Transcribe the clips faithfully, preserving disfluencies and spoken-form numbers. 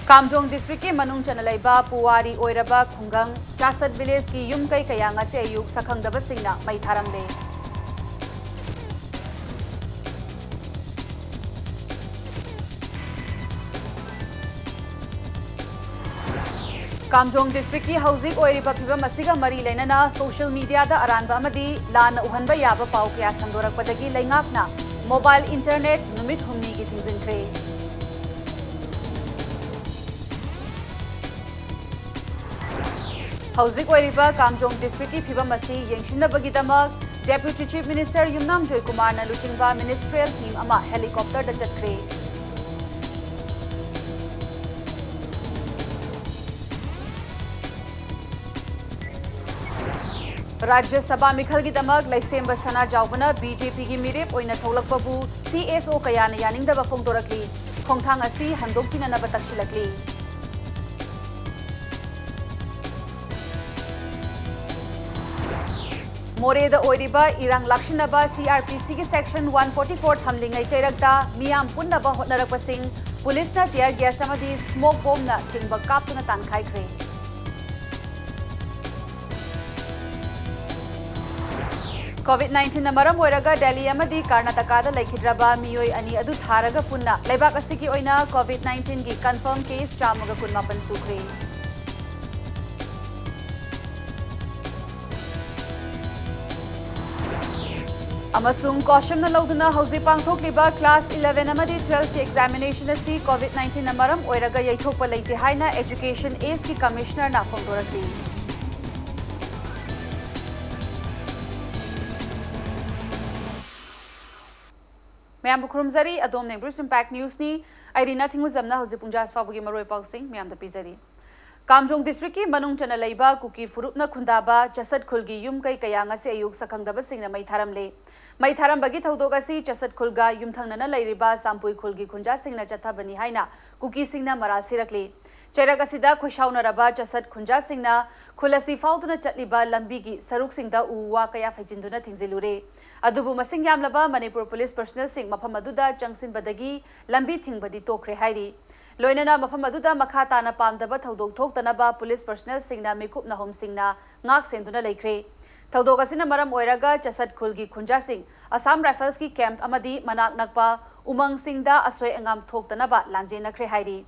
ꯀꯥꯝꯖꯣꯡ ꯗꯤꯁꯇ꯭ꯔꯤꯛꯀꯤ ꯃꯅꯨꯡ ꯆꯟꯅ ꯂꯩꯕ ꯄꯨꯋꯥꯔꯤ ꯑꯣꯏꯔꯕ ꯈꯨꯡꯒꯪ ꯆꯥꯁꯠ ꯚꯤꯂꯦꯖꯀꯤ ꯌꯨꯝ ꯀꯩ ꯀꯌꯥ ꯉꯁꯤ ꯑꯌꯨꯛ ꯁꯛꯈꯪꯗꯕꯁꯤꯡꯅ ꯃꯩ ꯊꯥꯔꯝꯂꯦ꯫ ꯀꯥꯝꯖꯣꯡ ꯗꯤꯁꯇ꯭ꯔꯤꯛꯀꯤ ꯍꯧꯖꯤꯛ ꯑꯣꯏꯔꯤꯕ ꯐꯤꯕꯝ ꯑꯁꯤꯒ ꯃꯔꯤ ꯂꯩꯅꯅ ꯁꯣꯁꯤꯌꯦꯜ ꯃꯤꯗꯤꯌꯥꯗ ꯑꯔꯥꯟꯕ ꯑꯃꯗꯤ ꯂꯥꯟꯅ ꯎꯍꯟꯕ ꯌꯥꯕ ꯄꯥꯎ ꯀꯌꯥ ꯁꯟꯗꯣꯔꯛꯄꯗꯒꯤ ꯂꯩꯉꯥꯛꯅ ꯃꯣꯕꯥꯏꯜ ꯏꯟꯇꯔꯅꯦꯠ ꯅꯨꯃꯤꯠ ꯍꯨꯝꯅꯤꯒꯤ ꯊꯤꯡꯖꯤꯟꯈ꯭ꯔꯦ꯫ ꯍꯧꯖꯤꯛ ꯑꯣꯏꯔꯤꯕ ꯀꯥꯝꯖꯣꯡ ꯗꯤꯁꯇ꯭ꯔꯤꯛꯀꯤ ꯐꯤꯕꯝ ꯑꯁꯤ ꯌꯦꯡꯁꯤꯟꯅꯕꯒꯤꯗꯃꯛ ꯗꯦꯄ꯭ꯌꯨꯇꯤ ꯆꯤꯐ ꯃꯤꯅꯤꯁꯇꯔ ꯌꯨꯝꯅꯥꯝ ꯖꯣꯏꯀꯨꯃꯥꯔꯅ ꯂꯨꯆꯤꯡꯕ ꯃꯤꯅꯤꯁꯇ꯭ꯔꯤꯌꯦꯜ ꯇꯤꯝ ꯑꯃ ꯍꯦꯂꯤꯀꯣꯞꯇꯔꯗ ꯆꯠꯈ꯭ꯔꯦ꯫ ꯔꯥꯖ꯭ꯌ ꯁꯚꯥ ꯃꯤꯈꯜꯒꯤꯗꯃꯛ ꯂꯩꯁꯦꯝꯕ ꯁꯅꯥꯖꯥꯎꯕꯅ ꯕꯤ ꯖꯦ ꯄꯤꯒꯤ ꯃꯤꯔꯦꯞ ꯑꯣꯏꯅ ꯊꯣꯛꯂꯛꯄꯕꯨ ꯁꯤ ꯑꯦꯁ ꯑꯣ ꯀꯌꯥꯅ ꯌꯥꯅꯤꯡꯗꯕ ꯐꯣꯡꯗꯣꯔꯛꯂꯤ꯫ ꯈꯣꯡꯊꯥꯡ ꯑꯁꯤ ꯍꯟꯗꯣꯛꯄꯤꯅꯅꯕ ꯇꯛꯁꯤꯜꯂꯛꯂꯤ꯫ ꯃꯣꯔꯦꯗ ꯑꯣꯏꯔꯤꯕ ꯏꯔꯥꯡ ꯂꯥꯛꯁꯤꯟꯅꯕ ꯁꯤ ꯑꯥꯔ ꯄꯤ ꯁꯤꯒꯤ ꯁꯦꯛꯁꯟ ꯋꯥꯟ ꯐꯣꯔꯇꯤ ꯐꯣꯔ ꯊꯝꯂꯤꯉꯩ ꯆꯩꯔꯛꯇ ꯃꯤꯌꯥꯝ ꯄꯨꯟꯅꯕ ꯍꯣꯠꯅꯔꯛꯄꯁꯤꯡ ꯄꯨꯂꯤꯁꯅ ꯇꯤꯌꯔ ꯒ꯭ꯌꯥꯁ ꯑꯃꯗꯤ ꯁ꯭ꯃꯣꯛ ꯕꯣꯝꯅ ꯆꯤꯡꯕ ꯀꯥꯞꯇꯨꯅ ꯇꯥꯟꯈꯥꯏꯈ꯭ꯔꯦ꯫ ꯀꯣꯚꯤꯗ ꯅꯥꯏꯟꯇꯤꯟꯅ ꯃꯔꯝ ꯑꯣꯏꯔꯒ ꯗꯦꯜꯂꯤ ꯑꯃꯗꯤ ꯀꯔꯅꯥꯇꯀꯥꯗ ꯂꯩꯈꯤꯗ꯭ꯔꯕ ꯃꯤꯑꯣꯏ ꯑꯅꯤ ꯑꯗꯨ ꯊꯥꯔꯒ ꯄꯨꯟꯅ ꯂꯩꯕꯥꯛ ꯑꯁꯤꯒꯤ ꯑꯣꯏꯅ ꯀꯣꯚꯤꯗ ꯅꯥꯏꯟꯇꯤꯟꯒꯤ ꯀꯟꯐꯥꯔꯝ ꯀꯦꯁ ꯆꯥꯝꯃꯒ ꯀꯨꯟꯃꯥꯄꯟ ꯁꯨꯈ꯭ꯔꯦ꯫ ꯑꯃꯁꯨꯡ ꯀꯣꯁꯝꯅ ꯂꯧꯗꯨꯅ ꯍꯧꯖꯤꯛ ꯄꯥꯡꯊꯣꯛꯂꯤꯕ ꯀ꯭ꯂꯥꯁ ꯏꯂꯦꯚꯦꯟ ꯑꯃꯗꯤ ꯇꯨꯋꯦꯜꯐꯀꯤ ꯑꯦꯛꯖꯥꯃꯤꯅꯦꯁꯟ ꯑꯁꯤ ꯀꯣꯚꯤꯗ ꯅꯥꯏꯟꯇꯤꯟꯅ ꯃꯔꯝ ꯑꯣꯏꯔꯒ ꯌꯩꯊꯣꯛꯄ ꯂꯩꯇꯦ ꯍꯥꯏꯅ ꯑꯦꯖꯨꯀꯦꯁꯟ ꯑꯦꯖꯀꯤ ꯀꯃꯤꯁꯅꯔꯅ ꯐꯣꯡꯗꯣꯔꯛꯂꯤ꯫ ꯃꯌꯥꯝꯕꯨ ꯈꯨꯔꯨꯝꯖꯔꯤ꯫ ꯑꯗꯣꯝꯅ ꯏꯝꯄ꯭ꯔꯨꯚ ꯏꯝꯄꯦꯛ ꯅ꯭ꯌꯨꯁꯅꯤ꯫ ꯑꯩ ꯔꯤꯅꯥ ꯊꯤꯡꯒꯨꯖꯝꯅ ꯍꯧꯖꯤꯛ ꯄꯨꯡ ꯖꯥꯁ ꯐꯥꯎꯕꯒꯤ ꯃꯔꯨꯑꯣꯏꯕ ꯄꯥꯎꯁꯤꯡ ꯃꯌꯥꯝꯗ ꯄꯤꯖꯔꯤ꯫ ꯀꯥꯝꯖꯣꯡ ꯗꯤꯁꯇ꯭ꯔꯤꯛꯀꯤ ꯃꯅꯨꯡ ꯆꯟꯅ ꯂꯩꯕ ꯀꯨꯀꯤ ꯐꯨꯔꯨꯞꯅ ꯈꯨꯟꯗꯥꯕ ꯆꯁꯠ ꯈꯨꯜꯒꯤ ꯌꯨꯝ ꯀꯩ ꯀꯌꯥ ꯉꯁꯤ ꯑꯌꯨꯛ ꯁꯛꯈꯪꯗꯕꯁꯤꯡꯅ ꯃꯩ ꯊꯥꯔꯝꯂꯦ꯫ ꯃꯩ ꯊꯥꯔꯝꯕꯒꯤ ꯊꯧꯗꯣꯛ ꯑꯁꯤ ꯆꯁꯠ ꯈꯨꯜꯒ ꯌꯨꯝꯊꯪꯅꯅ ꯂꯩꯔꯤꯕ ꯁꯥꯝꯄꯨꯏ ꯈꯨꯜꯒꯤ ꯈꯨꯟꯖꯥꯁꯤꯡꯅ ꯆꯠꯊꯕꯅꯤ ꯍꯥꯏꯅ ꯀꯨꯀꯤꯁꯤꯡꯅ ꯃꯔꯥꯜ ꯁꯤꯔꯛꯂꯤ꯫ ꯆꯩꯔꯛ ꯑꯁꯤꯗ ꯈꯣꯏꯁꯥꯎꯅꯔꯕ ꯆꯁꯠ ꯈꯨꯟꯖꯥꯁꯤꯡꯅ ꯈꯨꯜ ꯑꯁꯤ ꯐꯥꯎꯗꯨꯅ ꯆꯠꯂꯤꯕ ꯂꯝꯕꯤꯒꯤ ꯁꯔꯨꯛꯁꯤꯡꯗ ꯎ ꯋꯥ ꯀꯌꯥ ꯐꯩꯖꯤꯟꯗꯨꯅ ꯊꯤꯡꯖꯤꯜꯂꯨꯔꯦ꯫ ꯑꯗꯨꯕꯨ ꯃꯁꯤꯡ ꯌꯥꯝꯂꯕ ꯃꯅꯤꯄꯨꯔ ꯄꯨꯂꯤꯁ ꯄꯔꯁꯅꯦꯜꯁꯤꯡ ꯃꯐꯝ ꯑꯗꯨꯗ ꯆꯪꯁꯤꯟꯕꯗꯒꯤ ꯂꯝꯕꯤ ꯊꯤꯡꯕꯗꯤ ꯇꯣꯛꯈ꯭ꯔꯦ ꯍꯥꯏꯔꯤ꯫ ꯂꯣꯏꯅꯅ ꯃꯐꯝ ꯑꯗꯨꯗ ꯃꯈꯥ ꯇꯥꯅ ꯄꯥꯝꯗꯕ ꯊꯧꯗꯣꯛ ꯊꯣꯛꯇꯅꯕ ꯄꯨꯂꯤꯁ ꯄꯔꯁꯅꯦꯜꯁꯤꯡꯅ ꯃꯤꯀꯨꯞ ꯅꯍꯨꯝꯁꯤꯡꯅ ꯉꯥꯛ ꯁꯦꯟꯗꯨꯅ ꯂꯩꯈ꯭ꯔꯦ꯫ ꯊꯧꯗꯣꯛ ꯑꯁꯤꯅ ꯃꯔꯝ ꯑꯣꯏꯔꯒ ꯆꯁꯠ ꯈꯨꯜꯒꯤ ꯈꯨꯟꯖꯥꯁꯤꯡ ꯑꯁꯥꯝ ꯔꯥꯏꯐꯜꯁꯀꯤ ꯀꯦꯝꯞ ꯑꯃꯗꯤ ꯃꯅꯥꯛ ꯅꯛꯄ ꯎꯃꯪꯁꯤꯡꯗ ꯑꯁꯣꯏ ꯑꯉꯥꯝ ꯊꯣꯛꯇꯅꯕ ꯂꯥꯟꯖꯦꯟꯅꯈ꯭ꯔꯦ ꯍꯥꯏꯔꯤ꯫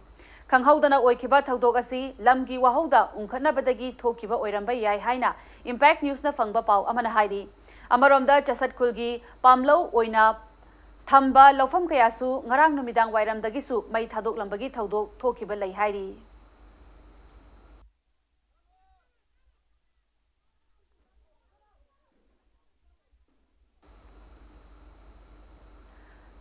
ꯈꯪꯍꯧꯗꯅ ꯑꯣꯏꯈꯤꯕ ꯊꯧꯗꯣꯛ ꯑꯁꯤ ꯂꯝꯒꯤ ꯋꯥꯍꯧꯗ ꯎꯪꯈꯠꯅꯕꯗꯒꯤ ꯊꯣꯛꯈꯤꯕ ꯑꯣꯏꯔꯝꯕ ꯌꯥꯏ ꯍꯥꯏꯅ ꯏꯝꯄꯦꯛ ꯅ꯭ꯌꯨꯁꯅ ꯐꯪꯕ ꯄꯥꯎ ꯑꯃꯅ ꯍꯥꯏꯔꯤ꯫ ꯑꯃꯔꯣꯝꯗ ꯆꯁꯠ ꯈꯨꯜꯒꯤ ꯄꯥꯝꯂꯧ ꯑꯣꯏꯅ ꯊꯝꯕ ꯂꯧꯐꯝ ꯀꯌꯥꯁꯨ ꯉꯔꯥꯡ ꯅꯨꯃꯤꯗꯥꯡ ꯋꯥꯏꯔꯝꯗꯒꯤꯁꯨ ꯃꯩ ꯊꯥꯗꯣꯛꯂꯝꯕꯒꯤ ꯊꯧꯗꯣꯛ ꯊꯣꯛꯈꯤꯕ ꯂꯩ ꯍꯥꯏꯔꯤ꯫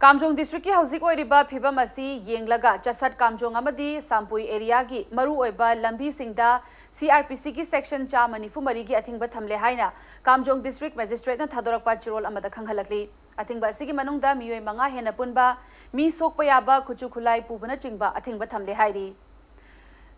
ꯀꯥꯝꯖꯣꯡ ꯗꯤꯁꯇ꯭ꯔꯤꯛꯀꯤ ꯍꯧꯖꯤꯛ ꯑꯣꯏꯔꯤꯕ ꯐꯤꯕꯝ ꯑꯁꯤ ꯌꯦꯡꯂꯒ ꯆꯁꯠ ꯀꯥꯝꯖꯣꯡ ꯑꯃꯗꯤ ꯁꯥꯝꯄꯨꯏ ꯑꯦꯔꯤꯌꯥꯒꯤ ꯃꯔꯨꯑꯣꯏꯕ ꯂꯝꯕꯤꯁꯤꯡꯗ ꯁꯤ ꯑꯥꯔ ꯄꯤ ꯁꯤꯒꯤ ꯁꯦꯛꯁꯟ ꯆꯥꯝꯃ ꯅꯤꯐꯨ ꯃꯔꯤꯒꯤ ꯑꯊꯤꯡꯕ ꯊꯝꯂꯦ ꯍꯥꯏꯅ ꯀꯥꯝꯖꯣꯡ ꯗꯤꯁꯇ꯭ꯔꯤꯛ ꯃꯦꯖꯤꯁꯇ꯭ꯔꯦꯠꯅ ꯊꯥꯗꯣꯔꯛꯄ ꯆꯦꯔꯣꯜ ꯑꯃꯗ ꯈꯪꯍꯜꯂꯛꯂꯤ꯫ ꯑꯊꯤꯡꯕ ꯑꯁꯤꯒꯤ ꯃꯅꯨꯡꯗ ꯃꯤꯑꯣꯏ ꯃꯉꯥ ꯍꯦꯟꯅ ꯄꯨꯟꯕ, ꯃꯤ ꯁꯣꯛꯄ ꯌꯥꯕ, ꯈꯨꯠꯁꯨ ꯈꯨꯠꯂꯥꯏ ꯄꯨꯕꯅꯆꯤꯡꯕ ꯑꯊꯤꯡꯕ ꯊꯝꯂꯦ ꯍꯥꯏꯔꯤ꯫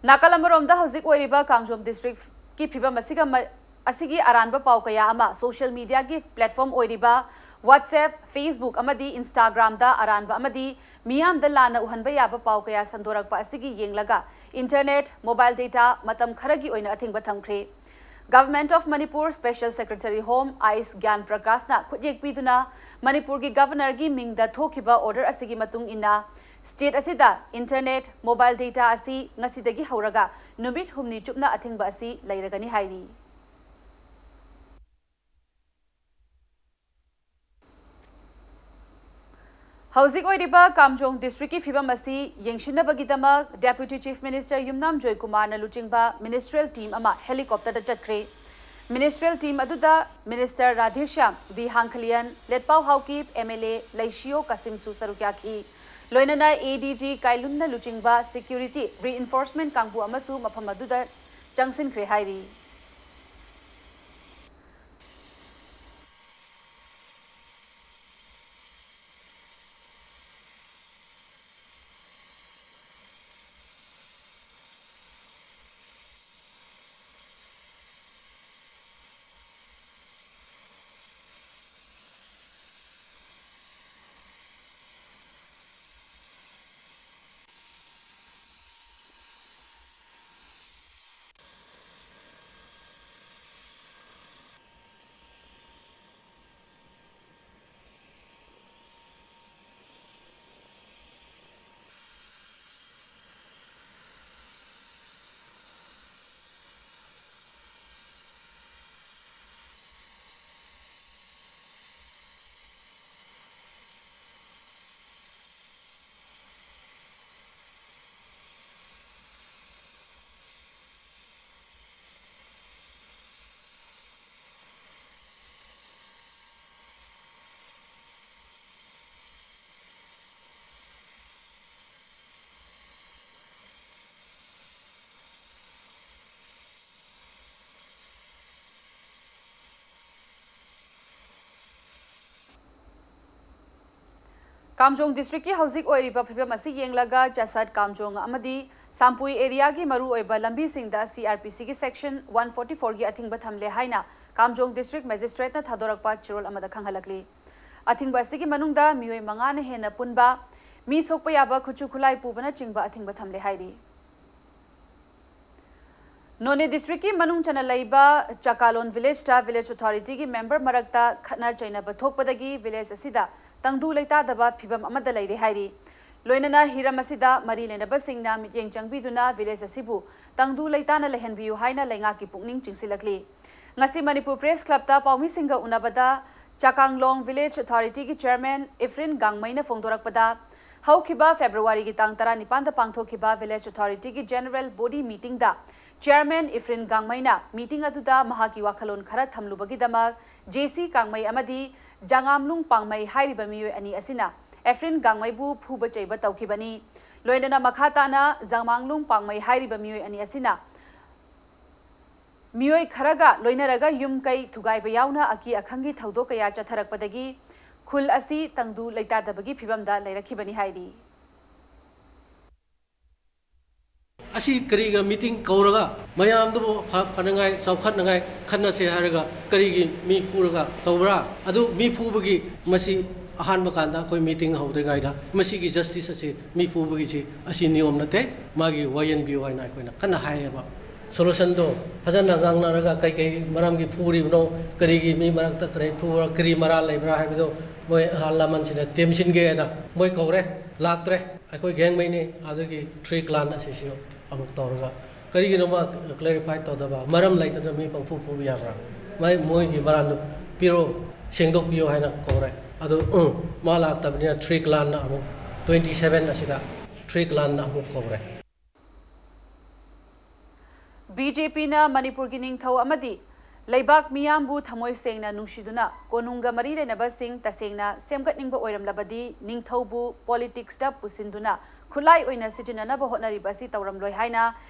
ꯅꯥꯀꯜ ꯑꯃꯔꯣꯝꯗ ꯍꯧꯖꯤꯛ ꯑꯣꯏꯔꯤꯕ ꯀꯥꯝꯖꯣꯡ ꯗꯤꯁꯇ꯭ꯔꯤꯛꯀꯤ ꯐꯤꯕꯝ ꯑꯁꯤꯒ ꯃ-, ꯑꯁꯤꯒꯤ ꯑꯔꯥꯟꯕ ꯄꯥꯎ ꯀꯌꯥ ꯑꯃ ꯁꯣꯁꯤꯌꯦꯜ ꯃꯤꯗꯤꯌꯥꯒꯤ ꯄ꯭ꯂꯦꯠꯐꯣꯔꯝ ꯑꯣꯏꯔꯤꯕ WhatsApp, Facebook ꯑꯃꯗꯤ Instagram-ꯗ ꯑꯔꯥꯟꯕ ꯑꯃꯗꯤ ꯃꯤꯌꯥꯝꯗ ꯂꯥꯟꯅ ꯎꯍꯟꯕ ꯌꯥꯕ ꯄꯥꯎ ꯀꯌꯥ ꯁꯟꯗꯣꯔꯛꯄ ꯑꯁꯤꯒꯤ ꯌꯦꯡꯂꯒ ꯏꯟꯇꯔꯅꯦꯠ, ꯃꯣꯕꯥꯏꯜ ꯗꯦꯇꯥ ꯃꯇꯝ ꯈꯔꯒꯤ ꯑꯣꯏꯅ ꯑꯊꯤꯡꯕ ꯊꯝꯈ꯭ꯔꯦ꯫ Government of Manipur Special Secretary Home ice ꯒ꯭ꯌꯥꯟ ꯄ꯭ꯔꯀꯥꯁꯅ ꯈꯨꯠꯌꯦꯛ ꯄꯤꯗꯨꯅ ꯃꯅꯤꯄꯨꯔꯒꯤ ꯒꯚꯔꯅꯔꯒꯤ ꯃꯤꯡꯗ ꯊꯣꯛꯈꯤꯕ ꯑꯣꯔꯗꯔ ꯑꯁꯤꯒꯤ ꯃꯇꯨꯡ ꯏꯟꯅ ꯁ꯭ꯇꯦꯠ ꯑꯁꯤꯗ ꯏꯟꯇꯔꯅꯦꯠ, ꯃꯣꯕꯥꯏꯜ ꯗꯦꯇꯥ ꯑꯁꯤ ꯉꯁꯤꯗꯒꯤ ꯍꯧꯔꯒ ꯅꯨꯃꯤꯠ ꯍꯨꯝꯅꯤ ꯆꯨꯞꯅ ꯑꯊꯤꯡꯕ ꯑꯁꯤ ꯂꯩꯔꯒꯅꯤ ꯍꯥꯏꯔꯤ꯫ ꯍꯧꯖꯤꯛ ꯑꯣꯏꯔꯤꯕ ꯀꯥꯝꯖꯣꯡ ꯗꯤꯁꯇ꯭ꯔꯤꯛꯀꯤ ꯐꯤꯕꯝ ꯑꯁꯤ ꯌꯦꯡꯁꯤꯟꯅꯕꯒꯤꯗꯃꯛ Deputy Chief Minister ꯌꯨꯝꯅꯥꯝ ꯖꯣꯏꯀꯨꯃꯥꯔꯅ ꯂꯨꯆꯤꯡꯕ ꯃꯤꯅꯤꯁꯇ꯭ꯔꯤꯌꯦꯜ ꯇꯤꯝ ꯑꯃ ꯍꯦꯂꯤꯀꯣꯞꯇꯔꯗ ꯆꯠꯈ꯭ꯔꯦ꯫ ꯃꯤꯅꯤꯁꯇ꯭ꯔꯤꯌꯦꯜ ꯇꯤꯝ ꯑꯗꯨꯗ minister Radheshyam V Hangkhalian, Letpao Haokip, M L A Leishiyo ꯀꯥꯁꯤꯝꯁꯨ ꯁꯔꯨꯛ ꯌꯥꯈꯤ꯫ ꯂꯣꯏꯅꯅ ꯑꯦ ꯗꯤ ꯖꯤ ꯀꯥꯏꯂꯨꯟꯅ ꯂꯨꯆꯤꯡꯕ ꯁꯦꯀ꯭ꯌꯨꯔꯤꯇꯤ ꯔꯤꯏꯟꯐꯣꯔꯁꯃꯦꯟ ꯀꯥꯡꯕꯨ ꯑꯃꯁꯨ ꯃꯐꯝ ꯑꯗꯨꯗ ꯆꯪꯁꯤꯟꯈ꯭ꯔꯦ ꯍꯥꯏꯔꯤ꯫ ꯀꯥꯝꯖꯣꯡ ꯗꯤꯁꯇ꯭ꯔꯤꯛꯀꯤ ꯍꯧꯖꯤꯛ ꯑꯣꯏꯔꯤꯕ ꯐꯤꯕꯝ ꯑꯁꯤ ꯌꯦꯡꯂꯒ ꯆꯁꯠ ꯀꯥꯝꯖꯣꯡ ꯑꯃꯗꯤ ꯁꯥꯝꯄꯨꯏ ꯑꯦꯔꯤꯌꯥꯒꯤ ꯃꯔꯨꯑꯣꯏꯕ ꯂꯝꯕꯤꯁꯤꯡꯗ C R P C ꯒꯤ section one forty four ꯒꯤ ꯑꯊꯤꯡꯕ ꯊꯝꯂꯦ ꯍꯥꯏꯅ ꯀꯥꯝꯖꯣꯡ ꯗꯤꯁꯇ꯭ꯔꯤꯛ ꯃꯦꯖꯤꯁꯇ꯭ꯔꯦꯠꯅ ꯊꯥꯗꯣꯔꯛꯄ ꯆꯦꯔꯣꯜ ꯑꯃꯗ ꯈꯪꯍꯜꯂꯛꯂꯤ꯫ ꯑꯊꯤꯡꯕ ꯑꯁꯤꯒꯤ ꯃꯅꯨꯡꯗ ꯃꯤꯑꯣꯏ ꯃꯉꯥꯅ ꯍꯦꯟꯅ ꯄꯨꯟꯕ, ꯃꯤ ꯁꯣꯛꯄ ꯌꯥꯕ ꯈꯨꯠꯁꯨ ꯈꯨꯠꯂꯥꯏ ꯄꯨꯕꯅꯆꯤꯡꯕ ꯑꯊꯤꯡꯕ ꯊꯝꯂꯦ ꯍꯥꯏꯔꯤ꯫ ꯅꯣꯅꯦ ꯗꯤꯁꯇ꯭ꯔꯤꯛꯀꯤ ꯃꯅꯨꯡ ꯆꯟꯅ ꯂꯩꯕ ꯆꯀꯥꯂꯣꯟ ꯚꯤꯂꯦꯖꯇ ꯚꯤꯂꯦꯖ ꯑꯣꯊꯣꯔꯤꯇꯤꯒꯤ ꯃꯦꯝꯕꯔ ꯃꯔꯛꯇ ꯈꯠꯅ ꯆꯩꯅꯕ ꯊꯣꯛꯄꯗꯒꯤ ꯚꯤꯂꯦꯖ ꯑꯁꯤꯗ ꯇꯪꯗꯨ ꯂꯩꯇꯥꯗꯕ ꯐꯤꯕꯝ ꯑꯃꯗ ꯂꯩꯔꯦ ꯍꯥꯏꯔꯤ꯫ ꯂꯣꯏꯅꯅ ꯍꯤꯔꯝ ꯑꯁꯤꯗ ꯃꯔꯤ ꯂꯩꯅꯕꯁꯤꯡꯅ ꯃꯤꯠꯌꯦꯡ ꯆꯪꯕꯤꯗꯨꯅ ꯚꯤꯂꯦꯖ ꯑꯁꯤꯕꯨ ꯇꯪꯗꯨ ꯂꯩꯇꯥꯅ ꯂꯩꯍꯟꯕꯤꯌꯨ ꯍꯥꯏꯅ ꯂꯩꯉꯥꯛꯀꯤ ꯄꯨꯛꯅꯤꯡ ꯆꯤꯡꯁꯤꯜꯂꯛꯂꯤ꯫ ꯉꯁꯤ ꯃꯅꯤꯄꯨꯔ ꯄ꯭ꯔꯦꯁ ꯀ꯭ꯂꯕꯇ ꯄꯥꯎꯃꯤꯁꯤꯡꯒ ꯎꯅꯕꯗ ꯆꯥꯀꯥꯡꯂꯣꯡ ꯚꯤꯂꯦꯖ ꯑꯣꯊꯣꯔꯤꯇꯤꯒꯤ ꯆꯦꯌꯔꯃꯦꯟ ꯏꯐ꯭ꯔꯤꯟ ꯒꯥꯡꯃꯩꯅ ꯐꯣꯡꯗꯣꯔꯛꯄꯗ, ꯍꯧꯈꯤꯕ ꯐꯦꯕ꯭ꯔꯨꯋꯥꯔꯤꯒꯤ ꯇꯥꯡ ꯇꯔꯥꯅꯤꯄꯥꯟꯗ ꯄꯥꯡꯊꯣꯛꯈꯤꯕ ꯚꯤꯂꯦꯖ ꯑꯣꯊꯣꯔꯤꯇꯤꯒꯤ ꯖꯦꯅꯔꯦꯜ ꯕꯣꯗꯤ ꯃꯤꯇꯤꯡꯗ ꯆꯦꯌꯔꯃꯦꯟ ꯏꯐ꯭ꯔꯤꯟ ꯒꯥꯡꯃꯩꯅ ꯃꯤꯇꯤꯡ ꯑꯗꯨꯗ ꯃꯍꯥꯛꯀꯤ ꯋꯥꯈꯜꯂꯣꯟ ꯈꯔ ꯊꯝꯂꯨꯕꯒꯤꯗꯃꯛ J C ꯀꯥꯡꯃꯩ ꯑꯃꯗꯤ ꯖꯉꯥꯝꯂꯨꯡ ꯄꯥꯡꯃꯩ ꯍꯥꯏꯔꯤꯕ ꯃꯤꯑꯣꯏ ꯑꯅꯤ ꯑꯁꯤꯅ ꯏꯐ꯭ꯔꯤꯟ ꯒꯥꯡꯃꯩꯕꯨ ꯐꯨꯕ ꯆꯩꯕ ꯇꯧꯈꯤꯕꯅꯤ꯫ ꯂꯣꯏꯅꯅ ꯃꯈꯥ ꯇꯥꯅ ꯖꯉꯥꯝꯂꯨꯡ ꯄꯥꯡꯃꯩ ꯍꯥꯏꯔꯤꯕ ꯃꯤꯑꯣꯏ ꯑꯅꯤ ꯑꯁꯤꯅ ꯃꯤꯑꯣꯏ ꯈꯔꯒ ꯂꯣꯏꯅꯔꯒ ꯌꯨꯝ ꯀꯩ ꯊꯨꯒꯥꯏꯕ ꯌꯥꯎꯅ ꯑꯀꯤ ꯑꯈꯪꯒꯤ ꯊꯧꯗꯣꯛ ꯀꯌꯥ ꯆꯠꯊꯔꯛꯄꯗꯒꯤ ꯈꯨꯜ ꯑꯁꯤ ꯇꯪꯗꯨ ꯂꯩꯇꯥꯗꯕꯒꯤ ꯐꯤꯕꯝꯗ ꯂꯩꯔꯛꯈꯤꯕꯅꯤ ꯍꯥꯏꯔꯤ꯫ ꯑꯁꯤ ꯀꯔꯤꯒ ꯃꯤꯇꯤꯡ ꯀꯧꯔꯒ ꯃꯌꯥꯝꯗꯨꯕꯨ ꯐ-, ꯐꯅꯉꯥꯏ, ꯆꯥꯎꯈꯠꯅꯉꯥꯏ ꯈꯟꯅꯁꯦ ꯍꯥꯏꯔꯒ ꯀꯔꯤꯒꯤ ꯃꯤ ꯐꯨꯔꯒ ꯇꯧꯕ꯭ꯔꯥ? ꯑꯗꯨ ꯃꯤ ꯐꯨꯕꯒꯤ ꯃꯁꯤ ꯑꯍꯥꯟꯕ ꯀꯥꯟꯗ ꯑꯩꯈꯣꯏ ꯃꯤꯇꯤꯡ ꯍꯧꯗ꯭ꯔꯤꯉꯩꯗ ꯃꯁꯤꯒꯤ ꯖꯁꯇꯤꯁ ꯑꯁꯤ, ꯃꯤ ꯐꯨꯕꯒꯤꯁꯤ ꯑꯁꯤ ꯅꯤꯌꯣꯝ ꯅꯠꯇꯦ, ꯃꯥꯒꯤ ꯋꯥꯌꯦꯟꯕꯤꯌꯨ ꯍꯥꯏꯅ ꯑꯩꯈꯣꯏꯅ ꯀꯟꯅ ꯍꯥꯏꯌꯦꯕ꯫ ꯁꯣꯂꯨꯁꯟꯗꯣ ꯐꯖꯅ ꯉꯥꯡꯅꯔꯒ ꯀꯩ ꯀꯩ ꯃꯔꯝꯒꯤ ꯐꯨꯔꯤꯕꯅꯣ, ꯀꯔꯤꯒꯤ ꯃꯤ ꯃꯔꯛꯇ ꯀꯔꯤ ꯐꯨꯕ꯭ꯔꯥ, ꯀꯔꯤ ꯃꯔꯥꯜ ꯂꯩꯕ꯭ꯔꯥ ꯍꯥꯏꯕꯗꯣ ꯃꯣꯏ ꯑꯍꯜ ꯂꯃꯟꯁꯤꯡꯅ ꯇꯦꯝꯁꯤꯟꯒꯦ ꯍꯥꯏꯅ ꯃꯣꯏ ꯀꯧꯔꯦ, ꯂꯥꯛꯇ꯭ꯔꯦ꯫ ꯑꯩꯈꯣꯏ ꯒꯦꯡꯃꯩꯅꯤ, ꯑꯗꯨꯒꯤ ꯊ꯭ꯔꯤ ꯀ꯭ꯂꯥꯟ ꯑꯁꯤꯁꯨ ꯑꯃꯨꯛ ꯇꯧꯔꯒ, ꯀꯔꯤꯒꯤꯅꯣ ꯃꯥ ꯀ꯭ꯂꯦꯔꯤꯐꯥꯏ ꯇꯧꯗꯕ, ꯃꯔꯝ ꯂꯩꯇꯅ ꯃꯤ ꯄꯪꯐꯨ ꯐꯨꯕ ꯌꯥꯕ꯭ꯔꯥ? ꯃꯥꯏ, ꯃꯣꯏꯒꯤ ꯃꯔꯥꯜꯗꯨ ꯄꯤꯔꯣ, ꯁꯦꯡꯗꯣꯛꯄꯤꯌꯣ ꯍꯥꯏꯅ ꯀꯧꯔꯦ꯫ ꯑꯗꯨ, ꯎꯝ, ꯃꯥ ꯂꯥꯛꯇꯕꯅꯤꯅ ꯊ꯭ꯔꯤ ꯀ꯭ꯂꯥꯟꯅ ꯑꯃꯨꯛ, twenty seven ꯑꯁꯤꯗ ꯊ꯭ꯔꯤ ꯀ꯭ꯂꯥꯟꯅ ꯑꯃꯨꯛ ꯀꯧꯔꯦ꯫ B J Pꯅ ꯃꯅꯤꯄꯨꯔꯒꯤ ꯅꯤꯡꯊꯧ ꯑꯃꯗꯤ ꯂꯩꯕꯥꯛ ꯃꯤꯌꯥꯝꯕꯨ ꯊꯃꯣꯏ ꯁꯦꯡꯅ ꯅꯨꯡꯁꯤꯗꯨꯅ ꯀꯣꯅꯨꯡꯒ ꯃꯔꯤ ꯂꯩꯅꯕꯁꯤꯡ ꯇꯁꯦꯡꯅ ꯁꯦꯝꯒꯠꯅꯤꯡꯕ ꯑꯣꯏꯔꯝꯂꯕꯗꯤ ꯅꯤꯡꯊꯧꯕꯨ politicsꯇ ꯄꯨꯁꯤꯟꯗꯨꯅ ꯈꯨꯠꯂꯥꯏ ꯑꯣꯏꯅ ꯁꯤꯖꯤꯟꯅꯅꯕ ꯍꯣꯠꯅꯔꯤꯕ ꯑꯁꯤ ꯇꯧꯔꯝꯂꯣꯏ ꯍꯥꯏꯅ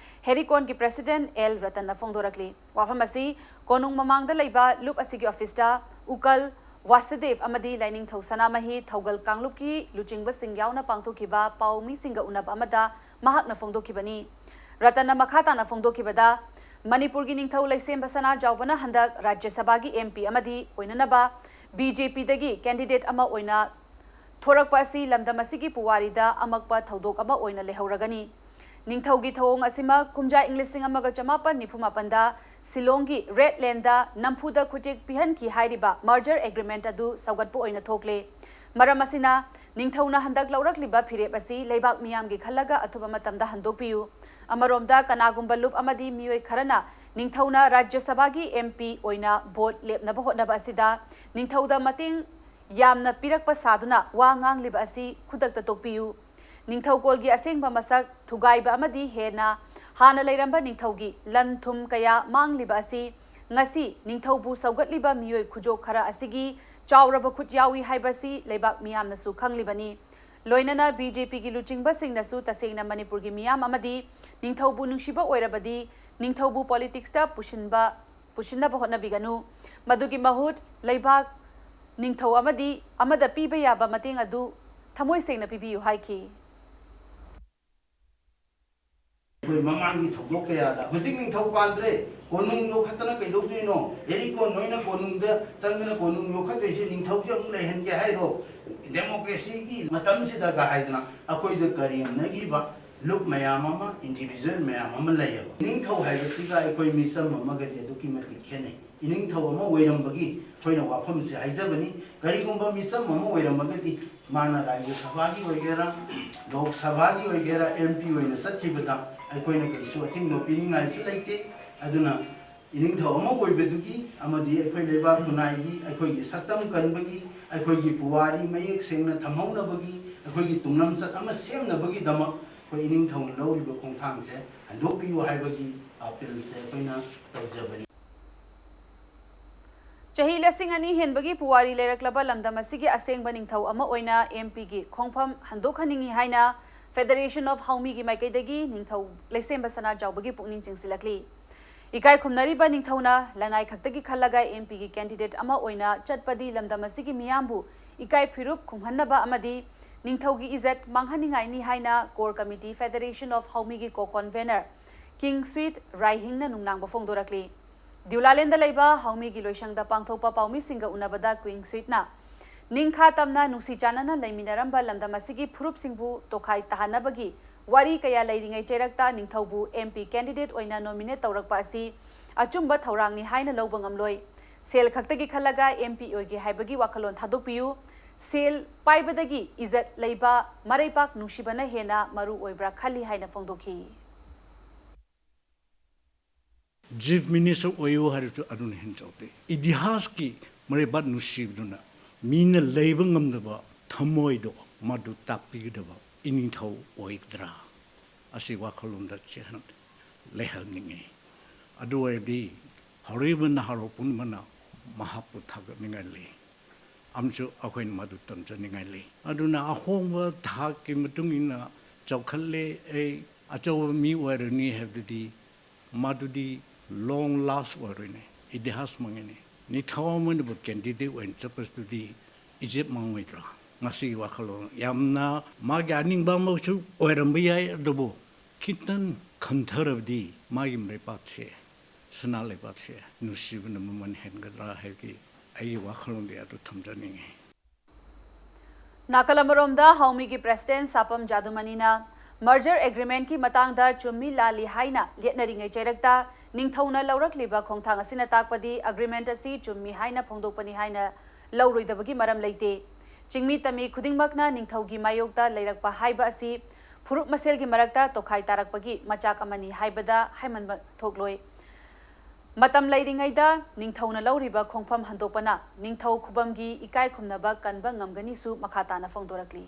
ꯍꯦꯔꯤꯀꯣꯟꯒꯤ president L ꯔꯇꯟꯅ ꯐꯣꯡꯗꯣꯔꯛꯂꯤ꯫ ꯋꯥꯐꯝ ꯑꯁꯤ ꯀꯣꯅꯨꯡ ꯃꯃꯥꯡꯗ ꯂꯩꯕ ꯂꯨꯞ ꯑꯁꯤꯒꯤ officeꯇ ꯎꯀꯜ ꯋꯥꯁꯨꯗꯦꯕ ꯑꯃꯗꯤ ꯂꯥꯏꯅꯤꯡꯊꯧ ꯁꯅꯥꯃꯍꯤ ꯊꯧꯒꯜ ꯀꯥꯡꯂꯨꯞꯀꯤ ꯂꯨꯆꯤꯡꯕꯁꯤꯡ ꯌꯥꯎꯅ ꯄꯥꯡꯊꯣꯛꯈꯤꯕ ꯄꯥꯎꯃꯤꯁꯤꯡꯒ ꯎꯅꯕ ꯑꯃꯗ ꯃꯍꯥꯛꯅ ꯐꯣꯡꯗꯣꯛꯈꯤꯕꯅꯤ꯫ ꯔꯇꯟꯅ ꯃꯈꯥ ꯇꯥꯅ ꯐꯣꯡꯗꯣꯛꯈꯤꯕꯗ, ꯃꯅꯤꯄꯨꯔꯒꯤ ꯅꯤꯡꯊꯧ ꯂꯩꯁꯦꯝꯕ ꯁꯅꯥꯖꯥꯎꯕꯅ ꯍꯟꯗꯛ ꯔꯥꯖ꯭ꯌ ꯁꯚꯥꯒꯤ M P ꯑꯃꯗꯤ ꯑꯣꯏꯅꯅꯕ B J P ꯗꯒꯤ candidate ꯑꯃ ꯑꯣꯏꯅ ꯊꯣꯔꯛꯄ ꯑꯁꯤ ꯂꯝꯗꯝ ꯑꯁꯤꯒꯤ ꯄꯨꯋꯥꯔꯤꯗ ꯑꯃꯛꯄ ꯊꯧꯗꯣꯛ ꯑꯃ ꯑꯣꯏꯅ ꯂꯩꯍꯧꯔꯒꯅꯤ꯫ ꯅꯤꯡꯊꯧꯒꯤ ꯊꯧꯑꯣꯡ ꯑꯁꯤꯃꯛ ꯀꯨꯝꯖꯥ ꯏꯪ ꯂꯤꯁꯤꯡ ꯑꯃꯒ ꯆꯃꯥꯄꯟ ꯅꯤꯐꯨ ꯃꯥꯄꯟꯗ ꯁꯤꯂꯣꯡꯒꯤ ꯔꯦꯗ ꯂꯦꯟꯗ ꯅꯝꯐꯨꯗ ꯈꯨꯠꯌꯦꯛ ꯄꯤꯍꯟꯈꯤ ꯍꯥꯏꯔꯤꯕ merger agreement ꯑꯗꯨ ꯁꯧꯒꯠꯄ ꯑꯣꯏꯅ ꯊꯣꯛꯂꯦ꯫ ꯃꯔꯝ ꯑꯁꯤꯅ, ꯅꯤꯡꯊꯧꯅ ꯍꯟꯗꯛ ꯂꯧꯔꯛꯂꯤꯕ ꯐꯤꯔꯦꯞ ꯑꯁꯤ ꯂꯩꯕꯥꯛ ꯃꯤꯌꯥꯝꯒꯤ ꯈꯜꯂꯒ ꯑꯊꯨꯕ ꯃꯇꯝꯗ ꯍꯟꯗꯣꯛꯄꯤꯌꯨ꯫ ꯑꯃꯔꯣꯝꯗ, ꯀꯅꯥꯒꯨꯝꯕ ꯂꯨꯞ ꯑꯃꯗꯤ ꯃꯤꯑꯣꯏ ꯈꯔꯅ ꯅꯤꯡꯊꯧꯅ ꯔꯥꯖ꯭ꯌ ꯁꯚꯥꯒꯤ M P ꯑꯣꯏꯅ ꯚꯣꯠ ꯂꯦꯞꯅꯕ ꯍꯣꯠꯅꯕ ꯑꯁꯤꯗ ꯅꯤꯡꯊꯧꯗ ꯃꯇꯦꯡ ꯌꯥꯝꯅ ꯄꯤꯔꯛꯄ ꯁꯥꯗꯨꯅ ꯋꯥ ꯉꯥꯡꯂꯤꯕ ꯑꯁꯤ ꯈꯨꯗꯛꯇ ꯇꯣꯛꯄꯤꯌꯨ꯫ ꯅꯤꯡꯊꯧꯀꯣꯜꯒꯤ ꯑꯁꯦꯡꯕ ꯃꯁꯛ ꯊꯨꯒꯥꯏꯕ ꯑꯃꯗꯤ ꯍꯦꯟꯅ ꯍꯥꯟꯅ ꯂꯩꯔꯝꯕ ꯅꯤꯡꯊꯧꯒꯤ ꯂꯟ ꯊꯨꯝ ꯀꯌꯥ ꯃꯥꯡꯂꯤꯕ ꯑꯁꯤ ꯉꯁꯤ ꯅꯤꯡꯊꯧꯕꯨ ꯁꯧꯒꯠꯂꯤꯕ ꯃꯤꯑꯣꯏ ꯈꯨꯖꯣꯛ ꯈꯔ ꯑꯁꯤꯒꯤ ꯆꯥꯎꯔꯕ ꯈꯨꯠ ꯌꯥꯎꯏ ꯍꯥꯏꯕꯁꯤ ꯂꯩꯕꯥꯛ ꯃꯤꯌꯥꯝꯅꯁꯨ ꯈꯪꯂꯤꯕꯅꯤ꯫ ꯂꯣꯏꯅꯅ B J P ꯒꯤ ꯂꯨꯆꯤꯡꯕꯁꯤꯡꯅꯁꯨ ꯇꯁꯦꯡꯅ ꯃꯅꯤꯄꯨꯔꯒꯤ ꯃꯤꯌꯥꯝ ꯑꯃꯗꯤ ꯅꯤꯡꯊꯧꯕꯨ ꯅꯨꯡꯁꯤꯕ ꯑꯣꯏꯔꯕꯗꯤ ꯅꯤꯡꯊꯧꯕꯨ politics ꯇ ꯄꯨꯁꯤꯟꯕ, ꯄꯨꯁꯤꯟꯅꯕ ꯍꯣꯠꯅꯕꯤꯒꯅꯨ꯫ ꯃꯗꯨꯒꯤ ꯃꯍꯨꯠ ꯂꯩꯕꯥꯛ ꯅꯤꯡꯊꯧ ꯑꯃꯗꯤ ꯑꯃꯗ ꯄꯤꯕ ꯌꯥꯕ ꯃꯇꯦꯡ ꯑꯗꯨ ꯊꯃꯣꯏ ꯁꯦꯡꯅ ꯄꯤꯕꯤꯌꯨ ꯍꯥꯏꯈꯤ꯫ ꯑꯩꯈꯣꯏ ꯃꯃꯥꯡꯒꯤ ꯊꯧꯗꯣꯛ ꯀꯌꯥꯗ ꯍꯧꯖꯤꯛ ꯅꯤꯡꯊꯧ ꯄꯥꯟꯗ꯭ꯔꯦ, ꯀꯣꯅꯨꯡ ꯌꯣꯛꯈꯠꯇꯅ ꯀꯩꯗꯧꯗꯣꯏꯅꯣ? ꯍꯦꯔꯤꯀꯣꯟ ꯅꯣꯏꯅ ꯀꯣꯅꯨꯡꯗ ꯆꯪꯗꯅ ꯀꯣꯅꯨꯡ ꯌꯣꯛꯈꯠꯇꯣꯏꯁꯦ ꯅꯤꯡꯊꯧꯁꯦ ꯑꯃꯨꯛ ꯂꯩꯍꯟꯒꯦ ꯍꯥꯏꯔꯣ? Democracy ꯒꯤ ꯃꯇꯝꯁꯤꯗꯒ ꯍꯥꯏꯗꯅ ꯑꯩꯈꯣꯏꯗ ꯀꯔꯦꯝꯅꯈꯤꯕ ꯂꯨꯞ ꯃꯌꯥꯝ ꯑꯃ, individual ꯃꯌꯥꯝ ꯑꯃ ꯂꯩꯌꯦꯕ꯫ ꯅꯤꯡꯊꯧ ꯍꯥꯏꯕꯁꯤꯒ ꯑꯩꯈꯣꯏ ꯃꯤꯆꯝ ꯑꯃꯒꯗꯤ ꯑꯗꯨꯛꯀꯤ ꯃꯇꯤꯛ ꯈꯦꯠꯅꯩ꯫ ꯏꯅꯤꯡꯊꯧ ꯑꯃ ꯑꯣꯏꯔꯝꯕꯒꯤ ꯑꯩꯈꯣꯏꯅ ꯋꯥꯐꯝꯁꯦ ꯍꯥꯏꯖꯕꯅꯤ꯫ ꯀꯔꯤꯒꯨꯝꯕ ꯃꯤꯆꯝ ꯑꯃ ꯑꯣꯏꯔꯝꯃꯒꯗꯤ ꯃꯥꯅ ꯔꯥꯖ꯭ꯌ ꯁꯚꯥꯒꯤ ꯑꯣꯏꯒꯦꯔꯥ, ꯂꯣꯛ ꯁꯚꯥꯒꯤ ꯑꯣꯏꯒꯦꯔꯥ, M P ꯑꯣꯏꯅ ꯆꯠꯈꯤꯕꯗ ꯑꯩꯈꯣꯏꯅ ꯀꯩꯁꯨ ꯑꯊꯤꯡꯕ ꯄꯤꯅꯤꯡꯉꯥꯏꯁꯨ ꯂꯩꯇꯦ꯫ ꯑꯗꯨꯅ ꯏꯅꯤꯡꯊꯧ ꯑꯃ ꯑꯣꯏꯕꯗꯨꯒꯤ ꯑꯃꯗꯤ ꯑꯩꯈꯣꯏ ꯂꯩꯕꯥꯛ ꯈꯨꯟꯅꯥꯏꯒꯤ ꯑꯩꯈꯣꯏꯒꯤ ꯁꯛꯇꯝ ꯀꯟꯕꯒꯤ, ꯑꯩꯈꯣꯏꯒꯤ ꯄꯨꯋꯥꯔꯤ ꯃꯌꯦꯛ ꯁꯦꯡꯅ ꯊꯝꯍꯧꯅꯕꯒꯤ, ꯑꯩꯈꯣꯏꯒꯤ ꯇꯨꯡꯂꯝꯆꯠ ꯑꯃ ꯁꯦꯝꯅꯕꯒꯤꯗꯃꯛ ꯑꯩꯈꯣꯏ ꯏꯅꯤꯡꯊꯧꯅ ꯂꯧꯔꯤꯕ ꯈꯣꯡꯊꯥꯡꯁꯦ ꯍꯟꯗꯣꯛꯄꯤꯌꯨ ꯍꯥꯏꯕꯒꯤ appeal ꯁꯦ ꯑꯩꯈꯣꯏꯅ ꯇꯧꯖꯕꯅꯤ꯫ ꯆꯍꯤ ꯂꯤꯁꯤꯡ ꯑꯅꯤ ꯍꯦꯟꯕꯒꯤ ꯄꯨꯋꯥꯔꯤ ꯂꯩꯔꯛꯂꯕ ꯂꯝꯗꯝ ꯑꯁꯤꯒꯤ ꯑꯁꯦꯡꯕ ꯅꯤꯡꯊꯧ ꯑꯃ ꯑꯣꯏꯅ M P ꯒꯤ ꯈꯣꯡꯐꯝ ꯍꯟꯗꯣꯛꯍꯟꯅꯤꯡꯏ ꯍꯥꯏꯅ Federation of ꯍꯥꯎꯃꯤꯒꯤ ꯃꯥꯏꯀꯩꯗꯒꯤ ꯅꯤꯡꯊꯧ ꯂꯩꯁꯦꯝꯕ ꯁꯅꯥꯖꯥꯎꯕꯒꯤ ꯄꯨꯛꯅꯤꯡ ꯆꯤꯡꯁꯤꯜꯂꯛꯂꯤ꯫ ꯏꯀꯥꯏ ꯈꯨꯝꯅꯔꯤꯕ ꯅꯤꯡꯊꯧꯅ ꯂꯅꯥꯏ ꯈꯛꯇꯒꯤ ꯈꯜꯂꯒ M P ꯒꯤ candidate ꯑꯃ ꯑꯣꯏꯅ ꯆꯠꯄꯗꯤ ꯂꯝꯗꯝ ꯑꯁꯤꯒꯤ ꯃꯤꯌꯥꯝꯕꯨ ꯏꯀꯥꯏ ꯐꯤꯔꯨꯞ ꯈꯨꯝꯍꯟꯅꯕ ꯑꯃꯗꯤ ꯅꯤꯡꯊꯧꯒꯤ ꯏꯖꯠ ꯃꯥꯡꯍꯟꯅꯤꯡꯉꯥꯏꯅꯤ ꯍꯥꯏꯅ Core Committee Federation of ꯍꯥꯎꯃꯤꯒꯤ co-convenor King Sweet ꯔꯥꯏꯍꯤꯡꯅ ꯅꯨꯡꯅꯥꯡꯕ ꯐꯣꯡꯗꯣꯔꯛꯂꯤ꯫ ꯗꯤꯎꯂꯥꯂꯦꯟꯗ ꯂꯩꯕ ꯍꯥꯎꯃꯤꯒꯤ ꯂꯣꯏꯁꯪꯗ ꯄꯥꯡꯊꯣꯛꯄ ꯄꯥꯎꯃꯤꯁꯤꯡꯒ ꯎꯅꯕꯗ King Sweetꯅ ꯅꯤꯡꯈꯥ ꯇꯝꯅ ꯅꯨꯡꯁꯤ ꯆꯥꯟꯅꯅ ꯂꯩꯃꯤꯟꯅꯔꯝꯕ ꯂꯝꯗꯝ ꯑꯁꯤꯒꯤ ꯐꯨꯔꯨꯞꯁꯤꯡꯕꯨ ꯇꯣꯈꯥꯏ ꯇꯥꯍꯟꯅꯕꯒꯤ ꯋꯥꯔꯤ ꯀꯌꯥ ꯂꯩꯔꯤꯉꯩ ꯆꯩꯔꯛꯇ ꯅꯤꯡꯊꯧꯕꯨ M P candidate ꯑꯣꯏꯅ nominate ꯇꯧꯔꯛꯄ ꯑꯁꯤ ꯑꯆꯨꯝꯕ ꯊꯧꯔꯥꯡꯅꯤ ꯍꯥꯏꯅ ꯂꯧꯕ ꯉꯝꯂꯣꯏ꯫ ꯁꯦꯜ ꯈꯛꯇꯒꯤ ꯈꯜꯂꯒ M P ꯑꯣꯏꯒꯦ ꯍꯥꯏꯕꯒꯤ ꯋꯥꯈꯜꯂꯣꯟ ꯊꯥꯗꯣꯛꯄꯤꯌꯨ꯫ ꯁꯦꯜ ꯄꯥꯏꯕꯗꯒꯤ ꯏꯖꯠ ꯂꯩꯕ, ꯃꯔꯩꯄꯥꯛ ꯅꯨꯡꯁꯤꯕꯅ ꯍꯦꯟꯅ ꯃꯔꯨ ꯑꯣꯏꯕ꯭ꯔꯥ ꯈꯜꯂꯤ ꯍꯥꯏꯅ ꯐꯣꯡꯗꯣꯛꯈꯤ꯫ Chief Minister ꯑꯣꯏꯌꯨ ꯍꯥꯏꯔꯁꯨ ꯑꯗꯨꯅ ꯍꯦꯟꯅ ꯆꯥꯎꯗꯦ꯫ ꯏꯇꯤꯍꯥꯁꯀꯤ ꯃꯔꯩꯕꯥꯛ ꯅꯨꯡꯁꯤꯕꯗꯨꯅ ꯃꯤꯅ ꯂꯩꯕ ꯉꯝꯗꯕ ꯊꯃꯣꯏꯗꯣ ꯃꯗꯨ ꯇꯥꯛꯄꯤꯒꯗꯕ ꯏꯅꯤꯡꯊꯧ ꯑꯣꯏꯒꯗ꯭ꯔꯥ? ꯑꯁꯤ ꯋꯥꯈꯜꯂꯣꯟꯗ ꯆꯦꯍꯟ-, ꯂꯩꯍꯟꯅꯤꯡꯉꯤ꯫ ꯑꯗꯨ ꯑꯣꯏꯔꯗꯤ ꯍꯧꯔꯛꯏꯕ ꯅꯍꯥꯔꯣꯜ ꯄꯨꯝꯅꯃꯛꯅ ꯃꯍꯥꯛꯄꯨ ꯊꯥꯒꯠꯅꯤꯡꯉꯥꯏ ꯂꯩ꯫ ꯑꯃꯁꯨ ꯑꯩꯈꯣꯏꯅ ꯃꯗꯨ ꯇꯝꯖꯅꯤꯡꯉꯥꯏ ꯂꯩ꯫ ꯑꯗꯨꯅ ꯑꯍꯣꯡꯕ ꯊꯥꯛꯀꯤ ꯃꯇꯨꯡ ꯏꯟꯅ ꯆꯥꯎꯈꯠꯂꯦ, ꯑꯩ ꯑꯆꯧꯕ ꯃꯤ ꯑꯣꯏꯔꯅꯤ ꯍꯥꯏꯕꯗꯨꯗꯤ ꯃꯗꯨꯗꯤ long last ꯑꯣꯏꯔꯣꯏꯅꯦ, ꯏꯇꯤꯍꯥꯁ ꯃꯥꯡꯉꯤꯅꯦ꯫ ꯅꯤꯡꯊꯧ ꯑꯃꯅꯕꯨ candidate ꯑꯣꯏꯅ ꯆꯠꯄꯗꯨꯗꯤ ꯏꯖꯠ ꯃꯥꯡꯉꯣꯏꯗ꯭ꯔꯥ? ꯉꯁꯤꯒꯤ ꯋꯥꯈꯜꯂꯣꯟ ꯌꯥꯝꯅ ꯃꯥꯒꯤ ꯑꯅꯤꯡꯕ ꯑꯃꯁꯨ ꯑꯣꯏꯔꯝꯕ ꯌꯥꯏ, ꯑꯗꯨꯕꯨ ꯈꯤꯇꯪ ꯈꯟꯊꯔꯕꯗꯤ ꯃꯥꯒꯤ ꯃꯔꯩꯄꯥꯛꯁꯦ, ꯁꯅꯥ ꯂꯩꯕꯥꯛꯁꯦ ꯅꯨꯡꯁꯤꯕꯅ ꯃꯃꯜ ꯍꯦꯟꯒꯗ꯭ꯔꯥ ꯍꯥꯏꯕꯒꯤ ꯑꯩꯒꯤ ꯋꯥꯈꯜꯂꯣꯟꯗꯤ ꯑꯗꯨ ꯊꯝꯖꯅꯤꯡꯉꯤ꯫ ꯅꯥꯀꯜ ꯑꯃꯔꯣꯝꯗ ꯍꯥꯎꯃꯤꯒꯤ president ꯁꯥꯄꯝ ꯖꯥꯗꯨꯃꯅꯤꯅ merger agreementꯀꯤ ꯃꯇꯥꯡꯗ ꯆꯨꯝꯃꯤ ꯂꯥꯜꯂꯤ ꯍꯥꯏꯅ ꯌꯦꯠꯅꯔꯤꯉꯩ ꯆꯩꯔꯛꯇ ꯅꯤꯡꯊꯧꯅ ꯂꯧꯔꯛꯂꯤꯕ ꯈꯣꯡꯊꯥꯡ ꯑꯁꯤꯅ ꯇꯥꯛꯄꯗꯤ agreement ꯑꯁꯤ ꯆꯨꯝꯃꯤ ꯍꯥꯏꯅ ꯐꯣꯡꯗꯣꯛꯄꯅꯤ ꯍꯥꯏꯅ ꯂꯧꯔꯣꯏꯗꯕꯒꯤ ꯃꯔꯝ ꯂꯩꯇꯦ꯫ ꯆꯤꯡꯃꯤ ꯇꯝꯃꯤ ꯈꯨꯗꯤꯡꯃꯛꯅ ꯅꯤꯡꯊꯧꯒꯤ ꯃꯥꯌꯣꯛꯇ ꯂꯩꯔꯛꯄ ꯍꯥꯏꯕ ꯑꯁꯤ ꯐꯨꯔꯨꯞ ꯃꯁꯦꯜꯒꯤ ꯃꯔꯛꯇ ꯇꯣꯈꯥꯏ ꯇꯥꯔꯛꯄꯒꯤ ꯃꯆꯥꯛ ꯑꯃꯅꯤ ꯍꯥꯏꯕꯗ ꯍꯥꯏꯃꯟꯕ ꯊꯣꯛꯂꯣꯏ꯫ ꯃꯇꯝ ꯂꯩꯔꯤꯉꯩꯗ ꯅꯤꯡꯊꯧꯅ ꯂꯧꯔꯤꯕ ꯈꯣꯡꯐꯝ ꯍꯟꯗꯣꯛꯄꯅ ꯅꯤꯡꯊꯧ ꯈꯨꯕꯝꯒꯤ ꯏꯀꯥꯏ ꯈꯨꯝꯅꯕ ꯀꯟꯕ ꯉꯝꯒꯅꯤꯁꯨ ꯃꯈꯥ ꯇꯥꯅ ꯐꯣꯡꯗꯣꯔꯛꯂꯤ꯫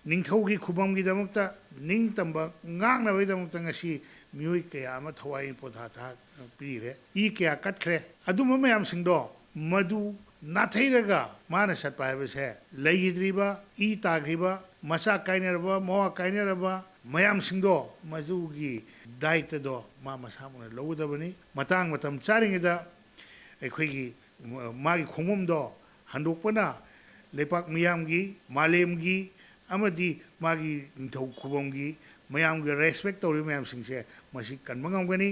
ꯅꯤꯡꯊꯧꯒꯤ ꯈꯨꯕꯝꯒꯤꯗꯃꯛꯇ ꯅꯤꯡꯇꯝꯕ ꯉꯥꯛꯅꯕꯒꯤꯗꯃꯛꯇ ꯉꯁꯤ ꯃꯤꯑꯣꯏ ꯀꯌꯥ ꯑꯃ ꯊꯋꯥꯏ ꯄꯣꯟꯊꯥ ꯊꯥ ꯄꯤꯔꯦ, ꯏ ꯀꯌꯥ ꯀꯠꯈ꯭ꯔꯦ꯫ ꯑꯗꯨꯝꯕ ꯃꯌꯥꯝꯁꯤꯡꯗꯣ ꯃꯗꯨ ꯅꯥꯊꯩꯔꯒ ꯃꯥꯅ ꯆꯠꯄ ꯍꯥꯏꯕꯁꯦ, ꯂꯩꯈꯤꯗ꯭ꯔꯤꯕ, ꯏ ꯇꯥꯈ꯭ꯔꯤꯕ, ꯃꯆꯥ ꯀꯥꯏꯅꯔꯕ, ꯃꯋꯥ ꯀꯥꯏꯅꯔꯕ ꯃꯌꯥꯝꯁꯤꯡꯗꯣ, ꯃꯗꯨꯒꯤ ꯗꯥꯏꯇꯗꯣ ꯃꯥ ꯃꯁꯥꯃꯛꯅ ꯂꯧꯒꯗꯕꯅꯤ꯫ ꯃꯇꯥꯡ ꯃꯇꯝ ꯆꯥꯔꯤꯉꯩꯗ ꯑꯩꯈꯣꯏꯒꯤ, ꯃꯥꯒꯤ ꯈꯣꯡꯕꯝꯗꯣ ꯍꯟꯗꯣꯛꯄꯅ ꯂꯩꯄꯥꯛ ꯃꯤꯌꯥꯝꯒꯤ, ꯃꯥꯂꯦꯝꯒꯤ ꯑꯃꯗꯤ ꯃꯥꯒꯤ ꯅꯤꯡꯊꯧ ꯈꯨꯕꯝꯒꯤ ꯃꯌꯥꯝꯒꯤ respect ꯇꯧꯔꯤꯕ ꯃꯌꯥꯝꯁꯤꯡꯁꯦ ꯃꯁꯤ ꯀꯟꯕ ꯉꯝꯒꯅꯤ꯫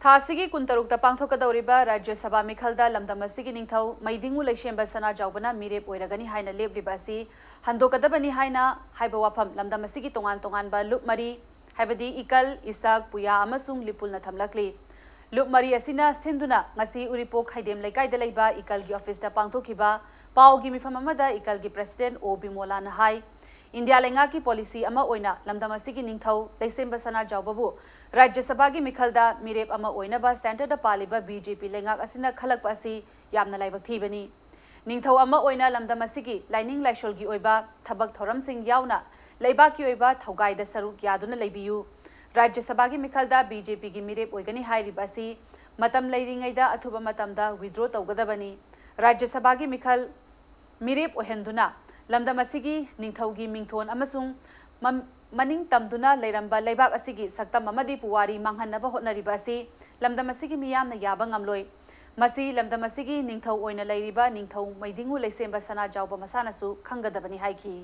ꯊꯥ ꯑꯁꯤꯒꯤ ꯀꯨꯟꯇꯔꯨꯛꯇ ꯄꯥꯡꯊꯣꯛꯀꯗꯧꯔꯤꯕ ꯔꯥꯖ꯭ꯌ ꯁꯚꯥ ꯃꯤꯈꯜꯗ ꯂꯝꯗꯝ ꯑꯁꯤꯒꯤ ꯅꯤꯡꯊꯧ ꯃꯩꯗꯤꯡꯉꯨ ꯂꯩꯁꯦꯝꯕ ꯁꯅꯥꯖꯥꯎꯕꯅ ꯃꯤꯔꯦꯞ ꯑꯣꯏꯔꯒꯅꯤ ꯍꯥꯏꯅ ꯂꯦꯞꯂꯤꯕ ꯑꯁꯤ ꯍꯟꯗꯣꯛꯀꯗꯕꯅꯤ ꯍꯥꯏꯅ ꯍꯥꯏꯕ ꯋꯥꯐꯝ ꯂꯝꯗꯝ ꯑꯁꯤꯒꯤ ꯇꯣꯉꯥꯟ ꯇꯣꯉꯥꯟꯕ ꯂꯨꯞ ꯃꯔꯤ, ꯍꯥꯏꯕꯗꯤ ꯏꯀꯜ, ꯏꯁꯛ, ꯄꯨꯌꯥ ꯑꯃꯁꯨꯡ ꯂꯤꯄꯨꯜꯅ ꯊꯝꯂꯛꯂꯤ꯫ ꯂꯨꯞ ꯃꯔꯤ ꯑꯁꯤꯅ ꯁꯤꯟꯗꯨꯅ ꯉꯁꯤ ꯎꯔꯤꯄꯣꯛ ꯈꯩꯗꯦꯝ ꯂꯩꯀꯥꯏꯗ ꯂꯩꯕ ꯏꯀꯜꯒꯤ ꯑꯣꯐꯤꯁꯇ ꯄꯥꯡꯊꯣꯛꯈꯤꯕ ꯄꯥꯎꯒꯤ ꯃꯤꯐꯝ ꯑꯃꯗ ꯏꯀꯜꯒꯤ president ꯑꯣ ꯕꯤꯃꯣꯂꯥꯅ ꯍꯥꯏ, ꯏꯟꯗꯤꯌꯥ ꯂꯩꯉꯥꯛꯀꯤ policy ꯑꯃ ꯑꯣꯏꯅ ꯂꯝꯗꯝ ꯑꯁꯤꯒꯤ ꯅꯤꯡꯊꯧ ꯂꯩꯁꯦꯝꯕ ꯁꯅꯥꯖꯥꯎꯕꯕꯨ ꯔꯥꯖ꯭ꯌ ꯁꯚꯥꯒꯤ ꯃꯤꯈꯜꯗ ꯃꯤꯔꯦꯞ ꯑꯃ ꯑꯣꯏꯅꯕ centreꯗ ꯄꯥꯜꯂꯤꯕ ꯕꯤ ꯖꯦ ꯄꯤ ꯂꯩꯉꯥꯛ ꯑꯁꯤꯅ ꯈꯜꯂꯛꯄ ꯑꯁꯤ ꯌꯥꯝꯅ ꯂꯥꯏꯕꯛ ꯊꯤꯕꯅꯤ꯫ ꯅꯤꯡꯊꯧ ꯑꯃ ꯑꯣꯏꯅ ꯂꯝꯗꯝ ꯑꯁꯤꯒꯤ ꯂꯥꯏꯅꯤꯡ ꯂꯥꯏꯁꯣꯜꯒꯤ ꯑꯣꯏꯕ ꯊꯕꯛ ꯊꯧꯔꯝꯁꯤꯡ ꯌꯥꯎꯅ ꯂꯩꯕꯥꯛꯀꯤ ꯑꯣꯏꯕ ꯊꯧꯒꯥꯏꯗ ꯁꯔꯨꯛ ꯌꯥꯗꯨꯅ ꯂꯩꯕꯤꯌꯨ꯫ ꯔꯥꯖ꯭ꯌ ꯁꯚꯥꯒꯤ ꯃꯤꯈꯜꯗ ꯕꯤ ꯖꯦ ꯄꯤꯒꯤ ꯃꯤꯔꯦꯞ ꯑꯣꯏꯒꯅꯤ ꯍꯥꯏꯔꯤꯕ ꯑꯁꯤ ꯃꯇꯝ ꯂꯩꯔꯤꯉꯩꯗ ꯑꯊꯨꯕ ꯃꯇꯝꯗ withdraw ꯇꯧꯒꯗꯕꯅꯤ꯫ ꯔꯥꯖ꯭ꯌ ꯁꯚꯥꯒꯤ ꯃꯤꯈꯜ ꯃꯤꯔꯦꯞ ꯑꯣꯏꯍꯟꯗꯨꯅ ꯂꯝꯗꯝ ꯑꯁꯤꯒꯤ ꯅꯤꯡꯊꯧꯒꯤ ꯃꯤꯡꯊꯣꯟ ꯑꯃꯁꯨꯡ ꯃꯝ-, ꯃꯅꯤꯡ ꯇꯝꯗꯨꯅ ꯂꯩꯔꯝꯕ ꯂꯩꯕꯥꯛ ꯑꯁꯤꯒꯤ ꯁꯛꯇꯝ ꯑꯃꯗꯤ ꯄꯨꯋꯥꯔꯤ ꯃꯥꯡꯍꯟꯅꯕ ꯍꯣꯠꯅꯔꯤꯕ ꯑꯁꯤ ꯂꯝꯗꯝ ꯑꯁꯤꯒꯤ ꯃꯤꯌꯥꯝꯅ ꯌꯥꯕ ꯉꯝꯂꯣꯏ꯫ ꯃꯁꯤ ꯂꯝꯗꯝ ꯑꯁꯤꯒꯤ ꯅꯤꯡꯊꯧ ꯑꯣꯏꯅ ꯂꯩꯔꯤꯕ ꯅꯤꯡꯊꯧ ꯃꯩꯗꯤꯡꯉꯨ ꯂꯩꯁꯦꯝꯕ ꯁꯅꯥꯖꯥꯎꯕ ꯃꯁꯥꯅꯁꯨ ꯈꯪꯒꯗꯕꯅꯤ ꯍꯥꯏꯈꯤ꯫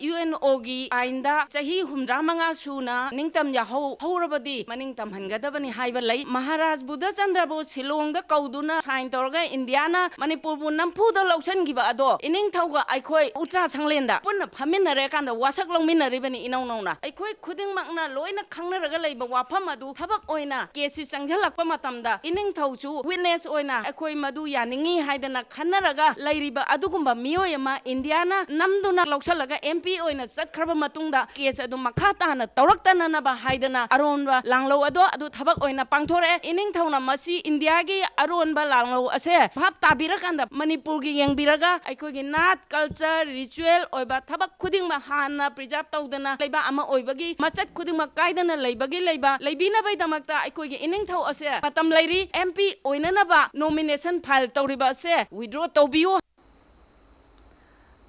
ꯌꯨ ꯑꯦꯟ ꯑꯣꯒꯤ ꯑꯥꯏꯟꯗ ꯆꯍꯤ ꯍꯨꯝꯗ꯭ꯔꯥ ꯃꯉꯥ ꯁꯨꯅ ꯅꯤꯡꯇꯝ ꯌꯥꯍꯧ ꯍꯧꯔꯕꯗꯤ ꯃꯅꯤꯡ ꯇꯝꯍꯟꯒꯗꯕꯅꯤ ꯍꯥꯏꯕ ꯂꯩ꯫ ꯃꯍꯥꯔꯥꯖ ꯕꯨꯙꯆꯟꯗ꯭ꯔꯕꯨ ꯁꯤꯂꯣꯡꯗ ꯀꯧꯗꯨꯅ sign ꯇꯧꯔꯒ ꯏꯟꯗꯤꯌꯥꯅ ꯃꯅꯤꯄꯨꯔꯕꯨ ꯅꯝꯐꯨꯗ ꯂꯧꯁꯤꯟꯈꯤꯕ ꯑꯗꯣ ꯏꯅꯤꯡꯊꯧꯒ ꯑꯩꯈꯣꯏ ꯎꯇ꯭ꯔꯥ ꯁꯪꯂꯦꯟꯗ ꯄꯨꯟꯅ ꯐꯝꯃꯤꯟꯅꯔꯦ ꯀꯥꯟꯗ ꯋꯥꯁꯛ ꯂꯧꯃꯤꯟꯅꯔꯤꯕꯅꯤ ꯏꯅꯧ ꯅꯧꯅ꯫ ꯑꯩꯈꯣꯏ ꯈꯨꯗꯤꯡꯃꯛꯅ ꯂꯣꯏꯅ ꯈꯪꯅꯔꯒ ꯂꯩꯕ ꯋꯥꯐꯝ ꯑꯗꯨ ꯊꯕꯛ ꯑꯣꯏꯅ case ꯁꯤ ꯆꯪꯁꯤꯜꯂꯛꯄ ꯃꯇꯝꯗ ꯏꯅꯤꯡꯊꯧꯁꯨ witness ꯑꯣꯏꯅ ꯑꯩꯈꯣꯏ ꯃꯗꯨ ꯌꯥꯅꯤꯡꯉꯤ ꯍꯥꯏꯗꯅ ꯈꯟꯅꯔꯒ ꯂꯩꯔꯤꯕ ꯑꯗꯨꯒꯨꯝꯕ ꯃꯤꯑꯣꯏ ꯑꯃ ꯏꯟꯗꯤꯌꯥꯅ ꯅꯝꯗꯨꯅ ꯂꯧꯁꯤꯜꯂꯒ ꯑꯦꯝ ꯄꯤ ꯑꯣꯏꯅ ꯆꯠꯈ꯭ꯔꯕ ꯃꯇꯨꯡꯗ ꯀꯦꯁ ꯑꯗꯨ ꯃꯈꯥ ꯇꯥꯅ ꯇꯧꯔꯛꯇꯅꯅꯕ ꯍꯥꯏꯗꯅ ꯑꯔꯣꯟꯕ ꯂꯥꯡꯂꯧ ꯑꯗꯣ ꯑꯗꯨ ꯊꯕꯛ ꯑꯣꯏꯅ ꯄꯥꯡꯊꯣꯔꯛꯑꯦ꯫ ꯏꯅꯤꯡꯊꯧꯅ ꯃꯁꯤ ꯏꯟꯗꯤꯌꯥꯒꯤ ꯑꯔꯣꯟꯕ ꯂꯥꯡꯂꯧ ꯑꯁꯦ ꯚꯥꯞ ꯇꯥꯕꯤꯔꯀꯥꯟꯗ ꯃꯅꯤꯄꯨꯔꯒꯤ ꯌꯦꯡꯕꯤꯔꯒ ꯑꯩꯈꯣꯏꯒꯤ ꯅꯥꯠ, ꯀꯜꯆꯔ, ꯔꯤꯆꯨꯋꯦꯜ ꯑꯣꯏꯕ ꯊꯕꯛ ꯈꯨꯗꯤꯡꯃꯛ ꯍꯥꯟꯅ ꯄ꯭ꯔꯤꯖꯥꯔꯚ ꯇꯧꯗꯅ ꯂꯩꯕ ꯑꯃ ꯑꯣꯏꯕꯒꯤ ꯃꯆꯠ ꯈꯨꯗꯤꯡꯃꯛ ꯀꯥꯏꯗꯅ ꯂꯩꯕꯒꯤ ꯂꯩꯕ ꯂꯩꯕꯤꯅꯕꯒꯤꯗꯃꯛꯇ ꯑꯩꯈꯣꯏꯒꯤ ꯏꯅꯤꯡꯊꯧ ꯑꯁꯦ ꯃꯇꯝ ꯂꯩꯔꯤ꯫ ꯑꯦꯝ ꯄꯤ ꯑꯣꯏꯅꯅꯕ ꯅꯣꯃꯤꯅꯦꯁꯟ ꯐꯥꯏꯜ ꯇꯧꯔꯤꯕ ꯑꯁꯦ ꯋꯤꯗ꯭ꯔꯣ ꯇꯧꯕꯤꯌꯨ꯫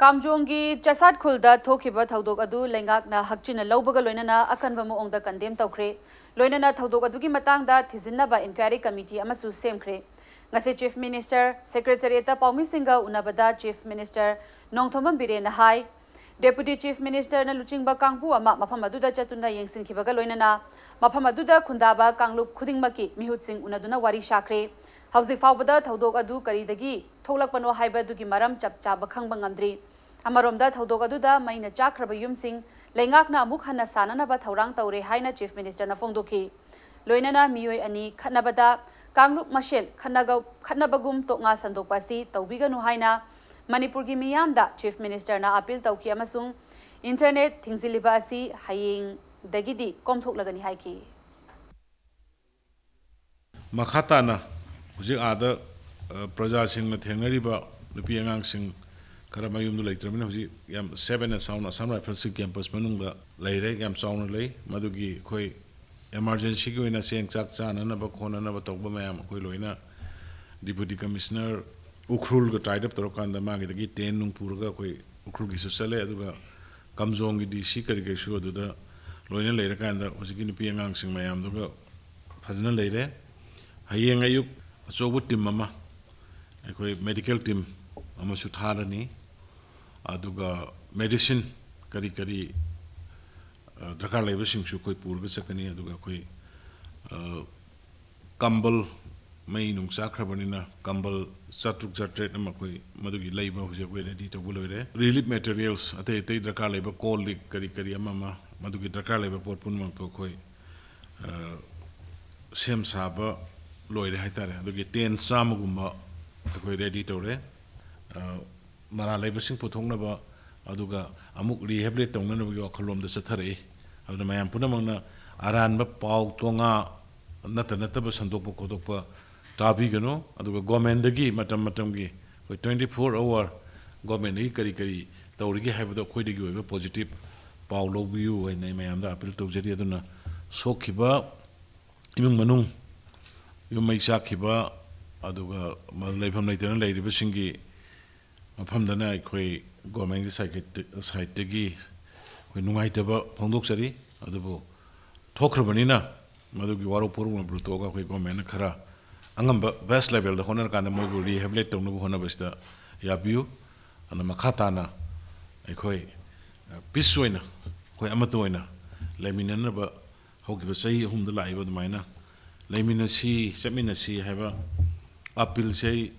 ꯀꯥꯝꯖꯣꯡꯒꯤ ꯆꯁꯥꯠ ꯈꯨꯜꯗ ꯊꯣꯛꯈꯤꯕ ꯊꯧꯗꯣꯛ ꯑꯗꯨ ꯂꯩꯉꯥꯛꯅ ꯍꯛꯆꯤꯟꯅ ꯂꯧꯕꯒ ꯂꯣꯏꯅꯅ ꯑꯀꯟꯕ ꯃꯑꯣꯡꯗ ꯀꯟꯗꯦꯝ ꯇꯧꯈ꯭ꯔꯦ꯫ ꯂꯣꯏꯅꯅ ꯊꯧꯗꯣꯛ ꯑꯗꯨꯒꯤ ꯃꯇꯥꯡꯗ ꯊꯤꯖꯤꯟꯅꯕ ꯏꯟꯀ꯭ꯋꯥꯏꯔꯤ ꯀꯃꯤꯇꯤ ꯑꯃꯁꯨ ꯁꯦꯝꯈ꯭ꯔꯦ꯫ ꯉꯁꯤ ꯆꯤꯐ ꯃꯤꯅꯤꯁꯇꯔ ꯁꯦꯀ꯭ꯔꯦꯇꯔꯤꯌꯦꯠꯇ ꯄꯥꯎꯃꯤꯁꯤꯡꯒ ꯎꯅꯕꯗ ꯆꯤꯐ ꯃꯤꯅꯤꯁꯇꯔ ꯅꯣꯡꯊꯣꯝꯕꯝ ꯕꯤꯔꯦꯟꯅ ꯍꯥꯏ, ꯗꯦꯄꯨꯇꯤ ꯆꯤꯐ ꯃꯤꯅꯤꯁꯇꯔꯅ ꯂꯨꯆꯤꯡꯕ ꯀꯥꯡꯕꯨ ꯑꯃ ꯃꯐꯝ ꯑꯗꯨꯗ ꯆꯠꯇꯨꯅ ꯌꯦꯡꯁꯤꯟꯈꯤꯕꯒ ꯂꯣꯏꯅꯅ ꯃꯐꯝ ꯑꯗꯨꯗ ꯈꯨꯟꯗꯥꯕ ꯀꯥꯡꯂꯨꯞ ꯈꯨꯗꯤꯡꯃꯛꯀꯤ ꯃꯤꯍꯨꯠꯁꯤꯡ ꯎꯅꯗꯨꯅ ꯋꯥꯔꯤ ꯁꯥꯈ꯭ꯔꯦ꯫ ꯍꯧꯖꯤꯛ ꯐꯥꯎꯕꯗ ꯊꯧꯗꯣꯛ ꯑꯗꯨ ꯀꯔꯤꯗꯒꯤ ꯊꯣꯛꯂꯛꯄꯅꯣ ꯍꯥꯏꯕꯗꯨꯒꯤ ꯃꯔꯝ ꯆꯞ ꯆꯥꯕ ꯈꯪꯕ ꯉꯝꯗ꯭ꯔꯤ꯫ ꯑꯃꯔꯣꯝꯗ ꯊꯧꯗꯣꯛ ꯑꯗꯨꯗ ꯃꯩꯅ ꯆꯥꯛꯈ꯭ꯔꯕ ꯌꯨꯝꯁꯤꯡ ꯂꯩꯉꯥꯛꯅ ꯑꯃꯨꯛ ꯍꯟꯅ ꯁꯥꯅꯅꯕ ꯊꯧꯔꯥꯡ ꯇꯧꯔꯦ ꯍꯥꯏꯅ ꯆꯤꯐ ꯃꯤꯅꯤꯁꯇꯔꯅ ꯐꯣꯡꯗꯣꯛꯈꯤ꯫ ꯂꯣꯏꯅꯅ ꯃꯤꯑꯣꯏ ꯑꯅꯤ ꯈꯠꯅꯕꯗ ꯀꯥꯡꯂꯨꯞ ꯃꯁꯦꯜ ꯈꯠꯅꯒ-, ꯈꯠꯅꯕꯒꯨꯝ ꯇꯣꯛꯉꯥ ꯁꯟꯗꯣꯛꯄ ꯑꯁꯤ ꯇꯧꯕꯤꯒꯅꯨ ꯍꯥꯏꯅ ꯃꯅꯤꯄꯨꯔꯒꯤ ꯃꯤꯌꯥꯝꯗ ꯆꯤꯐ ꯃꯤꯅꯤꯁꯇꯔꯅ ꯑꯥꯄꯤꯜ ꯇꯧꯈꯤ ꯑꯃꯁꯨꯡ ꯏꯟꯇꯔꯅꯦꯠ ꯊꯤꯡꯖꯤꯜꯂꯤꯕ ꯑꯁꯤ ꯍꯌꯦꯡꯗꯒꯤꯗꯤ ꯀꯣꯝꯊꯣꯛꯂꯒꯅꯤ ꯍꯥꯏꯈꯤ꯫ ꯃꯈꯥ ꯇꯥꯅ ꯍꯧꯖꯤꯛ ꯑꯥꯗ, ꯑ, ꯄ꯭ꯔꯖꯥꯁꯤꯡꯅ ꯊꯦꯡꯅꯔꯤꯕ ꯅꯨꯄꯤ ꯑꯉꯥꯡꯁꯤꯡ ꯈꯔ ꯃꯌꯨꯝꯗ ꯂꯩꯇ꯭ꯔꯕꯅꯤꯅ ꯍꯧꯖꯤꯛ ꯌꯥꯝ safe and sound Assam Riflesꯀꯤ campus ꯃꯅꯨꯡꯗ ꯂꯩꯔꯦ, ꯌꯥꯝ ꯆꯥꯎꯅ ꯂꯩ꯫ ꯃꯗꯨꯒꯤ ꯑꯩꯈꯣꯏ emergencyꯒꯤ ꯑꯣꯏꯅ ꯆꯦꯡ ꯆꯥꯛ ꯆꯥꯅꯅꯕ ꯈꯣꯠꯅꯅꯕ ꯇꯧꯕ ꯃꯌꯥꯝ ꯑꯩꯈꯣꯏ ꯂꯣꯏꯅ Deputy Commissioner ꯎꯈ꯭ꯔꯨꯜꯒ tied up ꯇꯧꯔꯀꯥꯟꯗ ꯃꯥꯒꯤꯗꯒꯤ tent ꯅꯨꯡ ꯄꯨꯔꯒ ꯑꯩꯈꯣꯏ ꯎꯈ꯭ꯔꯨꯜꯒꯤꯁꯨ ꯆꯠꯂꯦ, ꯑꯗꯨꯒ ꯀꯥꯝꯖꯣꯡꯒꯤ ꯗꯤ ꯁꯤ ꯀꯔꯤ ꯀꯔꯤꯁꯨ ꯑꯗꯨꯗ ꯂꯣꯏꯅ ꯂꯩꯔꯀꯥꯟꯗ ꯍꯧꯖꯤꯛꯀꯤ ꯅꯨꯄꯤ ꯑꯉꯥꯡꯁꯤꯡ ꯃꯌꯥꯝꯗꯨꯒ ꯐꯖꯅ ꯂꯩꯔꯦ꯫ ꯍꯌꯦꯡ ꯑꯌꯨꯛ ꯑꯆꯧꯕ team ꯑꯃ, ꯑꯩꯈꯣꯏ medical team ꯑꯃꯁꯨ ꯊꯥꯔꯅꯤ, ꯑꯗꯨꯒ medicine ꯀꯔꯤ ꯀꯔꯤ, ꯑ, ꯗꯔꯀꯥꯔ ꯂꯩꯕꯁꯤꯡꯁꯨ ꯑꯩꯈꯣꯏ ꯄꯨꯔꯒ ꯆꯠꯀꯅꯤ꯫ ꯑꯗꯨꯒ ꯑꯩꯈꯣꯏ, ꯑ, ꯀꯝꯕꯜ, ꯃꯩ ꯅꯨꯡ ꯆꯥꯛꯈ꯭ꯔꯕꯅꯤꯅ ꯀꯝꯕꯜ ꯆꯥꯇ꯭ꯔꯨꯛ ꯆꯥꯇ꯭ꯔꯦꯠ ꯑꯃ ꯑꯩꯈꯣꯏ ꯃꯗꯨꯒꯤ ꯂꯩꯕ ꯍꯧꯖꯤꯛ ꯑꯩꯈꯣꯏ ready ꯇꯧꯕ ꯂꯣꯏꯔꯦ꯫ Relief materials ꯑꯇꯩ ꯑꯇꯩ ꯗꯔꯀꯥꯔ ꯂꯩꯕ ꯀꯣꯜ ꯂꯤꯛ ꯀꯔꯤ ꯀꯔꯤ ꯑꯃ ꯑꯃ ꯃꯗꯨꯒꯤ ꯗꯔꯀꯥꯔ ꯂꯩꯕ ꯄꯣꯠ ꯄꯨꯝꯅꯃꯛꯇꯣ ꯑꯩꯈꯣꯏ, ꯑ, ꯁꯦꯝ ꯁꯥꯕ ꯂꯣꯏꯔꯦ ꯍꯥꯏꯇꯥꯔꯦ꯫ ꯑꯗꯨꯒꯤ tent ꯆꯥꯝꯃꯒꯨꯝꯕ ꯑꯩꯈꯣꯏ ready ꯇꯧꯔꯦ꯫ ꯑ, ꯃꯔꯥ ꯂꯩꯕꯁꯤꯡ ꯄꯨꯊꯣꯛꯅꯕ, ꯑꯗꯨꯒ ꯑꯃꯨꯛ rehabilitate ꯇꯧꯅꯅꯕꯒꯤ ꯋꯥꯈꯜꯂꯣꯝꯗ ꯆꯠꯊꯔꯛꯏ꯫ ꯑꯗꯨꯅ ꯃꯌꯥꯝ ꯄꯨꯝꯅꯃꯛꯅ ꯑꯔꯥꯟꯕ ꯄꯥꯎ ꯇꯣꯉꯥ ꯅꯠꯇ ꯅꯠꯇꯕ ꯁꯟꯗꯣꯛꯄ ꯈꯣꯠꯇꯣꯛꯄ ꯇꯥꯕꯤꯒꯅꯨ꯫ ꯑꯗꯨꯒ government ꯇꯒꯤ ꯃꯇꯝ ꯃꯇꯝꯒꯤ ꯑꯩꯈꯣꯏ twenty four hour government ꯇꯒꯤ ꯀꯔꯤ ꯀꯔꯤ ꯇꯧꯔꯤꯒꯦ ꯍꯥꯏꯕꯗꯣ ꯑꯩꯈꯣꯏꯗꯒꯤ ꯑꯣꯏꯕ positive ꯄꯥꯎ ꯂꯧꯕꯤꯌꯨ ꯍꯥꯏꯅ ꯑꯩ ꯃꯌꯥꯝꯗ appeal ꯇꯧꯖꯔꯤ꯫ ꯑꯗꯨꯅ ꯁꯣꯛꯈꯤꯕ ꯏꯃꯨꯡ ꯃꯅꯨꯡ, ꯌꯨꯝ ꯃꯩ ꯆꯥꯛꯈꯤꯕ, ꯑꯗꯨꯒ ꯂꯩꯐꯝ ꯂꯩꯇꯅ ꯂꯩꯔꯤꯕꯁꯤꯡꯒꯤ ꯃꯐꯝꯗꯅ ꯑꯩꯈꯣꯏ government ꯀꯤ side ꯇꯒꯤ ꯑꯩꯈꯣꯏ ꯅꯨꯡꯉꯥꯏꯇꯕ ꯐꯣꯡꯗꯣꯛꯆꯔꯤ꯫ ꯑꯗꯨꯕꯨ ꯊꯣꯛꯈ꯭ꯔꯕꯅꯤꯅ ꯃꯗꯨꯒꯤ ꯋꯥꯔꯧ ꯄꯨꯔꯧꯅꯕꯗꯨ ꯇꯣꯛꯑꯒ ꯑꯩꯈꯣꯏ government ꯅ ꯈꯔ ꯑꯉꯝꯕ best level ꯗ ꯍꯣꯠꯅꯔꯀꯥꯟꯗ ꯃꯣꯏꯕꯨ rehabilitate ꯇꯧꯅꯕ ꯍꯣꯠꯅꯕꯁꯤꯗ ꯌꯥꯕꯤꯌꯨ꯫ ꯑꯗꯨꯅ ꯃꯈꯥ ꯇꯥꯅ ꯑꯩꯈꯣꯏ peace ꯑꯣꯏꯅ, ꯑꯩꯈꯣꯏ ꯑꯃꯠꯇ ꯑꯣꯏꯅ ꯂꯩꯃꯤꯟꯅꯅꯕ ꯍꯧꯈꯤꯕ ꯆꯍꯤ ꯑꯍꯨꯝꯗ ꯂꯥꯛꯏꯕ ꯑꯗꯨꯃꯥꯏꯅ ꯂꯩꯃꯤꯟꯅꯁꯤ, ꯆꯠꯃꯤꯟꯅꯁꯤ ꯍꯥꯏꯕ appeal ꯁꯦ ꯑꯩ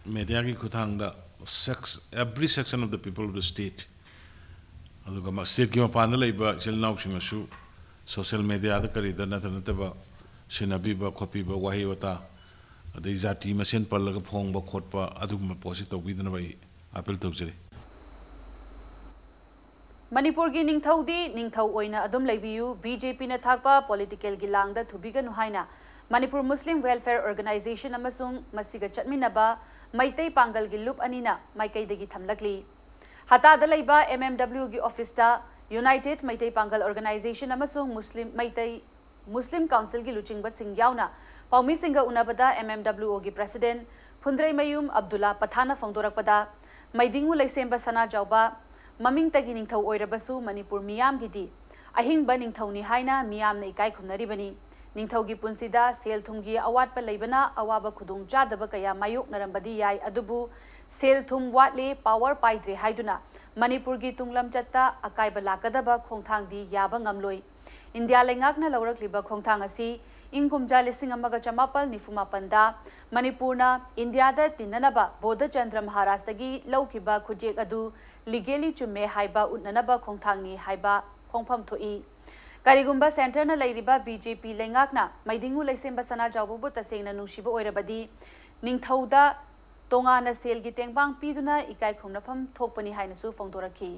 media ꯒꯤ ꯈꯨꯠꯊꯥꯡꯗ sec-, every section of the people of the state, ꯑꯗꯨꯒ ꯃ-, state ꯀꯤ ꯃꯄꯥꯟꯗ ꯂꯩꯕ ꯏꯆꯤꯜ ꯏꯅꯥꯎꯁꯤꯡꯅꯁꯨ social media ꯗ ꯀꯔꯤꯗ ꯅꯠꯇ ꯅꯠꯇꯕ ꯁꯤꯟꯅꯕꯤꯕ ꯈꯣꯠꯄꯤꯕ, ꯋꯥꯍꯩ ꯋꯥꯇꯥ, ꯑꯗꯩ ꯖꯥꯇꯤ ꯃꯁꯦꯟ ꯄꯜꯂꯒ ꯐꯣꯡꯕ ꯈꯣꯠꯄ, ꯑꯗꯨꯒꯨꯝꯕ ꯄꯣꯠꯁꯤ ꯇꯧꯕꯤꯗꯅꯕ ꯑꯩ appeal ꯇꯧꯖꯔꯤ꯫ ꯃꯅꯤꯄꯨꯔꯒꯤ ꯅꯤꯡꯊꯧꯗꯤ ꯅꯤꯡꯊꯧ ꯑꯣꯏꯅ ꯑꯗꯨꯝ ꯂꯩꯕꯤꯌꯨ, ꯕꯤ ꯖꯦ ꯄꯤꯅ ꯊꯥꯛꯄ political ꯒꯤ ꯂꯥꯡꯗ ꯊꯨꯕꯤꯒꯅꯨ ꯍꯥꯏꯅ ꯃꯅꯤꯄꯨꯔ ꯃꯨꯁꯂꯤꯝ Welfare Organisation ꯑꯃꯁꯨꯡ ꯃꯁꯤꯒ ꯆꯠꯃꯤꯟꯅꯕ ꯃꯩꯇꯩ ꯄꯥꯡꯒꯜꯒꯤ ꯂꯨꯞ ꯑꯅꯤꯅ ꯃꯥꯏꯀꯩꯗꯒꯤ ꯊꯝꯂꯛꯂꯤ꯫ ꯍꯇꯥꯗ ꯂꯩꯕ M M W ꯒꯤ office ꯇ United ꯃꯩꯇꯩ ꯄꯥꯡꯒꯜ Organisation ꯑꯃꯁꯨꯡ ꯃꯨꯁꯂꯤꯝ ꯃꯩꯇꯩ ꯃꯨꯁꯂꯤꯝ council ꯒꯤ ꯂꯨꯆꯤꯡꯕꯁꯤꯡ ꯌꯥꯎꯅ ꯄꯥꯎꯃꯤꯁꯤꯡꯒ ꯎꯅꯕꯗ M M W O ꯒꯤ president ꯐꯨꯟꯗ꯭ꯔꯩꯃꯌꯨꯝ ꯑꯕꯗꯨꯜꯂꯥ ꯄꯊꯥꯟꯅ ꯐꯣꯡꯗꯣꯔꯛꯄꯗ, ꯃꯩꯗꯤꯡꯉꯨ ꯂꯩꯁꯦꯝꯕ ꯁꯅꯥꯖꯥꯎꯕ ꯃꯃꯤꯡꯇꯒꯤ ꯅꯤꯡꯊꯧ ꯑꯣꯏꯔꯕꯁꯨ ꯃꯅꯤꯄꯨꯔ ꯃꯤꯌꯥꯝꯒꯤꯗꯤ ꯑꯍꯤꯡꯕ ꯅꯤꯡꯊꯧꯅꯤ ꯍꯥꯏꯅ ꯃꯤꯌꯥꯝꯅ ꯏꯀꯥꯏ ꯈꯨꯝꯅꯔꯤꯕꯅꯤ꯫ ꯅꯤꯡꯊꯧꯒꯤ ꯄꯨꯟꯁꯤꯗ ꯁꯦꯜ ꯊꯨꯝꯒꯤ ꯑꯋꯥꯠꯄ ꯂꯩꯕꯅ ꯑꯋꯥꯕ ꯈꯨꯗꯣꯡꯆꯥꯗꯕ ꯀꯌꯥ ꯃꯥꯌꯣꯛꯅꯔꯝꯕꯗꯤ ꯌꯥꯏ, ꯑꯗꯨꯕꯨ ꯁꯦꯜ ꯊꯨꯝ ꯋꯥꯠꯂꯦ, power ꯄꯥꯏꯗ꯭ꯔꯦ ꯍꯥꯏꯗꯨꯅ ꯃꯅꯤꯄꯨꯔꯒꯤ ꯇꯨꯡꯂꯝꯆꯠꯇ ꯑꯀꯥꯏꯕ ꯂꯥꯛꯀꯗꯕ ꯈꯣꯡꯊꯥꯡꯗꯤ ꯌꯥꯕ ꯉꯝꯂꯣꯏ꯫ ꯏꯟꯗꯤꯌꯥ ꯂꯩꯉꯥꯛꯅ ꯂꯧꯔꯛꯂꯤꯕ ꯈꯣꯡꯊꯥꯡ ꯑꯁꯤ ꯏꯪ ꯀꯨꯝꯖꯥ ꯂꯤꯁꯤꯡ ꯑꯃꯒ ꯆꯃꯥꯄꯜ ꯅꯤꯐꯨ ꯃꯥꯄꯟꯗ ꯃꯅꯤꯄꯨꯔꯅ ꯏꯟꯗꯤꯌꯥꯗ ꯇꯤꯟꯅꯅꯕ ꯕꯣꯙꯆꯟꯗ꯭ꯔ ꯃꯍꯥꯔꯥꯖꯇꯒꯤ ꯂꯧꯈꯤꯕ ꯈꯨꯠꯌꯦꯛ ꯑꯗꯨ legally ꯆꯨꯝꯃꯦ ꯍꯥꯏꯕ ꯎꯠꯅꯅꯕ ꯈꯣꯡꯊꯥꯡꯅꯤ ꯍꯥꯏꯕ ꯈꯣꯡꯐꯝ ꯊꯣꯛꯏ꯫ ꯀꯔꯤꯒꯨꯝꯕ centre ꯅ ꯂꯩꯔꯤꯕ B J P ꯂꯩꯉꯥꯛꯅ ꯃꯩꯗꯤꯡꯉꯨ ꯂꯩꯁꯦꯝꯕ ꯁꯅꯥꯖꯥꯎꯕꯕꯨ ꯇꯁꯦꯡꯅ ꯅꯨꯡꯁꯤꯕ ꯑꯣꯏꯔꯕꯗꯤ, ꯅꯤꯡꯊꯧꯗ ꯇꯣꯉꯥꯟꯅ ꯁꯦꯜꯒꯤ ꯇꯦꯡꯕꯥꯡ ꯄꯤꯗꯨꯅ ꯏꯀꯥꯏ ꯈꯨꯝꯅꯐꯝ ꯊꯣꯛꯄꯅꯤ ꯍꯥꯏꯅꯁꯨ ꯐꯣꯡꯗꯣꯔꯛꯈꯤ꯫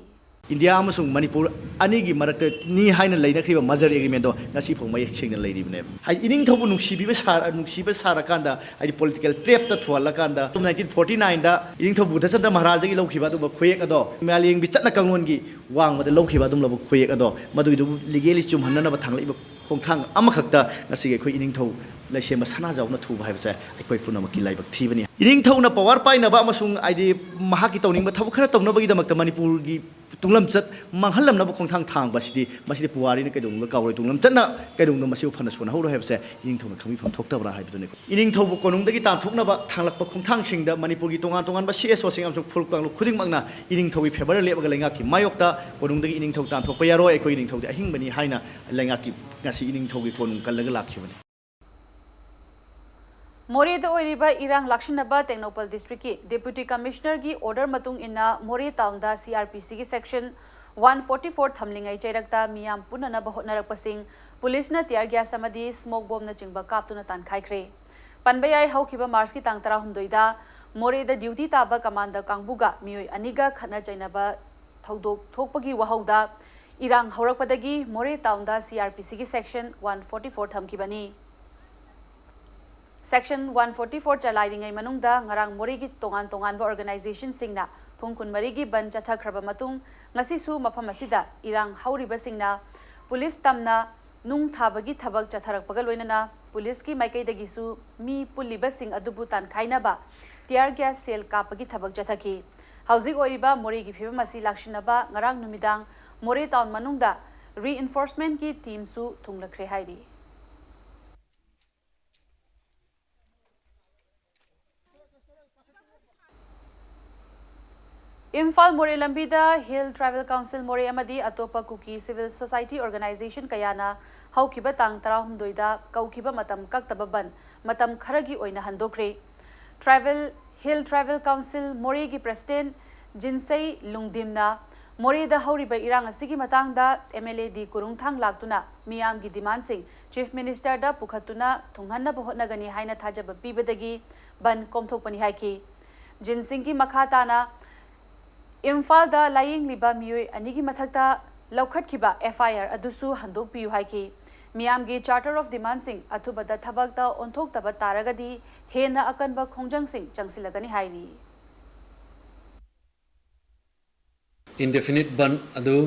ꯏꯟꯗꯤꯌꯥ ꯑꯃꯁꯨꯡ ꯃꯅꯤꯄꯨꯔ ꯑꯅꯤꯒꯤ ꯃꯔꯛꯇꯅꯤ ꯍꯥꯏꯅ ꯂꯩꯅꯈ꯭ꯔꯤꯕ ꯃꯔꯖꯔ ꯑꯦꯒ꯭ꯔꯤꯃꯦꯟꯗꯣ ꯉꯁꯤ ꯐꯥꯎ ꯃꯌꯦꯛ ꯁꯦꯡꯅ ꯂꯩꯔꯤꯕꯅꯦꯕ꯫ ꯍꯥꯏꯗꯤ ꯏꯅꯤꯡꯊꯧꯕꯨ ꯅꯨꯡꯁꯤꯕꯤꯕ ꯁꯥꯔ ꯅꯨꯡꯁꯤꯕ ꯁꯥꯔꯀꯥꯟꯗ, ꯍꯥꯏꯗꯤ ꯄꯣꯂꯤꯇꯤꯀꯦꯜ ꯇ꯭ꯔꯦꯞꯇ ꯊꯨꯍꯜꯂꯀꯥꯟꯗ, ꯅꯥꯏꯟꯇꯤꯟ ꯐꯣꯔꯇꯤ ꯅꯥꯏꯟꯗ ꯏꯅꯤꯡꯊꯧ ꯕꯨꯙꯆꯟꯗ꯭ꯔ ꯃꯍꯥꯔꯥꯖꯗꯒꯤ ꯂꯧꯈꯤꯕ ꯑꯗꯨꯒꯨꯝꯕ ꯈꯨꯌꯦꯛ ꯑꯗꯣ ꯃꯥꯂꯦꯝꯒꯤ ꯆꯠꯅ ꯀꯥꯡꯂꯣꯟꯒꯤ ꯋꯥꯡꯃꯗ ꯂꯧꯈꯤꯕ ꯑꯗꯨꯒꯨꯝꯂꯕ ꯈꯨꯌꯦꯛ ꯑꯗꯣ ꯃꯗꯨꯒꯤꯗꯨꯕꯨ ꯂꯤꯒꯦꯂꯤ ꯆꯨꯝꯍꯟꯅꯅꯕ ꯊꯥꯡꯂꯛꯏꯕ ꯈꯣꯡꯊꯥꯡ ꯑꯃꯈꯛꯇ ꯉꯁꯤꯒꯤ ꯑꯩꯈꯣꯏ ꯏꯅꯤꯡꯊꯧ ꯂꯩꯁꯦꯝꯕ ꯁꯅꯥꯖꯥꯎꯅ ꯊꯨꯕ ꯍꯥꯏꯕꯁꯦ ꯑꯩꯈꯣꯏ ꯄꯨꯝꯅꯃꯛꯀꯤ ꯂꯥꯏꯕꯛ ꯊꯤꯕꯅꯤ꯫ ꯏꯅꯤꯡꯊꯧꯅ ꯄꯋꯥꯔ ꯄꯥꯏꯅꯕ ꯑꯃꯁꯨꯡ ꯍꯥꯏꯗꯤ ꯃꯍꯥꯛꯀꯤ ꯇꯧꯅꯤꯡꯕ ꯊꯕꯛ ꯈꯔ ꯇꯧꯅꯕꯒꯤꯗꯃꯛꯇ ꯃꯅꯤꯄꯨꯔꯒꯤ ꯇꯨꯡꯂꯝꯆꯠ ꯃꯥꯡꯍꯜꯂꯝꯅꯕ ꯈꯣꯡꯊꯥꯡ ꯊꯥꯡꯕ ꯑꯁꯤꯗꯤ, ꯃꯁꯤꯗꯤ ꯄꯨꯋꯥꯔꯤꯅ ꯀꯩꯗꯧꯅꯨꯡꯗ ꯀꯥꯎꯔꯣꯏ꯫ ꯇꯨꯡꯂꯝꯆꯠꯅ ꯀꯩꯗꯧꯅꯨꯡꯗ ꯃꯁꯤꯕꯨ ꯐꯅ ꯁꯣꯟꯅꯍꯧꯔꯣꯏ ꯍꯥꯏꯕꯁꯦ ꯏꯅꯤꯡꯊꯧꯅ ꯈꯪꯕꯤꯐꯝ ꯊꯣꯛꯇꯕ꯭ꯔꯥ ꯍꯥꯏꯕꯗꯨꯅꯤ꯫ ꯏꯅꯤꯡꯊꯧꯕꯨ ꯀꯣꯅꯨꯡꯗꯒꯤ ꯇꯥꯟꯊꯣꯛꯅꯕ ꯊꯥꯡꯂꯛꯄ ꯈꯣꯡꯊꯥꯡꯁꯤꯡꯗ ꯃꯅꯤꯄꯨꯔꯒꯤ ꯇꯣꯉꯥꯟ ꯇꯣꯉꯥꯟꯕ ꯁꯤ ꯑꯦꯁ ꯑꯣꯁꯤꯡ ꯑꯃꯁꯨꯡ ꯐꯨꯔꯨꯞ ꯀꯥꯡꯂꯨꯞ ꯈꯨꯗꯤꯡꯃꯛꯅ ꯏꯅꯤꯡꯊꯧꯒꯤ ꯐꯦꯚꯔꯗ ꯂꯦꯞꯄꯒ ꯂꯩꯉꯥꯛꯀꯤ ꯃꯥꯌꯣꯛꯇ ꯀꯣꯅꯨꯡꯗꯒꯤ ꯏꯅꯤꯡꯊꯧ ꯇꯥꯟꯊꯣꯛꯄ ꯌꯥꯔꯣꯏ, ꯑꯩꯈꯣꯏ ꯏꯅꯤꯡꯊꯧꯗꯤ ꯑꯍꯤꯡꯕꯅꯤ ꯍꯥꯏꯅ ꯂꯩꯉꯥꯛꯀꯤ ꯉꯁꯤ ꯏꯅꯤꯡꯊꯧꯒꯤ ꯀꯣꯅꯨꯡ ꯀꯜꯂꯒ ꯂꯥꯛꯈꯤꯕꯅꯤ꯫ ꯃꯣꯔꯦꯗ ꯑꯣꯏꯔꯤꯕ ꯏꯔꯥꯡ ꯂꯥꯛꯁꯤꯟꯅꯕ ꯇꯦꯡꯅꯧꯄꯜ ꯗꯤꯁꯇ꯭ꯔꯤꯛꯀꯤ ꯗꯦꯄ꯭ꯌꯨꯇꯤ ꯀꯃꯤꯁꯅꯔꯒꯤ ꯑꯣꯔꯗꯔ ꯃꯇꯨꯡ ꯏꯟꯅ ꯃꯣꯔꯦ ꯇꯥꯎꯟꯗ ꯁꯤ ꯑꯥꯔ ꯄꯤ ꯁꯤꯒꯤ ꯁꯦꯛꯁꯟ ꯋꯥꯟ ꯐꯣꯔꯇꯤ ꯐꯣꯔ ꯊꯝꯂꯤꯉꯩ ꯆꯩꯔꯛꯇ ꯃꯤꯌꯥꯝ ꯄꯨꯟꯅꯅꯕ ꯍꯣꯠꯅꯔꯛꯄꯁꯤꯡ ꯄꯨꯂꯤꯁꯅ ꯇꯤꯌꯥꯔ ꯒ꯭ꯌꯥꯁ ꯑꯃꯗꯤ ꯁ꯭ꯃꯣꯛ ꯕꯣꯝꯅꯆꯤꯡꯕ ꯀꯥꯞꯇꯨꯅ ꯇꯥꯟꯈꯥꯏꯈ꯭ꯔꯦ꯫ ꯄꯟꯕ ꯌꯥꯏ, ꯍꯧꯈꯤꯕ ꯃꯥꯔꯆꯀꯤ ꯇꯥꯡ ꯇꯔꯥꯍꯨꯝꯗꯣꯏꯗ ꯃꯣꯔꯦꯗ ꯗ꯭ꯌꯨꯇꯤ ꯇꯥꯕ ꯀꯃꯥꯟꯗꯣ ꯀꯥꯡꯕꯨꯒ ꯃꯤꯑꯣꯏ ꯑꯅꯤꯒ ꯈꯠꯅ ꯆꯩꯅꯕ ꯊꯧꯗꯣꯛ ꯊꯣꯛꯄꯒꯤ ꯋꯥꯍꯧꯗ ꯏꯔꯥꯡ ꯍꯧꯔꯛꯄꯗꯒꯤ ꯃꯣꯔꯦ ꯇꯥꯎꯟꯗ ꯁꯤ ꯑꯥꯔ ꯄꯤ ꯁꯤꯒꯤ ꯁꯦꯛꯁꯟ ꯋꯥꯟ ꯐꯣꯔꯇꯤ ꯐꯣꯔ ꯊꯝꯈꯤꯕꯅꯤ꯫ ꯁꯦꯛꯁꯟ ꯋꯥꯟ ꯐꯣꯔꯇꯤ ꯐꯣꯔ ꯆꯂꯥꯏꯔꯤꯉꯩ ꯃꯅꯨꯡꯗ ꯉꯔꯥꯡ ꯃꯣꯔꯦꯒꯤ ꯇꯣꯉꯥꯟ ꯇꯣꯉꯥꯟꯕ ꯑꯣꯔꯒꯅꯥꯏꯖꯦꯁꯟꯁꯤꯡꯅ ꯄꯨꯡ ꯀꯨꯟꯃꯔꯤꯒꯤ ꯕꯟ ꯆꯠꯊꯈ꯭ꯔꯕ ꯃꯇꯨꯡ, ꯉꯁꯤꯁꯨ ꯃꯐꯝ ꯑꯁꯤꯗ ꯏꯔꯥꯡ ꯍꯧꯔꯤꯕꯁꯤꯡꯅ ꯄꯨꯂꯤꯁ ꯇꯝꯅ ꯅꯨꯡ ꯊꯥꯕꯒꯤ ꯊꯕꯛ ꯆꯠꯊꯔꯛꯄꯒ ꯂꯣꯏꯅꯅ ꯄꯨꯂꯤꯁꯀꯤ ꯃꯥꯏꯀꯩꯗꯒꯤꯁꯨ ꯃꯤ ꯄꯨꯜꯂꯤꯕꯁꯤꯡ ꯑꯗꯨꯕꯨ ꯇꯥꯟꯈꯥꯏꯅꯕ ꯇꯤꯌꯥꯔ ꯒ꯭ꯌꯥꯁ ꯁꯦꯜ ꯀꯥꯞꯄꯒꯤ ꯊꯕꯛ ꯆꯠꯊꯈꯤ꯫ ꯍꯧꯖꯤꯛ ꯑꯣꯏꯔꯤꯕ ꯃꯣꯔꯦꯒꯤ ꯐꯤꯕꯝ ꯑꯁꯤ ꯂꯥꯛꯁꯤꯟꯅꯕ ꯉꯔꯥꯡ ꯅꯨꯃꯤꯗꯥꯡ ꯃꯣꯔꯦ ꯇꯥꯎꯟ ꯃꯅꯨꯡꯗ ꯔꯤꯏꯟꯐꯣꯔꯁꯃꯦꯟꯠꯀꯤ ꯇꯤꯝꯁꯨ ꯊꯨꯡꯂꯈ꯭ꯔꯦ ꯍꯥꯏꯔꯤ꯫ ꯏꯝꯐꯥꯜ ꯃꯣꯔꯦ ꯂꯝꯕꯤꯗ ꯍꯤꯜ ꯇ꯭ꯔꯥꯏꯕꯦꯜ ꯀꯥꯎꯟꯁꯤꯜ ꯃꯣꯔꯦ ꯑꯃꯗꯤ ꯑꯇꯣꯞꯄ ꯀꯨꯀꯤ ꯁꯤꯚꯤꯜ ꯁꯣꯁꯥꯏꯇꯤ ꯑꯣꯔꯒꯅꯥꯏꯖꯦꯁꯟ ꯀꯌꯥꯅ ꯍꯧꯈꯤꯕ ꯇꯥꯡ ꯇꯔꯥꯍꯨꯝꯗꯣꯏꯗ ꯀꯧꯈꯤꯕ ꯃꯇꯝ ꯀꯛꯇꯕ ꯕꯟ ꯃꯇꯝ ꯈꯔꯒꯤ ꯑꯣꯏꯅ ꯍꯟꯗꯣꯛꯈ꯭ꯔꯦ꯫ ꯇ꯭ꯔꯥꯏꯕꯦꯜ, ꯍꯤꯜ ꯇ꯭ꯔꯥꯏꯕꯦꯜ ꯀꯥꯎꯟꯁꯤꯜ ꯃꯣꯔꯦꯒꯤ ꯄ꯭ꯔꯦꯁꯤꯗꯦꯟꯠ ꯖꯤꯟꯁꯩ ꯂꯨꯡꯗꯤꯝꯅ ꯃꯣꯔꯦꯗ ꯍꯧꯔꯤꯕ ꯏꯔꯥꯡ ꯑꯁꯤꯒꯤ ꯃꯇꯥꯡꯗ ꯑꯦꯝ ꯑꯦꯜ ꯑꯦ ꯗꯤ ꯀꯨꯔꯨꯡꯊꯥꯡ ꯂꯥꯛꯇꯨꯅ ꯃꯤꯌꯥꯝꯒꯤ ꯗꯤꯃꯥꯟꯁꯤꯡ ꯆꯤꯐ ꯃꯤꯅꯤꯁꯇꯔꯗ ꯄꯨꯈꯠꯇꯨꯅ ꯊꯨꯡꯍꯟꯅꯕ ꯍꯣꯠꯅꯒꯅꯤ ꯍꯥꯏꯅ ꯊꯥꯖꯕ ꯄꯤꯕꯗꯒꯤ ꯕꯟ ꯀꯣꯝꯊꯣꯛꯄꯅꯤ ꯍꯥꯏꯈꯤ꯫ ꯖꯤꯟ ꯁꯤꯡꯒꯤ ꯃꯈꯥ ꯇꯥꯅ ꯏꯝꯐꯥꯜꯗ ꯂꯥꯌꯦꯡꯂꯤꯕ ꯃꯤꯑꯣꯏ ꯑꯅꯤꯒꯤ ꯃꯊꯛꯇ ꯂꯧꯈꯠꯈꯤꯕ F I R ꯑꯗꯨꯁꯨ ꯍꯟꯗꯣꯛꯄꯤꯌꯨ ꯍꯥꯏꯈꯤ꯫ ꯃꯤꯌꯥꯝꯒꯤ Charter of Demandꯁꯤꯡ ꯑꯊꯨꯕꯗ ꯊꯕꯛꯇ ꯑꯣꯟꯊꯣꯛꯇꯕ ꯇꯥꯔꯒꯗꯤ ꯍꯦꯟꯅ ꯑꯀꯟꯕ ꯈꯣꯡꯖꯪꯁꯤꯡ ꯆꯪꯁꯤꯜꯂꯒꯅꯤ ꯍꯥꯏꯔꯤ꯫ Indefinite ꯕꯟꯗ ꯑꯗꯨ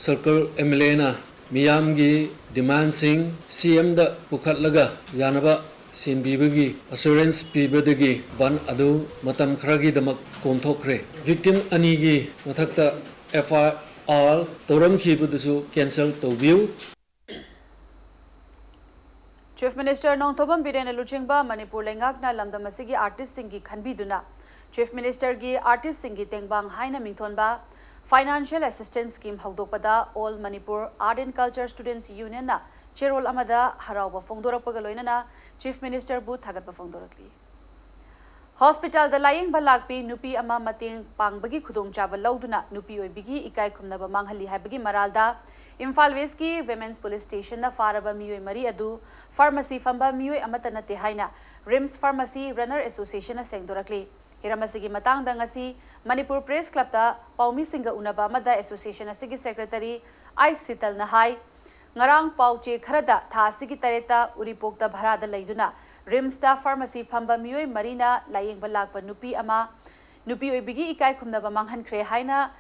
ꯁꯔꯀꯜ M L Aꯅ ꯃꯤꯌꯥꯝꯒꯤ demandꯁꯤꯡ C Mꯗ ꯄꯨꯈꯠꯂꯒ ꯌꯥꯅꯕ ꯁꯤꯟꯕꯤꯕꯒꯤ assurance ꯄꯤꯕꯗꯒꯤ ꯕꯟꯗ ꯑꯗꯨ ꯃꯇꯝ ꯈꯔꯒꯤꯗꯃꯛ ꯀꯣꯝꯊꯣꯛꯈ꯭ꯔꯦ꯫ Victim ꯑꯅꯤꯒꯤ ꯃꯊꯛꯇ F I R ꯇꯧꯔꯝꯈꯤꯕꯗꯨꯁꯨ cancel ꯇꯧꯕꯤꯌꯨ꯫ Chief Minister ꯅꯣꯡꯊꯣꯝꯕꯝ ꯕꯤꯔꯦꯟꯅ ꯂꯨꯆꯤꯡꯕ ꯃꯅꯤꯄꯨꯔ ꯂꯩꯉꯥꯛꯅ ꯂꯝꯗꯝ ꯑꯁꯤꯒꯤ artistꯁꯤꯡꯒꯤ ꯈꯟꯕꯤꯗꯨꯅ Chief Ministerꯒꯤ artistꯁꯤꯡꯒꯤ ꯇꯦꯡꯕꯥꯡ ꯍꯥꯏꯅ ꯃꯤꯡꯊꯣꯟꯕ Financial Assistance Scheme ꯍꯧꯗꯣꯛꯄꯗ All Manipur Art and Culture Students Unionꯅ ꯆꯦꯔꯣꯜ ꯑꯃꯗ ꯍꯔꯥꯎꯕ ꯐꯣꯡꯗꯣꯔꯛꯄꯒ ꯂꯣꯏꯅꯅ Chief Ministerꯕꯨ ꯊꯥꯒꯠꯄ ꯐꯣꯡꯗꯣꯔꯛꯂꯤ꯫ Hospitalꯗ ꯂꯥꯌꯦꯡꯕ ꯂꯥꯛꯄꯤ ꯅꯨꯄꯤ ꯑꯃ ꯃꯇꯦꯡ ꯄꯥꯡꯕꯒꯤ ꯈꯨꯗꯣꯡꯆꯥꯕ ꯂꯧꯗꯨꯅ ꯅꯨꯄꯤ ꯑꯣꯏꯕꯤꯒꯤ ꯏꯀꯥꯏ ꯈꯨꯝꯅꯕ ꯃꯥꯡꯍꯜꯂꯤ ꯍꯥꯏꯕꯒꯤ ꯃꯔꯥꯜꯗ ꯏꯝꯐꯥꯜ Westꯀꯤ Women's Police Stationꯅ ꯐꯥꯔꯕ ꯃꯤꯑꯣꯏ ꯃꯔꯤ ꯑꯗꯨ pharmacy ꯐꯝꯕ ꯃꯤꯑꯣꯏ ꯑꯃꯠꯇ ꯅꯠꯇꯦ ꯍꯥꯏꯅ RIMS Pharmacy Runner Associationꯅ ꯁꯦꯡꯗꯣꯔꯛꯂꯤ꯫ ꯍꯤꯔꯝ ꯑꯁꯤꯒꯤ ꯃꯇꯥꯡꯗ ꯉꯁꯤ ꯃꯅꯤꯄꯨꯔ Press Clubꯇ ꯄꯥꯎꯃꯤꯁꯤꯡꯒ ꯎꯅꯕ ꯑꯃꯗ association ꯑꯁꯤꯒꯤ secretary ꯑꯥꯏ ꯁꯤꯇꯜꯅ ꯍꯥꯏ, ꯉꯔꯥꯡ ꯄꯥꯎ ꯆꯦ ꯈꯔꯗ ꯊꯥ ꯑꯁꯤꯒꯤ ꯇꯔꯦꯠꯇ ꯎꯔꯤꯄꯣꯛꯇ ꯚꯔꯥꯗ ꯂꯩꯗꯨꯅ RIMSꯇ pharmacy ꯐꯝꯕ ꯃꯤꯑꯣꯏ ꯃꯔꯤꯅ ꯂꯥꯌꯦꯡꯕ ꯂꯥꯛꯄ ꯅꯨꯄꯤ ꯑꯃ ꯅꯨꯄꯤ ꯑꯣꯏꯕꯤꯒꯤ ꯏꯀꯥꯏ ꯈꯨꯝꯅꯕ ꯃꯥꯡꯍꯟꯈ꯭ꯔꯦ ꯍꯥꯏꯅ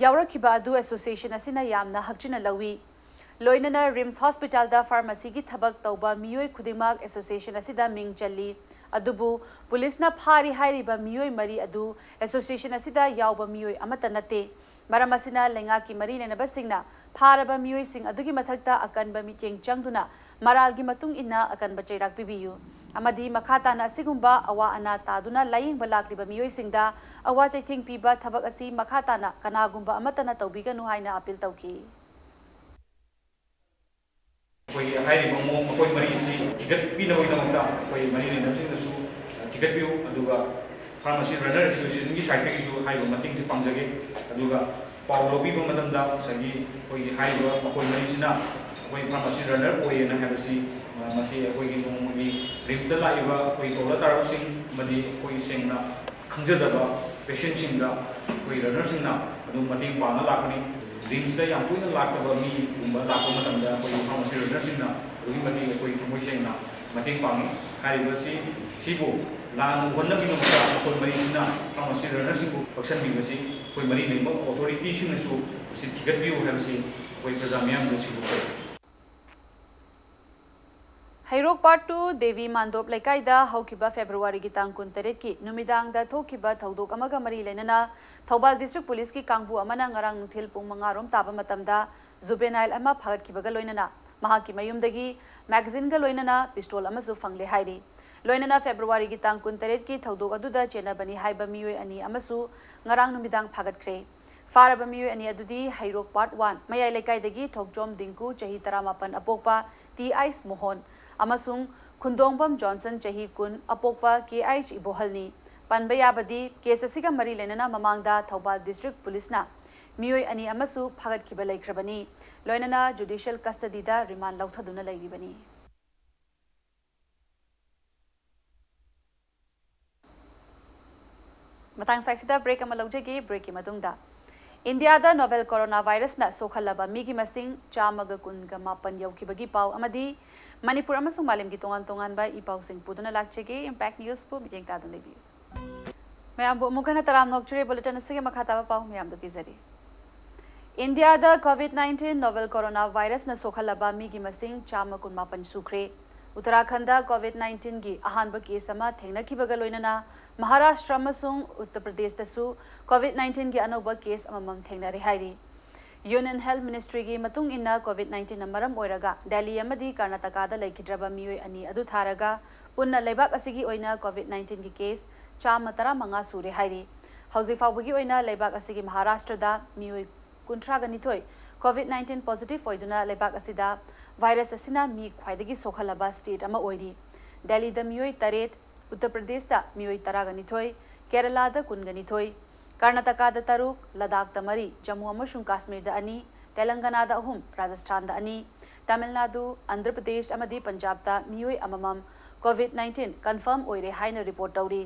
ꯌꯥꯎꯔꯛꯈꯤꯕ ꯑꯗꯨ association ꯑꯁꯤꯅ ꯌꯥꯝꯅ ꯍꯛꯆꯤꯟꯅ ꯂꯧꯏ꯫ ꯂꯣꯏꯅꯅ RIMS Hospitalꯗ pharmacyꯒꯤ ꯊꯕꯛ ꯇꯧꯕ ꯃꯤꯑꯣꯏ ꯈꯨꯗꯤꯡꯃꯛ association ꯑꯁꯤꯗ ꯃꯤꯡ ꯆꯜꯂꯤ꯫ ꯑꯗꯨꯕꯨ ꯄꯨꯂꯤꯁꯅ ꯐꯥꯔꯤ ꯍꯥꯏꯔꯤꯕ ꯃꯤꯑꯣꯏ ꯃꯔꯤ ꯑꯗꯨ association ꯑꯁꯤꯗ ꯌꯥꯎꯕ ꯃꯤꯑꯣꯏ ꯑꯃꯠꯇ ꯅꯠꯇꯦ꯫ ꯃꯔꯝ ꯑꯁꯤꯅ ꯂꯩꯉꯥꯛꯀꯤ ꯃꯔꯤ ꯂꯩꯅꯕꯁꯤꯡꯅ ꯐꯥꯔꯕ ꯃꯤꯑꯣꯏꯁꯤꯡ ꯑꯗꯨꯒꯤ ꯃꯊꯛꯇ ꯑꯀꯟꯕ ꯃꯤꯠꯌꯦꯡ ꯆꯪꯗꯨꯅ ꯃꯔꯥꯜꯒꯤ ꯃꯇꯨꯡ ꯏꯟꯅ ꯑꯀꯟꯕ ꯆꯩꯔꯥꯛ ꯄꯤꯕꯤꯌꯨ ꯑꯃꯗꯤ ꯃꯈꯥ ꯇꯥꯅ ꯑꯁꯤꯒꯨꯝꯕ ꯑꯋꯥ ꯑꯅꯥ ꯇꯥꯗꯨꯅ ꯂꯥꯌꯦꯡꯕ ꯂꯥꯛꯂꯤꯕ ꯃꯤꯑꯣꯏꯁꯤꯡꯗ ꯑꯋꯥ ꯆꯩꯊꯦꯡ ꯄꯤꯕ ꯊꯕꯛ ꯑꯁꯤ ꯃꯈꯥ ꯇꯥꯅ ꯀꯅꯥꯒꯨꯝꯕ ꯑꯃꯠꯇꯅ ꯇꯧꯕꯤꯒꯅꯨ ꯍꯥꯏꯅ appeal ꯇꯧꯈꯤ꯫ ꯑꯩꯈꯣꯏꯒꯤ ꯍꯥꯏꯔꯤꯕ ꯃꯑꯣꯡ ꯃꯈꯣꯏ ꯃꯔꯤꯁꯤ ꯊꯤꯒꯠꯄꯤꯅꯕꯒꯤꯗꯃꯛꯇ ꯑꯩꯈꯣꯏ ꯃꯔꯤ ꯂꯩꯅꯕꯁꯤꯡꯗꯁꯨ ꯊꯤꯒꯠꯄꯤꯌꯨ, ꯑꯗꯨꯒ pharmacy runner associationꯒꯤ sideꯇꯒꯤꯁꯨ ꯍꯥꯏꯔꯤꯕ ꯃꯇꯦꯡꯁꯤ ꯄꯥꯡꯖꯒꯦ꯫ ꯑꯗꯨꯒ ꯄꯥꯎ ꯂꯧꯕꯤꯕ ꯃꯇꯝꯗ ꯉꯁꯥꯏꯒꯤ ꯑꯩꯈꯣꯏꯒꯤ ꯍꯥꯏꯔꯤꯕ ꯃꯈꯣꯏ ꯃꯔꯤꯁꯤꯅ ꯑꯩꯈꯣꯏ pharmacy runner ꯑꯣꯏꯌꯦꯅ ꯍꯥꯏꯕꯁꯤ, ꯃꯁꯤ ꯑꯩꯈꯣꯏꯒꯤ ꯅꯣꯡꯃꯒꯤ RIMSꯇ ꯂꯥꯛꯏꯕ ꯑꯩꯈꯣꯏ ꯇꯧꯔ ꯇꯥꯔꯕꯁꯤꯡ ꯑꯃꯗꯤ ꯑꯩꯈꯣꯏ ꯁꯦꯡꯅ ꯈꯪꯖꯗꯕ ꯄꯦꯁꯦꯟꯁꯤꯡꯗ ꯑꯩꯈꯣꯏ ꯔꯟꯅꯔꯁꯤꯡꯅ ꯑꯗꯨꯝ ꯃꯇꯦꯡ ꯄꯥꯡꯅ ꯂꯥꯛꯀꯅꯤ꯫ ꯔꯤꯝꯁꯇ ꯌꯥꯝ ꯇꯣꯏꯅ ꯂꯥꯛꯇꯕ ꯃꯤꯒꯨꯝꯕ ꯂꯥꯛꯄ ꯃꯇꯝꯗ ꯑꯩꯈꯣꯏꯒꯤ ꯐꯥꯔꯃꯥꯁꯤ ꯔꯟꯅꯔꯁꯤꯡꯅ ꯑꯗꯨꯛꯀꯤ ꯃꯇꯤꯛ ꯑꯩꯈꯣꯏ ꯊꯃꯣꯏ ꯁꯦꯡꯅ ꯃꯇꯦꯡ ꯄꯥꯡꯉꯤ꯫ ꯍꯥꯏꯔꯤꯕꯁꯤ ꯁꯤꯕꯨ ꯂꯥꯟ ꯎꯍꯟꯅꯕꯒꯤꯗꯃꯛꯇ ꯃꯈꯣꯏ ꯃꯔꯤꯁꯤꯅ ꯐꯥꯔꯃꯥꯁꯤ ꯔꯟꯅꯔꯁꯤꯡꯕꯨ ꯀꯛꯁꯟꯕꯤꯕꯁꯤ ꯑꯩꯈꯣꯏ ꯃꯔꯤ ꯂꯩꯅꯕ ꯑꯣꯊꯣꯔꯤꯇꯤꯁꯤꯡꯅꯁꯨ ꯃꯁꯤ ꯊꯤꯒꯠꯄꯤꯌꯨ ꯍꯥꯏꯕꯁꯤ ꯑꯩꯈꯣꯏ ꯄ꯭ꯔꯖꯥ ꯃꯤꯌꯥꯝꯗ ꯁꯤꯟꯗꯣꯛꯆꯔꯤ꯫ ꯍꯩꯔꯣꯛ ꯄꯥꯔꯠ ꯇꯨ ꯗꯦꯕꯤ ꯃꯥꯟꯗꯣꯞ ꯂꯩꯀꯥꯏꯗ ꯍꯧꯈꯤꯕ ꯐꯦꯕ꯭ꯔꯨꯋꯥꯔꯤꯒꯤ ꯇꯥꯡ ꯀꯨꯟꯇꯔꯦꯠꯀꯤ ꯅꯨꯃꯤꯗꯥꯡꯗ ꯊꯣꯛꯈꯤꯕ ꯊꯧꯗꯣꯛ ꯑꯃꯒ ꯃꯔꯤ ꯂꯩꯅꯅ ꯊꯧꯕꯥꯜ ꯗꯤꯁꯇ꯭ꯔꯤꯛ ꯄꯨꯂꯤꯁꯀꯤ ꯀꯥꯡꯕꯨ ꯑꯃꯅ ꯉꯔꯥꯡ ꯅꯨꯡꯊꯤꯜ ꯄꯨꯡ ꯃꯉꯥ ꯔꯣꯝ ꯇꯥꯕ ꯃꯇꯝꯗ ꯖꯨꯕꯦꯅꯥꯏꯜ ꯑꯃ ꯐꯥꯒꯠꯈꯤꯕꯒ ꯂꯣꯏꯅꯅ ꯃꯍꯥꯛꯀꯤ ꯃꯌꯨꯝꯗꯒꯤ ꯃꯦꯒꯥꯖꯤꯟꯒ ꯂꯣꯏꯅꯅ ꯄꯤꯁꯇꯣꯜ ꯑꯃꯁꯨ ꯐꯪꯂꯦ ꯍꯥꯏꯔꯤ꯫ ꯂꯣꯏꯅꯅ ꯐꯦꯕ꯭ꯔꯨꯋꯥꯔꯤꯒꯤ ꯇꯥꯡ ꯀꯨꯟꯇꯔꯦꯠꯀꯤ ꯊꯧꯗꯣꯛ ꯑꯗꯨꯗ ꯆꯦꯟꯅꯕꯅꯤ ꯍꯥꯏꯕ ꯃꯤꯑꯣꯏ ꯑꯅꯤ ꯑꯃꯁꯨ ꯉꯔꯥꯡ ꯅꯨꯃꯤꯗꯥꯡ ꯐꯥꯒꯠꯈ꯭ꯔꯦ꯫ ꯐꯥꯔꯕ ꯃꯤꯑꯣꯏ ꯑꯅꯤ ꯑꯗꯨꯗꯤ ꯍꯩꯔꯣꯛ ꯄꯥꯔꯠ ꯋꯥꯟ ꯃꯌꯥꯏ ꯂꯩꯀꯥꯏꯗꯒꯤ ꯊꯣꯛꯆꯣꯝ ꯗꯤꯡꯀꯨ ꯆꯍꯤ ꯇꯔꯥꯃꯥꯄꯟ ꯑꯄꯣꯛꯄ ꯇꯤ ꯑꯥꯏꯁ ꯃꯣꯍꯣꯟ ꯑꯃꯁꯨꯡ ꯈꯨꯟꯗꯣꯡꯕꯝ ꯖꯣꯟꯁꯟ ꯆꯍꯤ ꯀꯨꯟ ꯑꯄꯣꯛꯄ ꯀꯦ ꯑꯥꯏꯁ ꯏꯕꯣꯍꯜꯅꯤ꯫ ꯄꯟꯕ ꯌꯥꯕꯗꯤ ꯀꯦꯁ ꯑꯁꯤꯒ ꯃꯔꯤ ꯂꯩꯅꯅ ꯃꯃꯥꯡꯗ ꯊꯧꯕꯥꯜ ꯗꯤꯁꯇ꯭ꯔꯤꯛ ꯄꯨꯂꯤꯁꯅ ꯃꯤꯑꯣꯏ ꯑꯅꯤ ꯑꯃꯁꯨ ꯐꯥꯒꯠꯈꯤꯕ ꯂꯩꯈ꯭ꯔꯕꯅꯤ꯫ ꯂꯣꯏꯅꯅ ꯖꯨꯗꯤꯁꯤꯌꯦꯜ ꯀꯁꯇꯗꯤꯗ ꯔꯤꯃꯥꯟ ꯂꯧꯊꯗꯨꯅ ꯂꯩꯔꯤꯕꯅꯤ꯫ ꯃꯇꯥꯡ ꯁ꯭ꯋꯥꯏꯁꯤꯗ ꯕ꯭ꯔꯦꯛ ꯑꯃ ꯂꯧꯖꯒꯦ꯫ ꯕ꯭ꯔꯦꯛꯀꯤ ꯃꯇꯨꯡꯗ ꯏꯟꯗꯤꯌꯥꯗ ꯅꯣꯚꯦꯜ ꯀꯣꯔꯣꯅꯥ ꯚꯥꯏꯔꯁꯅ ꯁꯣꯛꯍꯜꯂꯕ ꯃꯤꯒꯤ ꯃꯁꯤꯡ ꯆꯥꯝꯃꯒ ꯀꯨꯟꯒ ꯃꯥꯄꯟ ꯌꯧꯈꯤꯕꯒꯤ ꯄꯥꯎ ꯑꯃꯗꯤ ꯃꯅꯤꯄꯨꯔ ꯑꯃꯁꯨꯡ ꯃꯥꯂꯦꯝꯒꯤ ꯇꯣꯉꯥꯟ ꯇꯣꯉꯥꯟꯕ ꯏ ꯄꯥꯎꯁꯤꯡ ꯄꯨꯗꯨꯅ ꯂꯥꯛꯆꯒꯦ꯫ ꯏꯝꯄꯦꯛ ꯅ꯭ꯌꯨꯁꯄꯨ ꯃꯤꯠꯌꯦꯡ ꯇꯥꯗꯨꯅ ꯂꯩꯕꯤꯌꯨ꯫ ꯃꯌꯥꯝꯕꯨ ꯑꯃꯨꯛ ꯍꯟꯅ ꯇꯔꯥꯝꯅ ꯑꯣꯛꯆꯔꯤ꯫ ꯕꯨꯂꯦꯇꯤꯟ ꯑꯁꯤꯒꯤ ꯃꯈꯥ ꯇꯥꯕ ꯄꯥꯎ ꯃꯌꯥꯝꯗ ꯄꯤꯖꯔꯤ꯫ ꯏꯟꯗꯤꯌꯥꯗ ꯀꯣꯚꯤꯗ ꯅꯥꯏꯟꯇꯤꯟ ꯅꯣꯚꯦꯜ ꯀꯣꯔꯣꯅꯥ ꯚꯥꯏꯔꯁꯅ ꯁꯣꯛꯍꯜꯂꯕ ꯃꯤꯒꯤ ꯃꯁꯤꯡ ꯆꯥꯝꯃ ꯀꯨꯟꯃꯥꯄꯟ ꯁꯨꯈ꯭ꯔꯦ꯫ ꯎꯠꯇꯔꯥꯈꯟꯗ ꯀꯣꯚꯤꯗ ꯅꯥꯏꯟꯇꯤꯟꯒꯤ ꯑꯍꯥꯟꯕ ꯀꯦꯁ ꯑꯃ ꯊꯦꯡꯅꯈꯤꯕꯒ ꯂꯣꯏꯅꯅ ꯃꯍꯥꯔꯥꯁꯇ꯭ꯔ ꯑꯃꯁꯨꯡ ꯎꯠꯇꯔ ꯄ꯭ꯔꯗꯦꯁꯇꯁꯨ ꯀꯣꯚꯤꯗ ꯅꯥꯏꯟꯇꯤꯟꯒꯤ ꯑꯅꯧꯕ ꯀꯦꯁ ꯑꯃꯃꯝ ꯊꯦꯡꯅꯔꯦ ꯍꯥꯏꯔꯤ꯫ ꯌꯨꯅꯤꯌꯟ ꯍꯦꯜꯊ ꯃꯤꯅꯤꯁꯇ꯭ꯔꯤꯒꯤ ꯃꯇꯨꯡ ꯏꯟꯅ ꯀꯣꯚꯤꯗ ꯅꯥꯏꯟꯇꯤꯟꯅ ꯃꯔꯝ ꯑꯣꯏꯔꯒ ꯗꯦꯜꯂꯤ ꯑꯃꯗꯤ ꯀꯔꯅꯥꯇꯀꯥꯗ ꯂꯩꯈꯤꯗ꯭ꯔꯕ ꯃꯤꯑꯣꯏ ꯑꯅꯤ ꯑꯗꯨ ꯊꯥꯔꯒ ꯄꯨꯟꯅ ꯂꯩꯕꯥꯛ ꯑꯁꯤꯒꯤ ꯑꯣꯏꯅ ꯀꯣꯚꯤꯗ ꯅꯥꯏꯟꯇꯤꯟꯒꯤ ꯀꯦꯁ ꯆꯥꯝꯃ ꯇꯔꯥꯃꯉꯥ ꯁꯨꯔꯦ ꯍꯥꯏꯔꯤ꯫ ꯍꯧꯖꯤꯛ ꯐꯥꯎꯕꯒꯤ ꯑꯣꯏꯅ ꯂꯩꯕꯥꯛ ꯑꯁꯤꯒꯤ ꯃꯍꯥꯔꯥꯁꯇ꯭ꯔꯗ ꯃꯤꯑꯣꯏ ꯀꯨꯟꯊ꯭ꯔꯥꯒ ꯅꯤꯊꯣꯏ ꯀꯣꯚꯤꯗ ꯅꯥꯏꯟꯇꯤꯟ ꯄꯣꯖꯤꯇꯤꯚ ꯑꯣꯏꯗꯨꯅ ꯂꯩꯕꯥꯛ ꯑꯁꯤꯗ ꯚꯥꯏꯔꯁ ꯑꯁꯤꯅ ꯃꯤ ꯈ꯭ꯋꯥꯏꯗꯒꯤ ꯁꯣꯛꯍꯜꯂꯕ ꯁ꯭ꯇꯦꯠ ꯑꯃ ꯑꯣꯏꯔꯤ꯫ ꯗꯦꯜꯂꯤꯗ ꯃꯤꯑꯣꯏ ꯇꯔꯦꯠ, ꯎꯠꯇꯔ ꯄ꯭ꯔꯗꯦꯁꯇ ꯃꯤꯑꯣꯏ ꯇꯔꯥꯒ ꯅꯤꯊꯣꯏ, ꯀꯦꯔꯂꯥꯗ ꯀꯨꯟꯒ ꯅꯤꯊꯣꯏ, ꯀꯔꯅꯥꯇꯀꯥꯗ ꯇꯔꯨꯛ, ꯂꯗꯥꯈꯇ ꯃꯔꯤ, ꯖꯝꯃꯨ ꯑꯃꯁꯨꯡ ꯀꯥꯁꯃꯤꯔꯗ ꯑꯅꯤ, ꯇꯦꯂꯪꯒꯅꯥꯗ ꯑꯍꯨꯝ, ꯔꯥꯖꯁꯊꯥꯟꯗ ꯑꯅꯤ, ꯇꯥꯃꯤꯜ ꯅꯥꯗꯨ, ꯑꯟꯙ꯭ꯔ ꯄ꯭ꯔꯗꯦꯁ ꯑꯃꯗꯤ ꯄꯟꯖꯥꯕꯇ ꯃꯤꯑꯣꯏ ꯑꯃꯃꯝ ꯀꯣꯚꯤꯗ ꯅꯥꯏꯟꯇꯤꯟ ꯀꯟꯐꯥꯔꯝ ꯑꯣꯏꯔꯦ ꯍꯥꯏꯅ ꯔꯤꯄꯣꯔꯠ ꯇꯧꯔꯤ꯫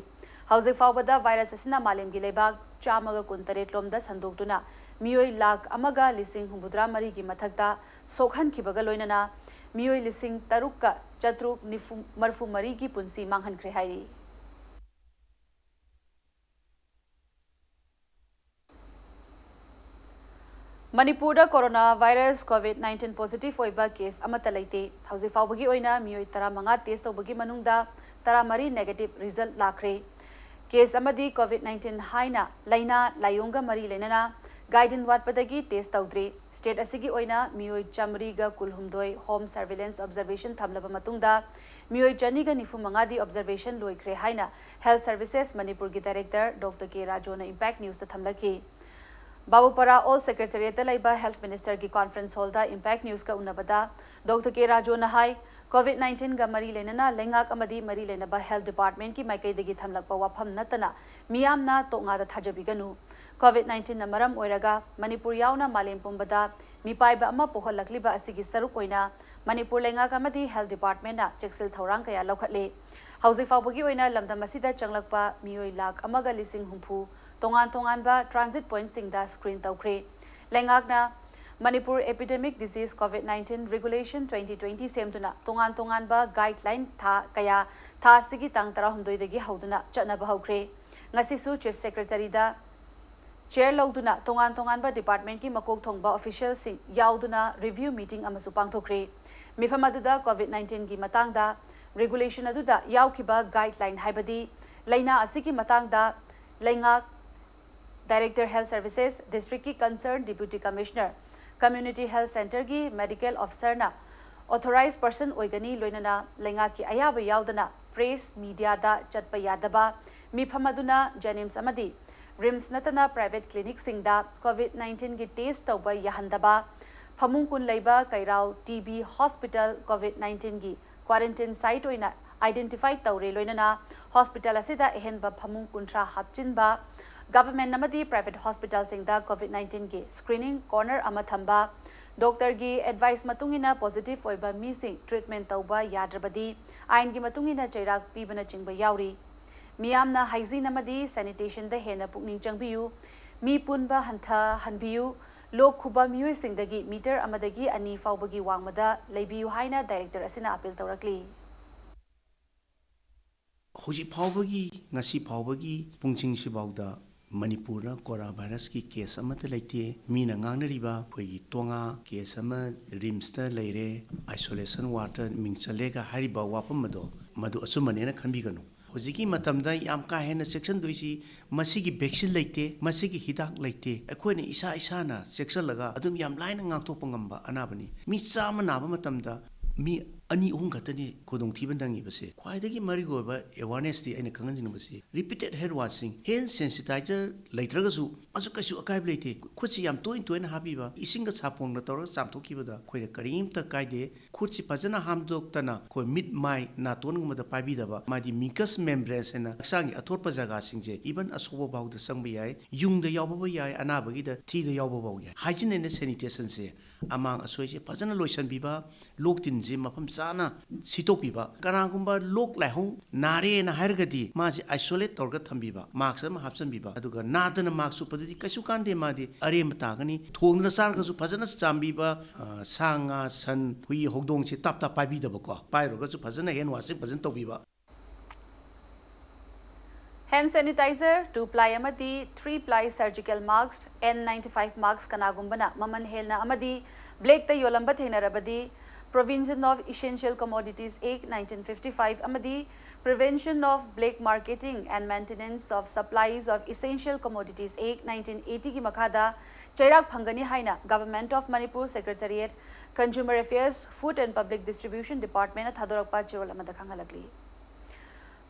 ꯍꯧꯖꯤꯛ ꯐꯥꯎꯕꯗ ꯚꯥꯏꯔꯁ ꯑꯁꯤꯅ ꯃꯥꯂꯦꯝꯒꯤ ꯂꯩꯕꯥꯛ ꯆꯥꯝꯃꯒ ꯀꯨꯟꯇꯔꯦꯠ ꯂꯣꯝꯗ ꯁꯟꯗꯣꯛꯇꯨꯅ ꯃꯤꯑꯣꯏ ꯂꯥꯈ ꯑꯃꯒ ꯂꯤꯁꯤꯡ ꯍꯨꯝꯐꯨꯇꯔꯥ ꯃꯔꯤꯒꯤ ꯃꯊꯛꯇ ꯁꯣꯛꯍꯟꯈꯤꯕꯒ ꯂꯣꯏꯅꯅ ꯃꯤꯑꯣꯏ ꯂꯤꯁꯤꯡ ꯇꯔꯨꯛꯀ ꯆꯥꯇ꯭ꯔꯨꯛ ꯅꯤꯐꯨ ꯃꯔꯤꯐꯨ ꯃꯔꯤꯒꯤ ꯄꯨꯟꯁꯤ ꯃꯥꯡꯍꯟꯈ꯭ꯔꯦ ꯍꯥꯏꯔꯤ꯫ ꯃꯅꯤꯄꯨꯔꯗ corona virus COVID nineteen positive ꯑꯣꯏꯕ ꯀꯦꯁ ꯑꯃꯠꯇ ꯂꯩꯇꯦ꯫ ꯍꯧꯖꯤꯛ ꯐꯥꯎꯕꯒꯤ ꯑꯣꯏꯅ ꯃꯤꯑꯣꯏ ꯇꯔꯥꯃꯉꯥ ꯇꯦꯁ ꯇꯧꯕꯒꯤ ꯃꯅꯨꯡꯗ ꯇꯔꯥꯃꯔꯤ ꯅꯦꯒꯦꯇꯤꯚ ꯔꯤꯖꯜꯠ ꯂꯥꯛꯈ꯭ꯔꯦ꯫ ꯀꯦꯁ ꯑꯃꯗꯤ ꯀꯣꯚꯤꯗ ꯅꯥꯏꯟꯇꯤꯟ ꯍꯥꯏꯅ ꯂꯥꯏꯅꯥ ꯂꯥꯏꯑꯣꯡꯒ ꯃꯔꯤ ꯂꯩꯅꯅ ꯒꯥꯏꯗꯂꯥꯏꯟ ꯋꯥꯠꯄꯗꯒꯤ ꯇꯦꯁ ꯇꯧꯗ꯭ꯔꯤ꯫ ꯁ꯭ꯇꯦꯠ ꯑꯁꯤꯒꯤ ꯑꯣꯏꯅ ꯃꯤꯑꯣꯏ ꯆꯥꯃꯔꯤꯒ ꯀꯨꯟꯍꯨꯝꯗꯣꯏ ꯍꯣꯝ ꯁꯔꯚꯤꯂꯦꯟꯁ ꯑꯣꯕꯖꯔꯕꯦꯁꯟ ꯊꯝꯂꯕ ꯃꯇꯨꯡꯗ ꯃꯤꯑꯣꯏ ꯆꯅꯤꯒ ꯅꯤꯐꯨ ꯃꯉꯥꯗꯤ ꯑꯣꯕꯖꯔꯕꯦꯁꯟ ꯂꯣꯏꯈ꯭ꯔꯦ ꯍꯥꯏꯅ ꯍꯦꯜꯊ ꯁꯔꯚꯤꯁꯦꯁ ꯃꯅꯤꯄꯨꯔꯒꯤ ꯗꯥꯏꯔꯦꯛꯇꯔ ꯗꯣꯛꯇꯔ ꯀꯦ ꯔꯥꯖꯨꯅ ꯏꯝꯄꯦꯛ ꯅ꯭ꯌꯨꯁꯇ ꯊꯝꯂꯛꯈꯤ꯫ ꯕꯥꯕꯨꯄꯥꯔꯥ ꯑꯣꯜ ꯁꯦꯀ꯭ꯔꯦꯇꯦꯔꯤꯌꯦꯠꯇ ꯂꯩꯕ ꯍꯦꯜꯊ ꯃꯤꯅꯤꯁꯇꯔꯒꯤ ꯀꯣꯟꯐꯔꯦꯟꯁ ꯍꯣꯜꯗ ꯏꯝꯄꯦꯛ ꯅ꯭ꯌꯨꯁꯀ ꯎꯅꯕꯗ ꯗꯣꯛꯇꯔ ꯀꯦ ꯔꯥꯖꯨꯅ ꯍꯥꯏ, ꯀꯣꯚꯤꯗ ꯅꯥꯏꯟꯇꯤꯟꯒ ꯃꯔꯤ ꯂꯩꯅꯅ ꯂꯩꯉꯥꯛ ꯑꯃꯗꯤ ꯃꯔꯤ ꯂꯩꯅꯕ ꯍꯦꯜꯊ ꯗꯤꯄꯥꯔꯠꯃꯦꯟꯠꯀꯤ ꯃꯥꯏꯀꯩꯗꯒꯤ ꯊꯝꯂꯛꯄ ꯋꯥꯐꯝ ꯅꯠꯇꯅ ꯃꯤꯌꯥꯝꯅ ꯇꯣꯛꯉꯥꯗ ꯊꯥꯖꯕꯤꯒꯅꯨ꯫ ꯀꯣꯚꯤꯗ ꯅꯥꯏꯟꯇꯤꯟꯅ ꯃꯔꯝ ꯑꯣꯏꯔꯒ ꯃꯅꯤꯄꯨꯔ ꯌꯥꯎꯅ ꯃꯥꯂꯦꯝ ꯄꯨꯝꯕꯗ ꯃꯤꯄꯥꯏꯕ ꯑꯃ ꯄꯣꯛꯍꯜꯂꯛꯂꯤꯕ ꯑꯁꯤꯒꯤ ꯁꯔꯨꯛ ꯑꯣꯏꯅ ꯃꯅꯤꯄꯨꯔ ꯂꯩꯉꯥꯛ ꯑꯃꯗꯤ ꯍꯦꯜꯊ ꯗꯤꯄꯥꯔꯠꯃꯦꯟꯠꯅ ꯆꯦꯛꯁꯤꯜ ꯊꯧꯔꯥꯡ ꯀꯌꯥ ꯂꯧꯈꯠꯂꯦ꯫ ꯍꯧꯖꯤꯛ ꯐꯥꯎꯕꯒꯤ ꯑꯣꯏꯅ ꯂꯝꯗꯝ ꯑꯁꯤꯗ ꯆꯪꯂꯛꯄ ꯃꯤꯑꯣꯏ ꯂꯥꯈ ꯑꯃꯒ ꯂꯤꯁꯤꯡ ꯍꯨꯝꯐꯨ ꯇꯣꯉꯥꯟ ꯇꯣꯉꯥꯟꯕ ꯇ꯭ꯔꯥꯟꯖꯤꯠ ꯄꯣꯏꯟꯠꯁꯤꯡꯗ ꯁ꯭ꯀ꯭ꯔꯤꯟ ꯇꯧꯈ꯭ꯔꯦ꯫ ꯂꯩꯉꯥꯛꯅ Manipur epidemic disease COVID nineteen regulation twenty twenty ꯁꯦꯝꯗꯨꯅ ꯇꯣꯉꯥꯟ ꯇꯣꯉꯥꯟꯕ ꯒꯥꯏꯗꯂꯥꯏꯟ ꯊꯥ ꯀꯌꯥ ꯊꯥ ꯑꯁꯤꯒꯤ ꯇꯥꯡ ꯇꯔꯥꯍꯨꯝꯗꯣꯏꯗꯒꯤ ꯍꯧꯗꯨꯅ ꯆꯠꯅꯕ ꯍꯧꯈ꯭ꯔꯦ꯫ ꯉꯁꯤꯁꯨ ꯆꯤꯐ ꯁꯦꯀ꯭ꯔꯦꯇꯔꯤꯗ ꯆꯦꯌꯔ ꯂꯧꯗꯨꯅ ꯇꯣꯉꯥꯟ ꯇꯣꯉꯥꯟꯕ ꯗꯤꯄꯥꯔꯠꯃꯦꯟꯠꯀꯤ ꯃꯀꯣꯛ ꯊꯣꯡꯕ ꯑꯣꯐꯤꯁꯤꯌꯦꯜꯁꯤꯡ ꯌꯥꯎꯗꯨꯅ ꯔꯤꯚ꯭ꯌꯨ ꯃꯤꯇꯤꯡ ꯑꯃꯁꯨ ꯄꯥꯡꯊꯣꯛꯈ꯭ꯔꯦ꯫ ꯃꯤꯐꯝ ꯑꯗꯨꯗ ꯀꯣꯚꯤꯗ ꯅꯥꯏꯟꯇꯤꯟꯒꯤ ꯃꯇꯥꯡꯗ ꯔꯤꯒꯨꯂꯦꯁꯟ ꯑꯗꯨꯗ ꯌꯥꯎꯈꯤꯕ ꯒꯥꯏꯗꯂꯥꯏꯟ ꯍꯥꯏꯕꯗꯤ ꯂꯥꯏꯅꯥ ꯑꯁꯤꯒꯤ ꯃꯇꯥꯡꯗ ꯂꯩꯉꯥꯛ, ꯗꯥꯏꯔꯦꯛꯇꯔ ꯍꯦꯜꯊ ꯁꯔꯚꯤꯁꯦꯁ, ꯗꯤꯁꯇ꯭ꯔꯤꯛꯀꯤ concern deputy commissioner, community health ꯁꯦꯟꯇꯔꯒꯤ ꯃꯦꯗꯤꯀꯦꯜ ꯑꯣꯐꯤꯁꯔꯅ ꯑꯣꯊꯣꯔꯥꯏꯖ ꯄꯔꯁꯟ ꯑꯣꯏꯒꯅꯤ, ꯂꯣꯏꯅꯅ ꯂꯩꯉꯥꯛꯀꯤ ꯑꯌꯥꯕ ꯌꯥꯎꯗꯅ ꯄ꯭ꯔꯦꯁ ꯃꯤꯗꯤꯌꯥꯗ ꯆꯠꯄ ꯌꯥꯗꯕ, ꯃꯤꯐꯝ ꯑꯗꯨꯅ ꯖꯦꯅꯤꯝꯁ ꯑꯃꯗꯤ ꯔꯤꯝꯁ ꯅꯠꯇꯅ ꯄ꯭ꯔꯥꯏꯚꯦꯠ ꯀ꯭ꯂꯤꯅꯤꯛꯁꯤꯡꯗ ꯀꯣꯚꯤꯗ ꯅꯥꯏꯟꯇꯤꯟꯒꯤ ꯇꯦꯁ ꯇꯧꯕ ꯌꯥꯍꯟꯗꯕ, ꯐꯃꯨꯡ ꯀꯨꯟ ꯂꯩꯕ ꯀꯩꯔꯥꯎ ꯇꯤ ꯕꯤ ꯍꯣꯁꯄꯤꯇꯥꯜ ꯀꯣꯚꯤꯗ ꯅꯥꯏꯟꯇꯤꯟꯒꯤ ꯀ꯭ꯋꯥꯔꯦꯟꯇꯤꯟ ꯁꯥꯏꯠ ꯑꯣꯏꯅ ꯑꯥꯏꯗꯦꯟꯇꯤꯐꯥꯏ ꯇꯧꯔꯦ, ꯂꯣꯏꯅꯅ ꯍꯣꯁꯄꯤꯇꯥꯜ ꯑꯁꯤꯗ ꯑꯍꯦꯟꯕ ꯐꯃꯨꯡ ꯀꯨꯟꯊ꯭ꯔꯥ ꯍꯥꯞꯆꯤꯟꯕ, ꯒꯚꯔꯟꯃꯦꯟꯠ ꯑꯃꯗꯤ ꯄ꯭ꯔꯥꯏꯚꯦꯠ ꯍꯣꯁꯄꯤꯇꯥꯜꯁꯤꯡꯗ ꯀꯣꯚꯤꯗ ꯅꯥꯏꯟꯇꯤꯟꯒꯤ ꯁ꯭ꯀ꯭ꯔꯤꯅꯤꯡ ꯀꯣꯔꯅꯔ ꯑꯃ ꯊꯝꯕ, ꯗꯣꯛꯇꯔꯒꯤ ꯑꯦꯗꯚꯥꯏꯁ ꯃꯇꯨꯡ ꯏꯟꯅ ꯄꯣꯖꯤꯇꯤꯚ ꯑꯣꯏꯕ ꯃꯤꯁꯤꯡ ꯇ꯭ꯔꯤꯠꯃꯦꯟꯠ ꯇꯧꯕ ꯌꯥꯗ꯭ꯔꯕꯗꯤ ꯑꯥꯏꯟꯒꯤ ꯃꯇꯨꯡ ꯏꯟꯅ ꯆꯩꯔꯥꯛ ꯄꯤꯕꯅꯆꯤꯡꯕ ꯌꯥꯎꯔꯤ꯫ ꯃꯤꯌꯥꯝꯅ hygiene ꯑꯃꯗꯤ sanitationꯗ ꯍꯦꯟꯅ ꯄꯨꯛꯅꯤꯡ ꯆꯪꯕꯤꯌꯨ꯫ ꯃꯤ ꯄꯨꯟꯕ ꯍꯟꯊꯍꯟꯕꯤꯌꯨ꯫ ꯂꯣꯛ ꯈꯨꯕ ꯃꯤꯑꯣꯏꯁꯤꯡꯗꯒꯤ meter ꯑꯃꯗꯒꯤ ꯑꯅꯤ ꯐꯥꯎꯕꯒꯤ ꯋꯥꯡꯃꯗ ꯂꯩꯕꯤꯌꯨ ꯍꯥꯏꯅ director ꯑꯁꯤꯅ appeal ꯇꯧꯔꯛꯂꯤ꯫ ꯍꯧꯖꯤꯛ ꯐꯥꯎꯕꯒꯤ, ꯉꯁꯤ ꯐꯥꯎꯕꯒꯤ ꯄꯨꯡꯁꯤꯡꯁꯤꯐꯥꯎꯗ ꯃꯅꯤꯄꯨꯔꯗ coronavirusꯀꯤ case ꯑꯃꯠꯇ ꯂꯩꯇꯦ꯫ ꯃꯤꯅ ꯉꯥꯡꯅꯔꯤꯕ ꯑꯩꯈꯣꯏꯒꯤ ꯇꯣꯉꯥ case ꯑꯃ RIMSꯇ ꯂꯩꯔꯦ, isolation wardꯇ ꯃꯤꯡ ꯆꯜꯂꯦꯒ ꯍꯥꯏꯔꯤꯕ ꯋꯥꯐꯝ ꯑꯗꯣ, ꯃꯗꯨ ꯑꯆꯨꯝꯕꯅꯦꯅ ꯈꯟꯕꯤꯒꯅꯨ꯫ ꯍꯧꯖꯤꯛꯀꯤ ꯃꯇꯝꯗ ꯌꯥꯝ ꯀꯥ ꯍꯦꯟꯅ ꯆꯦꯛꯁꯤꯟꯗꯣꯏꯁꯤ, ꯃꯁꯤꯒꯤ vaccine ꯂꯩꯇꯦ, ꯃꯁꯤꯒꯤ ꯍꯤꯗꯥꯛ ꯂꯩꯇꯦ꯫ ꯑꯩꯈꯣꯏꯅ ꯏꯁꯥ ꯏꯁꯥꯅ ꯆꯦꯛꯁꯤꯜꯂꯒ ꯑꯗꯨꯝ ꯌꯥꯝ ꯂꯥꯏꯅ ꯉꯥꯛꯊꯣꯛꯄ ꯉꯝꯕ ꯑꯅꯥꯕꯅꯤ꯫ ꯃꯤ ꯆꯥꯝꯃ ꯅꯥꯕ ꯃꯇꯝꯗ ꯃꯤ ꯑꯅꯤ ꯑꯍꯨꯝ ꯈꯛꯇꯅꯤ ꯈꯨꯗꯣꯡꯊꯤꯕ ꯅꯪꯉꯤꯕꯁꯦ꯫ ꯈ꯭ꯋꯥꯏꯗꯒꯤ ꯃꯔꯨꯑꯣꯏꯕ awarenessꯇꯤ ꯑꯩꯅ ꯈꯪꯍꯟꯖꯅꯤꯡꯕꯁꯤ, repeated hand washing, hand sanitizer ꯂꯩꯇ꯭ꯔꯒꯁꯨ ꯃꯁꯨ ꯀꯩꯁꯨ ꯑꯀꯥꯏꯕ ꯂꯩꯇꯦ꯫ ꯈꯨꯠꯁꯤ ꯌꯥꯝ ꯇꯣꯏꯅ ꯇꯣꯏꯅ ꯍꯥꯞꯄꯤꯕ, ꯏꯁꯤꯡꯒ ꯁꯥꯄꯣꯟꯒ ꯇꯧꯔꯒ ꯆꯥꯝꯊꯣꯛꯈꯤꯕꯗ ꯑꯩꯈꯣꯏꯅ ꯀꯔꯤꯝꯇ ꯀꯥꯏꯗꯦ꯫ ꯈꯨꯠꯁꯤ ꯐꯖꯅ ꯍꯥꯝꯗꯣꯛꯇꯅ ꯑꯩꯈꯣꯏ ꯃꯤꯠ, ꯃꯥꯏ, ꯅꯥꯇꯣꯟꯒꯨꯝꯕꯗ ꯄꯥꯏꯕꯤꯗꯕ, ꯃꯥꯗꯤ mucous membraneꯁ ꯍꯥꯏꯅ ꯍꯛꯆꯥꯡꯒꯤ ꯑꯊꯣꯠꯄ ꯖꯒꯥꯁꯤꯡꯁꯦ even ꯑꯁꯣꯛꯄ ꯐꯥꯎꯗ ꯆꯪꯕ ꯌꯥꯏ, ꯌꯨꯡꯗ ꯌꯥꯎꯕ ꯌꯥꯏ, ꯑꯅꯥꯕꯒꯤꯗ ꯊꯤꯗ ꯌꯥꯎꯕ ꯐꯥꯎ ꯌꯥꯏ꯫ Hygiene and sanitationꯁꯦ, ꯑꯃꯥꯡ ꯑꯁꯣꯏꯁꯦ ꯐꯖꯅ ꯂꯣꯏꯁꯤꯟꯕꯤꯕ, ꯂꯣꯛ ꯇꯤꯟꯁꯦ ꯃꯐꯝ ꯆꯥꯅ ꯁꯤꯠꯇꯣꯛꯄꯤꯕ, ꯀꯅꯥꯒꯨꯝꯕ ꯂꯣꯛ ꯂꯥꯏꯍꯧ ꯅꯥꯔꯦꯅ ꯍꯥꯏꯔꯒꯗꯤ ꯃꯥꯁꯦ isolate ꯇꯧꯔꯒ ꯊꯝꯕꯤꯕ, mask ꯑꯃ ꯍꯥꯞꯆꯤꯟꯕꯤꯕ, ꯑꯗꯨꯒ ꯅꯥꯗꯅ mask ꯎꯞꯄꯗꯨꯗꯤ ꯀꯩꯁꯨ ꯀꯥꯟꯗꯦ, ꯃꯥꯗꯤ ꯑꯔꯦꯝꯕ ꯇꯥꯒꯅꯤ꯫ ꯊꯣꯡꯗꯅ ꯆꯥꯔꯒꯁꯨ ꯐꯖꯅ ꯆꯥꯝꯕꯤꯕ, ꯑ, ꯁꯥ ꯉꯥ ꯁꯟ ꯍꯨꯏ ꯍꯧꯗꯣꯡꯁꯦ ꯇꯥꯞ ꯇꯥꯞ ꯄꯥꯏꯕꯤꯗꯕꯀꯣ, ꯄꯥꯏꯔꯨꯔꯒꯁꯨ ꯐꯖꯅ hand washing ꯐꯖꯅ ꯇꯧꯕꯤꯕ꯫ Hand sanitizer, two ply ꯑꯃꯗꯤ three ply surgical mask, N ninety five mask ꯀꯅꯥꯒꯨꯝꯕꯅ ꯃꯃꯜ ꯍꯦꯟꯅ ꯑꯃꯗꯤ blackꯇ ꯌꯣꯜꯂꯝꯕ ꯊꯦꯡꯅꯔꯕꯗꯤ, Provision of Essential Commodities Act nineteen fifty five ꯑꯃꯗꯤ Prevention of Black Marketing and Maintenance of Supplies of Essential Commodities Act nineteen eightyꯒꯤ ꯃꯈꯥꯗ ꯆꯩꯔꯥꯛ ꯐꯪꯒꯅꯤ ꯍꯥꯏꯅ Government of Manipur Secretariat, Consumer Affairs, Food and Public Distribution Departmentꯅ ꯊꯥꯗꯣꯔꯛꯄ ꯆꯦꯔꯣꯜ ꯑꯃꯗ ꯈꯪꯍꯜꯂꯛꯂꯤ꯫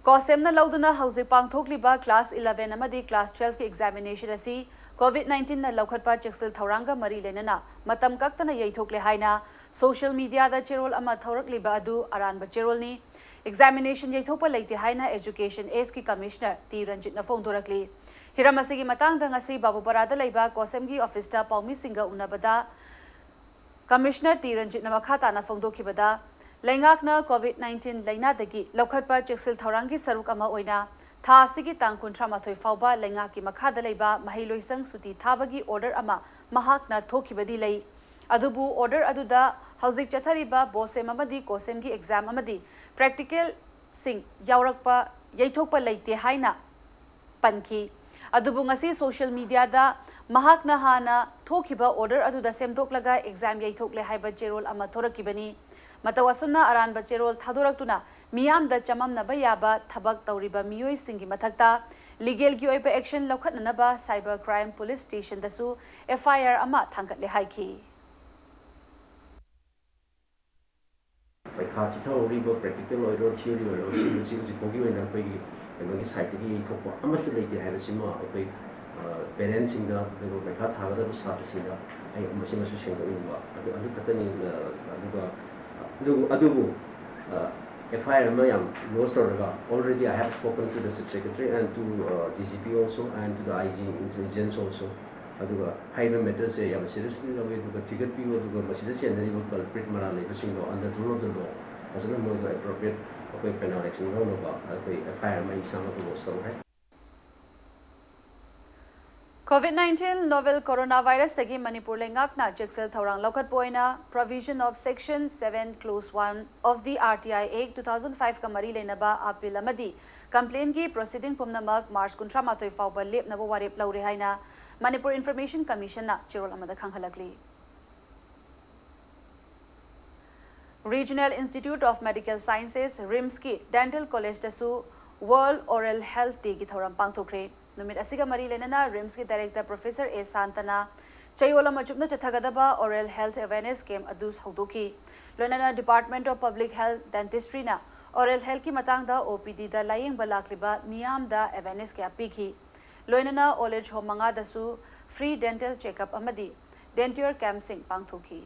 COHSEMꯅ ꯂꯧꯗꯨꯅ ꯍꯧꯖꯤꯛ ꯄꯥꯡꯊꯣꯛꯂꯤꯕ class eleven ꯑꯃꯗꯤ class twelveꯀꯤ examination ꯑꯁꯤ COVID nineteenꯅ ꯂꯧꯈꯠꯄ ꯆꯦꯛꯁꯤꯜ ꯊꯧꯔꯥꯡꯒ ꯃꯔꯤ ꯂꯩꯅꯅ ꯃꯇꯝ ꯀꯛꯇꯅ ꯌꯩꯊꯣꯛꯂꯦ ꯍꯥꯏꯅ social mediaꯗ ꯆꯦꯔꯣꯜ ꯑꯃ ꯊꯧꯔꯛꯂꯤꯕ ꯑꯗꯨ ꯑꯔꯥꯟꯕ ꯆꯦꯔꯣꯜꯅꯤ꯫ Examination ꯌꯩꯊꯣꯛꯄ ꯂꯩꯇꯦ ꯍꯥꯏꯅ Education Sꯒꯤ Commissioner ꯇꯤ ꯔꯟꯖꯤꯠꯅ ꯐꯣꯡꯗꯣꯔꯛꯂꯤ꯫ ꯍꯤꯔꯝ ꯑꯁꯤꯒꯤ ꯃꯇꯥꯡꯗ ꯉꯁꯤ ꯕꯥꯕꯨꯄꯥꯔꯥꯗ ꯂꯩꯕ COHSEMꯒꯤ officeꯇ ꯄꯥꯎꯃꯤꯁꯤꯡꯒ ꯎꯅꯕꯗ Commissioner ꯇꯤ ꯔꯟꯖꯤꯠꯅ ꯃꯈꯥ ꯇꯥꯅ ꯐꯣꯡꯗꯣꯛꯈꯤꯕꯗ, ꯂꯩꯉꯥꯛꯅ COVID nineteen ꯂꯩꯅꯥꯗꯒꯤ ꯂꯧꯈꯠꯄ ꯆꯦꯛꯁꯤꯜ ꯊꯧꯔꯥꯡꯒꯤ ꯁꯔꯨꯛ ꯑꯃ ꯑꯣꯏꯅ ꯊꯥ ꯑꯁꯤꯒꯤ ꯇꯥꯡ ꯀꯨꯟꯊ꯭ꯔꯥ ꯃꯥꯊꯣꯏ ꯐꯥꯎꯕ ꯂꯩꯉꯥꯛꯀꯤ ꯃꯈꯥꯗ ꯂꯩꯕ ꯃꯍꯩꯂꯣꯏꯁꯪ ꯁꯨꯇꯤ ꯊꯥꯕꯒꯤ order ꯑꯃ ꯃꯍꯥꯛꯅ ꯊꯣꯛꯈꯤꯕꯗꯤ ꯂꯩ꯫ ꯑꯗꯨꯕꯨ order ꯑꯗꯨꯗ ꯍꯧꯖꯤꯛ ꯆꯠꯊꯔꯤꯕ BOSEM ꯑꯃꯗꯤ COHSEM ꯒꯤ exam ꯑꯃꯗꯤ practical ꯁꯤꯡ ꯌꯥꯎꯔꯛꯄ, ꯌꯩꯊꯣꯛꯄ ꯂꯩꯇꯦ ꯍꯥꯏꯅ ꯄꯟꯈꯤ꯫ ꯑꯗꯨꯕꯨ ꯉꯁꯤ social media ꯗ ꯃꯍꯥꯛꯅ ꯍꯥꯟꯅ ꯊꯣꯛꯈꯤꯕ order ꯑꯗꯨꯗ ꯁꯦꯝꯗꯣꯛꯂꯒ exam ꯌꯩꯊꯣꯛꯂꯦ ꯍꯥꯏꯕ ꯆꯦꯔꯣꯜ ꯑꯃ ꯊꯣꯔꯛꯈꯤꯕꯅꯤ꯫ ꯃꯇꯧ ꯑꯁꯨꯝꯅ ꯑꯔꯥꯟꯕ ꯆꯦꯔꯣꯜ ꯊꯥꯗꯣꯔꯛꯇꯨꯅ ꯃꯤꯌꯥꯝꯗ ꯆꯃꯝꯅꯕ ꯌꯥꯕ ꯊꯕꯛ ꯇꯧꯔꯤꯕ ꯃꯤꯑꯣꯏꯁꯤꯡꯒꯤ ꯃꯊꯛꯇ legal ꯒꯤ ꯑꯣꯏꯕ action ꯂꯧꯈꯠꯅꯅꯕ Cyber Crime Police Station ꯗꯁꯨ FIR ꯑꯃ ꯊꯥꯡꯒꯠꯂꯦ ꯍꯥꯏꯈꯤ꯫ ꯄꯩꯈꯥ ꯆꯠꯊꯍꯧꯔꯤꯕ practical ꯑꯣꯏꯔꯣ, theory ꯑꯣꯏꯔꯣ, ꯁꯤꯒꯨꯝꯕꯁꯤ ꯍꯧꯖꯤꯛ ꯐꯥꯎꯒꯤ ꯑꯣꯏꯅ ꯑꯩꯈꯣꯏꯒꯤ ꯀꯩꯅꯣꯒꯤ side ꯇꯒꯤ ꯌꯩꯊꯣꯛꯄ ꯑꯃꯠꯇ ꯂꯩꯇꯦ ꯍꯥꯏꯕꯁꯤꯃ ꯑꯩꯈꯣꯏ, ꯑ, parent ꯁꯤꯡꯗ, ꯑꯗꯨꯒ ꯄꯩꯈꯥ ꯊꯥꯒꯗꯕ ꯁꯥꯇ꯭ꯔꯁꯤꯡꯗ ꯑꯩ ꯃꯁꯤꯃꯁꯨ ꯁꯦꯡꯗꯣꯛꯅꯤꯡꯕ ꯑꯗꯨ, ꯑꯗꯨ ꯈꯛꯇꯅꯤ꯫ ꯑ, ꯑꯗꯨꯒ, ꯑꯗꯨꯕꯨ, ꯑꯗꯨꯕꯨ, ꯑ, FIR ꯑꯃ ꯌꯥꯝ lodge ꯇꯧꯔꯒ, already I have spoken to the Chief Secretary and to, uh, DGP also and to the IG intelligence also. ꯑꯗꯨꯒ ꯍꯥꯏꯔꯤꯕ matter ꯁꯦ ꯌꯥꯝꯅ seriously ꯂꯧꯏ, ꯑꯗꯨꯒ ꯊꯤꯒꯠꯄꯤꯌꯨ, ꯑꯗꯨꯒ ꯃꯁꯤꯗ ꯆꯦꯟꯅꯔꯤꯕ culprit ꯃꯔꯥꯜ ꯂꯩꯕꯁꯤꯡꯗꯣ under the law, the law ꯐꯖꯅ ꯃꯣꯏꯗꯣ appropriate ꯑꯩꯈꯣꯏ penal action ꯂꯧꯅꯕ ꯑꯩꯈꯣꯏ FIR ꯑꯃ ꯑꯩ ꯏꯁꯥꯃꯛ lodge ꯇꯧꯔꯦ꯫ COVID nineteen novel coronavirus ꯇꯒꯤ ꯃꯅꯤꯄꯨꯔ ꯂꯩꯉꯥꯛꯅ ꯆꯦꯛꯁꯤꯜ ꯊꯧꯔꯥꯡ ꯂꯧꯈꯠꯄ ꯑꯣꯏꯅ provision of section seven clause one of the RTI Act two thousand five ꯀ ꯃꯔꯤ ꯂꯩꯅꯕ appeal ꯑꯃꯗꯤ complaint ꯀꯤ proceeding ꯄꯨꯝꯅꯃꯛ March ꯀꯨꯟꯊ꯭ꯔꯥ ꯃꯥꯊꯣꯏ ꯐꯥꯎꯕ ꯂꯦꯞꯅꯕ ꯋꯥꯔꯦꯞ ꯂꯧꯔꯦ ꯍꯥꯏꯅ Manipur Information Commission ꯅ ꯆꯦꯔꯣꯜ ꯑꯃꯗ ꯈꯪꯍꯜꯂꯛꯂꯤ꯫ Regional Institute of Medical Sciences, RIMS ꯀꯤ Dental College ꯇꯁꯨ World Oral Health Day ꯒꯤ ꯊꯧꯔꯝ ꯄꯥꯡꯊꯣꯛꯈ꯭ꯔꯦ꯫ ꯅꯨꯃꯤꯠ ꯑꯁꯤꯒ ꯃꯔꯤ ꯂꯩꯅꯅ RIMS ꯀꯤ Director Professor ꯑꯦ ꯁꯥꯟꯇꯅ ꯆꯌꯣꯜ ꯑꯃ ꯆꯨꯞꯅ ꯆꯠꯊꯒꯗꯕ oral health awareness camp ꯑꯗꯨ ꯍꯧꯗꯣꯛꯈꯤ꯫ ꯂꯣꯏꯅꯅ Department of Public Health Dentistry ꯅ oral health ꯀꯤ ꯃꯇꯥꯡꯗ OPD ꯗ ꯂꯥꯌꯦꯡꯕ ꯂꯥꯛꯂꯤꯕ ꯃꯤꯌꯥꯝꯗ awareness ꯀꯌꯥ ꯄꯤꯈꯤ꯫ ꯂꯣꯏꯅꯅ old age home ꯃꯉꯥꯗꯁꯨ free dental checkup ꯑꯃꯗꯤ denture camp ꯁꯤꯡ ꯄꯥꯡꯊꯣꯛꯈꯤ꯫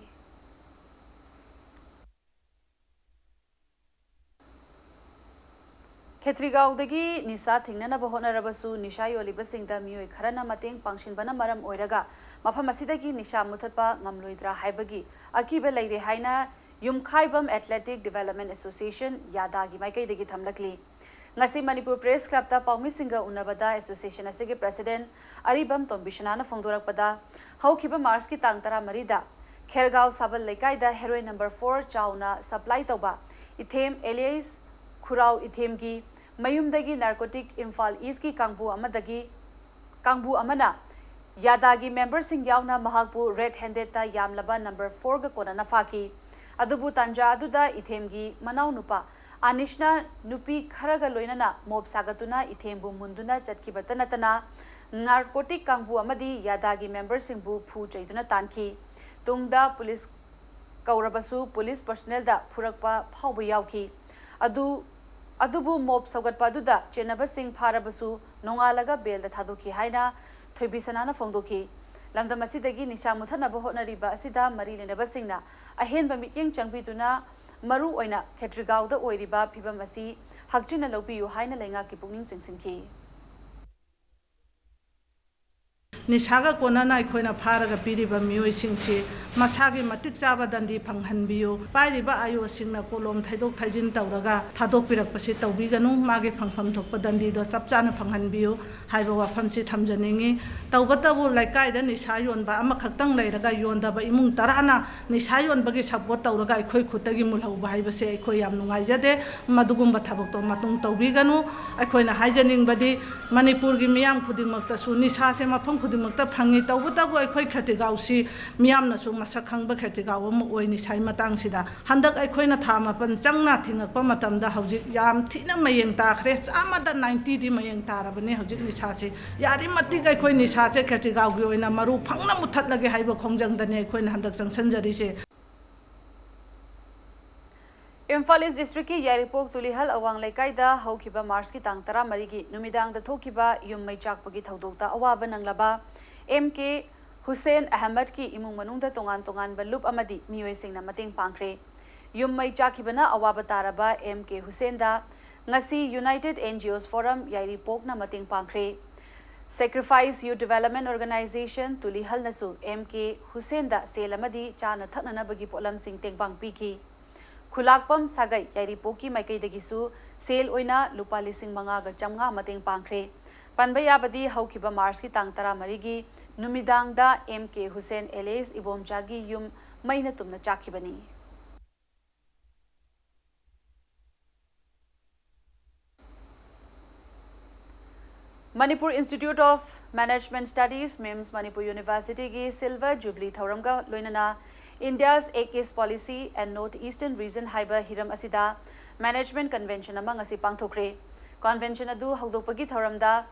ꯈꯦꯇ꯭ꯔꯤꯒꯥꯎꯗꯒꯤ ꯅꯤꯁꯥ ꯊꯤꯡꯅꯅꯕ ꯍꯣꯠꯅꯔꯕꯁꯨ ꯅꯤꯁꯥ ꯌꯣꯜꯂꯤꯕꯁꯤꯡꯗ ꯃꯤꯑꯣꯏ ꯈꯔꯅ ꯃꯇꯦꯡ ꯄꯥꯡꯁꯤꯟꯕꯅ ꯃꯔꯝ ꯑꯣꯏꯔꯒ ꯃꯐꯝ ꯑꯁꯤꯗꯒꯤ ꯅꯤꯁꯥ ꯃꯨꯊꯠꯄ ꯉꯝꯂꯣꯏꯗ꯭ꯔꯥ ꯍꯥꯏꯕꯒꯤ ꯑꯀꯤꯕ ꯂꯩꯔꯦ ꯍꯥꯏꯅ ꯌꯨꯝꯈꯥꯏꯕꯝ Athletic Development Association, ꯌꯥꯗꯥꯒꯤ ꯃꯥꯏꯀꯩꯗꯒꯤ ꯊꯝꯂꯛꯂꯤ꯫ ꯉꯁꯤ ꯃꯅꯤꯄꯨꯔ ꯄ꯭ꯔꯦꯁ ꯀ꯭ꯂꯕꯇ ꯄꯥꯎꯃꯤꯁꯤꯡꯒ ꯎꯅꯕꯗ ꯑꯦꯁꯣꯁꯤꯌꯦꯁꯟ ꯑꯁꯤꯒꯤ ꯄ꯭ꯔꯁꯤꯗꯦꯟ ꯑꯔꯤꯕꯝ ꯇꯣꯝꯕꯤꯁꯅꯥꯅ ꯐꯣꯡꯗꯣꯔꯛꯄꯗ, ꯍꯧꯈꯤꯕ ꯃꯥꯔꯆꯀꯤ ꯇꯥꯡ ꯇꯔꯥꯃꯔꯤꯗ ꯈꯦꯔꯒꯥꯎ ꯁꯥꯕꯜ ꯂꯩꯀꯥꯏꯗ ꯍꯦꯔꯣꯏꯟ ꯅꯝꯕꯔ ꯐꯣꯔ ꯆꯥꯎꯅ ꯁꯄ꯭ꯂꯥꯏ ꯇꯧꯕ ꯏꯊꯦꯝ ꯑꯦꯂꯤꯌꯥꯁ ꯈꯨꯔꯥꯎ ꯏꯊꯦꯝꯒꯤ ꯃꯌꯨꯝꯗꯒꯤ ꯅꯥꯔꯀꯣꯇꯤꯛ ꯏꯝꯐꯥꯜ ꯏꯁꯀꯤ ꯀꯥꯡꯕꯨ ꯑꯃꯗꯒꯤ ꯀꯥꯡꯕꯨ ꯑꯃꯅ ꯌꯥꯗꯥꯒꯤ ꯃꯦꯝꯕꯔꯁꯤꯡ ꯌꯥꯎꯅ ꯃꯍꯥꯛꯄꯨ ꯔꯦꯗ ꯍꯦꯟꯗꯦꯗꯇ ꯌꯥꯝꯂꯕ ꯅꯝꯕꯔ ꯐꯣꯔꯒ ꯀꯣꯟꯅꯅ ꯐꯥꯈꯤ꯫ ꯑꯗꯨꯕꯨ ꯇꯥꯟꯖꯥ ꯑꯗꯨꯗ ꯏꯊꯦꯝꯒꯤ ꯃꯅꯥꯎꯅꯨꯄꯥ ꯑꯅꯤꯁꯅ ꯅꯨꯄꯤ ꯈꯔꯒ ꯂꯣꯏꯅꯅ ꯃꯣꯞ ꯁꯥꯒꯠꯇꯨꯅ ꯏꯊꯦꯝꯕꯨ ꯃꯨꯟꯗꯨꯅ ꯆꯠꯈꯤꯕꯇ ꯅꯠꯇꯅ, ꯅꯥꯔꯀꯣꯇꯤꯛ ꯀꯥꯡꯕꯨ ꯑꯃꯗꯤ ꯌꯥꯗꯥꯒꯤ ꯃꯦꯝꯕꯔꯁꯤꯡꯕꯨ ꯐꯨ ꯆꯩꯗꯨꯅ ꯇꯥꯟꯈꯤ꯫ ꯇꯨꯡꯗ ꯄꯨꯂꯤꯁ ꯀꯧꯔꯕꯁꯨ ꯄꯨꯂꯤꯁ ꯄꯔꯁꯣꯅꯦꯜꯗ ꯐꯨꯔꯛꯄ ꯐꯥꯎꯕ ꯌꯥꯎꯈꯤ꯫ ꯑꯗꯨ, ꯑꯗꯨꯕꯨ ꯃꯣꯞ ꯁꯧꯒꯠꯄ ꯑꯗꯨꯗ ꯆꯦꯟꯅꯕꯁꯤꯡ ꯐꯥꯔꯕꯁꯨ ꯅꯣꯡꯉꯥꯜꯂꯒ ꯕꯦꯜꯗ ꯊꯥꯗꯣꯛꯈꯤ ꯍꯥꯏꯅ ꯊꯣꯏꯕꯤ ꯁꯅꯥꯅ ꯐꯣꯡꯗꯣꯛꯈꯤ꯫ ꯂꯝꯗꯝ ꯑꯁꯤꯗꯒꯤ ꯅꯤꯁꯥ ꯃꯨꯊꯠꯅꯕ ꯍꯣꯠꯅꯔꯤꯕ ꯑꯁꯤꯗ ꯃꯔꯤ ꯂꯩꯅꯕꯁꯤꯡꯅ ꯑꯍꯦꯟꯕ ꯃꯤꯠꯌꯦꯡ ꯆꯪꯕꯤꯗꯨꯅ ꯃꯔꯨ ꯑꯣꯏꯅ ꯈꯦꯇ꯭ꯔꯤꯒꯥꯎꯗ ꯑꯣꯏꯔꯤꯕ ꯐꯤꯕꯝ ꯑꯁꯤ ꯍꯛꯆꯤꯟꯅ ꯂꯧꯕꯤꯌꯨ ꯍꯥꯏꯅ ꯂꯩꯉꯥꯛꯀꯤ ꯄꯨꯛꯅꯤꯡ ꯆꯤꯡꯁꯤꯟꯈꯤ꯫ ꯅꯤꯁꯥꯒ ꯀꯣꯟꯅꯅ ꯑꯩꯈꯣꯏꯅ ꯐꯥꯔꯒ ꯄꯤꯔꯤꯕ ꯃꯤꯑꯣꯏꯁꯤꯡꯁꯤ ꯃꯁꯥꯒꯤ ꯃꯇꯤꯛ ꯆꯥꯕ ꯗꯟꯗꯤ ꯐꯪꯍꯟꯕꯤꯌꯨ꯫ ꯄꯥꯏꯔꯤꯕ ꯑꯥꯏ ꯑꯣꯁꯤꯡꯅ ꯀꯣꯂꯣꯝ ꯊꯩꯗꯣꯛ ꯊꯩꯖꯤꯟ ꯇꯧꯔꯒ ꯊꯥꯗꯣꯛꯄꯤꯔꯛꯄꯁꯤ ꯇꯧꯕꯤꯒꯅꯨ꯫ ꯃꯥꯒꯤ ꯐꯪꯐꯝ ꯊꯣꯛꯄ ꯗꯟꯗꯤꯗꯣ ꯆꯞ ꯆꯥꯅ ꯐꯪꯍꯟꯕꯤꯌꯨ ꯍꯥꯏꯕ ꯋꯥꯐꯝꯁꯤ ꯊꯝꯖꯅꯤꯡꯏ꯫ ꯇꯧꯕꯇꯕꯨ ꯂꯩꯀꯥꯏꯗ ꯅꯤꯁꯥ ꯌꯣꯟꯕ ꯑꯃꯈꯛꯇꯪ ꯂꯩꯔꯒ ꯌꯣꯟꯗꯕ ꯏꯃꯨꯡ ꯇꯔꯥꯅ ꯅꯤꯁꯥ ꯌꯣꯟꯕꯒꯤ ꯁꯞꯄꯣꯔꯠ ꯇꯧꯔꯒ ꯑꯩꯈꯣꯏ ꯈꯨꯠꯇꯒꯤ ꯃꯨꯜꯍꯧꯕ ꯍꯥꯏꯕꯁꯦ ꯑꯩꯈꯣꯏ ꯌꯥꯝ ꯅꯨꯡꯉꯥꯏꯖꯗꯦ꯫ ꯃꯗꯨꯒꯨꯝꯕ ꯊꯕꯛꯇꯣ ꯃꯇꯨꯡ ꯇꯧꯕꯤꯒꯅꯨ꯫ ꯑꯩꯈꯣꯏꯅ ꯍꯥꯏꯖꯅꯤꯡꯕꯗꯤ ꯃꯅꯤꯄꯨꯔꯒꯤ ꯃꯤꯌꯥꯝ ꯈꯨꯗꯤꯡꯃꯛꯇꯁꯨ ꯅꯤꯁꯥꯁꯦ ꯃꯐꯝ ꯈꯨꯗꯤꯡꯃꯛꯇ ꯐꯪꯉꯤ꯫ ꯇꯧꯕꯇꯕꯨ ꯑꯩꯈꯣꯏ ꯈꯦꯇ꯭ꯔꯤꯒꯥꯎꯁꯤ ꯃꯤꯌꯥꯝꯅꯁꯨ ꯃꯁꯛ ꯈꯪꯕ ꯈꯦꯇ꯭ꯔꯤꯒꯥꯎ ꯑꯃ ꯑꯣꯏ ꯅꯤꯁꯥꯒꯤ ꯃꯇꯥꯡꯁꯤꯗ꯫ ꯍꯟꯗꯛ ꯑꯩꯈꯣꯏꯅ ꯊꯥ ꯃꯥꯄꯟ ꯆꯪꯅ ꯊꯤꯡꯉꯛꯄ ꯃꯇꯝꯗ ꯍꯧꯖꯤꯛ ꯌꯥꯝ ꯊꯤꯅ ꯃꯌꯦꯡ ꯇꯥꯈ꯭ꯔꯦ꯫ ꯆꯥꯝꯃꯗ ꯅꯥꯏꯟꯇꯤꯗꯤ ꯃꯌꯦꯡ ꯇꯥꯔꯕꯅꯤ ꯍꯧꯖꯤꯛ ꯅꯤꯁꯥꯁꯤ꯫ ꯌꯥꯔꯤꯃꯇꯤꯛ ꯑꯩꯈꯣꯏ ꯅꯤꯁꯥꯁꯦ ꯈꯦꯇ꯭ꯔꯤꯒꯥꯎꯒꯤ ꯑꯣꯏꯅ ꯃꯔꯨ ꯐꯪꯅ ꯃꯨꯊꯠꯂꯒꯦ ꯍꯥꯏꯕ ꯈꯣꯡꯖꯪꯗꯅꯤ ꯑꯩꯈꯣꯏꯅ ꯍꯟꯗꯛ ꯆꯪꯁꯤꯟꯖꯔꯤꯁꯦ꯫ ꯏꯝꯐꯥꯜ ꯏꯁ ꯗꯤꯁꯇ꯭ꯔꯤꯛꯀꯤ ꯌꯥꯏꯔꯤꯄꯣꯛ ꯇꯨꯂꯤꯍꯜ ꯑꯋꯥꯡ ꯂꯩꯀꯥꯏꯗ ꯍꯧꯈꯤꯕ ꯃꯥꯔꯆꯀꯤ ꯇꯥꯡ ꯇꯔꯥꯃꯔꯤꯒꯤ ꯅꯨꯃꯤꯗꯥꯡꯗ ꯊꯣꯛꯈꯤꯕ ꯌꯨꯝ ꯃꯩ ꯆꯥꯛꯄꯒꯤ ꯊꯧꯗꯣꯛꯇ ꯑꯋꯥꯕ ꯅꯪꯂꯕ ꯑꯦꯝ ꯀꯦ ꯍꯨꯁꯦꯟ ꯑꯍꯃꯗꯀꯤ ꯏꯃꯨꯡ ꯃꯅꯨꯡꯗ ꯇꯣꯉꯥꯟ ꯇꯣꯉꯥꯟꯕ ꯂꯨꯞ ꯑꯃꯗꯤ ꯃꯤꯑꯣꯏꯁꯤꯡꯅ ꯃꯇꯦꯡ ꯄꯥꯡꯈ꯭ꯔꯦ꯫ ꯌꯨꯝ ꯃꯩ ꯆꯥꯛꯈꯤꯕꯅ ꯑꯋꯥꯕ ꯇꯥꯔꯕ ꯑꯦꯝ ꯀꯦ ꯍꯨꯁꯦꯟꯗ ꯉꯁꯤ ꯌꯨꯅꯥꯏꯇꯦꯗ ꯑꯦꯟ ꯖꯤ ꯑꯣꯁ ꯐꯣꯔꯝ ꯌꯥꯏꯔꯤꯄꯣꯛꯅ ꯃꯇꯦꯡ ꯄꯥꯡꯈ꯭ꯔꯦ꯫ ꯁꯦꯀ꯭ꯔꯤꯐꯥꯏꯁ ꯌꯨꯠ ꯗꯤꯚꯦꯂꯞꯃꯦꯟ ꯑꯣꯔꯒꯅꯥꯏꯖꯦꯁꯟ ꯇꯨꯂꯤꯍꯜꯅꯁꯨ ꯑꯦꯝ ꯀꯦ ꯍꯨꯁꯦꯟꯗ ꯁꯦꯜ ꯑꯃꯗꯤ ꯆꯥꯅ ꯊꯛꯅꯅꯕꯒꯤ ꯄꯣꯠꯂꯝꯁꯤꯡ ꯇꯦꯡꯕꯥꯡ ꯄꯤꯈꯤ꯫ ꯈꯨꯂꯥꯛꯄꯝ ꯁꯥꯒꯩ ꯌꯥꯏꯔꯤꯄꯣꯛꯀꯤ ꯃꯥꯏꯀꯩꯗꯒꯤꯁꯨ ꯁꯦꯜ ꯑꯣꯏꯅ ꯂꯨꯄꯥ ꯂꯤꯁꯤꯡ ꯃꯉꯥꯒ ꯆꯥꯝꯃꯉꯥ ꯃꯇꯦꯡ ꯄꯥꯡꯈ꯭ꯔꯦ꯫ ꯄꯟꯕ ꯌꯥꯕꯗꯤ, ꯍꯧꯈꯤꯕ ꯃꯥꯔꯆꯀꯤ ꯇꯥꯡ ꯇꯔꯥꯃꯔꯤꯒꯤ ꯅꯨꯃꯤꯗꯥꯡꯗ ꯑꯦꯝ ꯀꯦ ꯍꯨꯁꯦꯟ ꯑꯦꯂꯤꯌꯥꯁ ꯏꯕꯣꯝꯆꯥꯒꯤ ꯌꯨꯝ ꯃꯩꯅ ꯇꯨꯝꯅ ꯆꯥꯛꯈꯤꯕꯅꯤ꯫ Manipur Institute of Management Studies, MIMS, Manipur ꯌꯨꯅꯤꯚꯔꯁꯤꯇꯤꯒꯤ Silver Jubilee ꯊꯧꯔꯝꯒ ꯂꯣꯏꯅꯅ India's Act East Policy and North Eastern Region ꯍꯥꯏꯕ ꯍꯤꯔꯝ ꯑꯁꯤꯗ Management Convention ꯑꯃ ꯉꯁꯤ ꯄꯥꯡꯊꯣꯛꯈ꯭ꯔꯦ꯫ Convention ꯑꯗꯨ ꯍꯧꯗꯣꯛꯄꯒꯤ ꯊꯧꯔꯝꯗ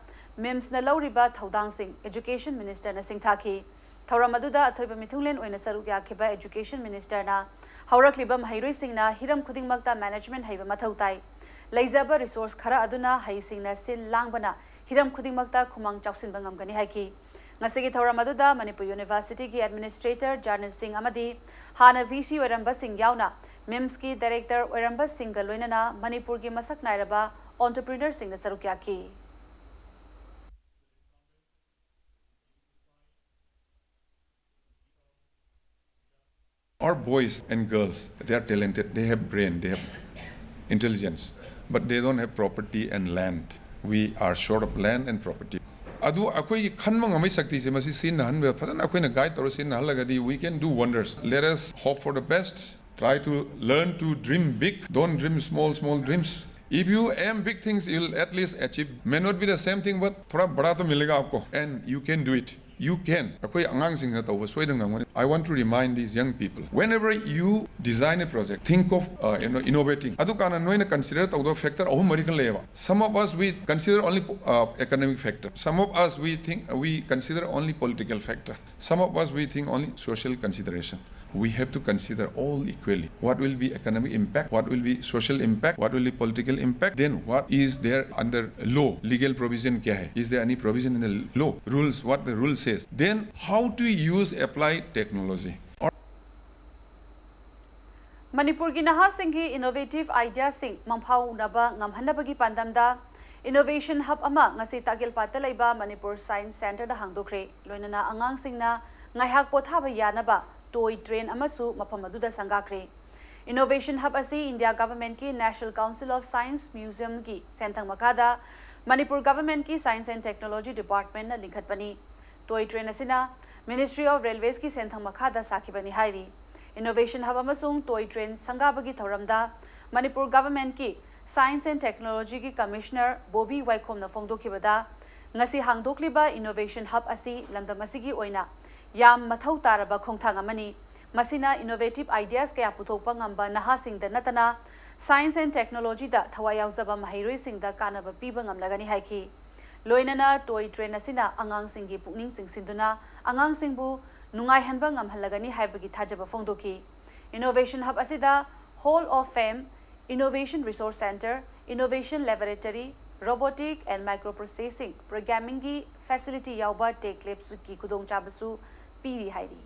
MIMSꯅ ꯂꯧꯔꯤꯕ ꯊꯧꯗꯥꯡꯁꯤꯡ Education Ministerꯅ ꯁꯤꯡꯊꯥꯈꯤ꯫ ꯊꯧꯔꯝ ꯑꯗꯨꯗ ꯑꯊꯣꯏꯕ ꯃꯤꯊꯨꯡꯂꯦꯟ ꯑꯣꯏꯅ ꯁꯔꯨꯛ ꯌꯥꯈꯤꯕ Education Ministerꯅ ꯍꯧꯔꯛꯂꯤꯕ ꯃꯍꯩꯔꯣꯏꯁꯤꯡꯅ ꯍꯤꯔꯝ ꯈꯨꯗꯤꯡꯃꯛꯇ management ꯍꯩꯕ ꯃꯊꯧ ꯇꯥꯏ꯫ ꯂꯩꯖꯕ resource ꯈꯔ ꯑꯗꯨꯅ ꯍꯩꯁꯤꯡꯅ ꯁꯤꯜ ꯂꯥꯡꯕꯅ ꯍꯤꯔꯝ ꯈꯨꯗꯤꯡꯃꯛꯇ ꯈꯨꯃꯥꯡ ꯆꯥꯎꯁꯤꯟꯕ ꯉꯝꯒꯅꯤ ꯍꯥꯏꯈꯤ꯫ ꯉꯁꯤꯒꯤ ꯊꯧꯔꯝ ꯑꯗꯨꯗ ꯃꯅꯤꯄꯨꯔ ꯌꯨꯅꯤꯚꯔꯁꯤꯇꯤꯒꯤ Administrator ꯖꯔꯅꯤꯜꯁꯤꯡ ꯑꯃꯗꯤ ꯍꯥꯟꯅ ꯚꯤ ꯁꯤ ꯑꯣꯏꯔꯝꯕꯁꯤꯡ ꯌꯥꯎꯅ MIMSꯀꯤ Director ꯑꯣꯏꯔꯝꯕꯁꯤꯡꯒ ꯂꯣꯏꯅꯅ ꯃꯅꯤꯄꯨꯔꯒꯤ ꯃꯁꯛ ꯅꯥꯏꯔꯕ entrepreneurꯁꯤꯡꯅ ꯁꯔꯨꯛ ꯌꯥꯈꯤ꯫ Our boys and girls, they are talented, they have brain, they have intelligence, but they don't have property and land. We are short of land and property. ꯑꯗꯨ ꯑꯩꯈꯣꯏꯒꯤ ꯈꯟꯕ ꯉꯝꯕꯒꯤ ꯁꯛꯇꯤꯁꯦ ꯃꯁꯤ ꯁꯤꯖꯤꯟꯅꯍꯟꯕ, ꯐꯖꯅ ꯑꯩꯈꯣꯏꯅ guide ꯇꯧꯔ ꯁꯤꯖꯤꯟꯅꯍꯜꯂꯒꯗꯤ, we can do wonders. Let us hope for the best. Try to learn to dream big. Don't dream small, small dreams. If you aim big things, you'll at least achieve. May not be the same thing, but थोड़ा बड़ा तो मिलेगा आपको. And you can do it. You can. ꯑꯩꯈꯣꯏ ꯑꯉꯥꯡꯁꯤꯡꯅ ꯇꯧꯕ ꯁꯣꯏꯗꯅ ꯉꯝꯒꯅꯤ. I want to remind these young people, whenever you design a project, think of, uh, you know, innovating. ꯑꯗꯨꯀꯥꯟꯗ ꯅꯣꯏꯅ consider ꯇꯧꯗꯕ factor ꯑꯍꯨꯝ ꯃꯔꯤ ꯈꯛ ꯂꯩꯌꯦꯕ. Some of us, we consider only, uh, economic factor. Some of us, we think, we consider only political factor. Some of us, we think only social consideration. We have to consider all equally. What will be economic impact? What will be social impact? What will be political impact? Then what is there under law? Legal provision क्या है? Is there any provision in the law? Rules, what the rule says. Then how to use, apply technology. ꯃꯅꯤꯄꯨꯔꯒꯤ ꯅꯍꯥꯁꯤꯡꯒꯤ innovative ideaꯁꯤꯡ ꯃꯪꯐꯥꯎꯅꯕ ꯉꯝꯍꯟꯅꯕꯒꯤ ꯄꯥꯟꯗꯝꯗ Innovation Hub ꯑꯃ ꯉꯁꯤ ꯇꯥꯒꯦꯜꯄꯥꯠꯇ ꯂꯩꯕ Manipur Science Centreꯗ ꯍꯥꯡꯗꯣꯛꯈ꯭ꯔꯦ꯫ ꯂꯣꯏꯅꯅ ꯑꯉꯥꯡꯁꯤꯡꯅ ꯉꯥꯏꯍꯥꯛ ꯄꯣꯊꯥꯕ ꯌꯥꯅꯕ toy train ꯑꯃꯁꯨ ꯃꯐꯝ ꯑꯗꯨꯗ ꯁꯪꯒꯥꯈ꯭ꯔꯦ꯫ Innovation Hub ꯑꯁꯤ India Governmentꯀꯤ National Council of Science Museumꯒꯤ ꯁꯦꯟꯊꯪ ꯃꯈꯥꯗ Manipur Governmentꯀꯤ Science and Technology Departmentꯅ ꯂꯤꯡꯈꯠꯄꯅꯤ꯫ Toy train ꯑꯁꯤꯅ Ministry of Railwaysꯀꯤ ꯁꯦꯟꯊꯪ ꯃꯈꯥꯗ ꯁꯥꯈꯤꯕꯅꯤ ꯍꯥꯏꯔꯤ꯫ Innovation Hub ꯑꯃꯁꯨꯡ toy train ꯁꯪꯒꯥꯕꯒꯤ ꯊꯧꯔꯝꯗ Manipur Governmentꯀꯤ Science and Technologyꯒꯤ Commissioner Bobby ꯋꯥꯏꯈꯣꯝꯅ ꯐꯣꯡꯗꯣꯛꯈꯤꯕꯗ, ꯉꯁꯤ ꯍꯥꯡꯗꯣꯛꯂꯤꯕ Innovation Hub ꯑꯁꯤ ꯂꯝꯗꯝ ꯑꯁꯤꯒꯤ ꯑꯣꯏꯅ ꯌꯥꯝ ꯃꯊꯧ ꯇꯥꯔꯕ ꯈꯣꯡꯊꯥꯡ ꯑꯃꯅꯤ꯫ ꯃꯁꯤꯅ innovative ideas ꯀꯌꯥ ꯄꯨꯊꯣꯛꯄ ꯉꯝꯕ ꯅꯍꯥꯁꯤꯡꯗ ꯅꯠꯇꯅ Science and Technologyꯗ ꯊꯋꯥꯏ ꯌꯥꯎꯖꯕ ꯃꯍꯩꯔꯣꯏꯁꯤꯡꯗ ꯀꯥꯟꯅꯕ ꯄꯤꯕ ꯉꯝꯂꯒꯅꯤ ꯍꯥꯏꯈꯤ꯫ ꯂꯣꯏꯅꯅ toy train ꯑꯁꯤꯅ ꯑꯉꯥꯡꯁꯤꯡꯒꯤ ꯄꯨꯛꯅꯤꯡ ꯆꯤꯡꯁꯤꯟꯗꯨꯅ ꯑꯉꯥꯡꯁꯤꯡꯕꯨ ꯅꯨꯡꯉꯥꯏꯍꯟꯕ ꯉꯝꯍꯜꯂꯒꯅꯤ ꯍꯥꯏꯕꯒꯤ ꯊꯥꯖꯕ ꯐꯣꯡꯗꯣꯛꯈꯤ꯫ Innovation Hub ꯑꯁꯤꯗ Hall of Fame, Innovation Resource Centre, Innovation Laboratory, Robotic and Microprocessing, Programmingꯒꯤ facility ꯌꯥꯎꯕ tech labsꯀꯤ ꯈꯨꯗꯣꯡꯆꯥꯕꯁꯨ ꯄꯤꯔꯤ ꯍꯥꯏꯔꯤ꯫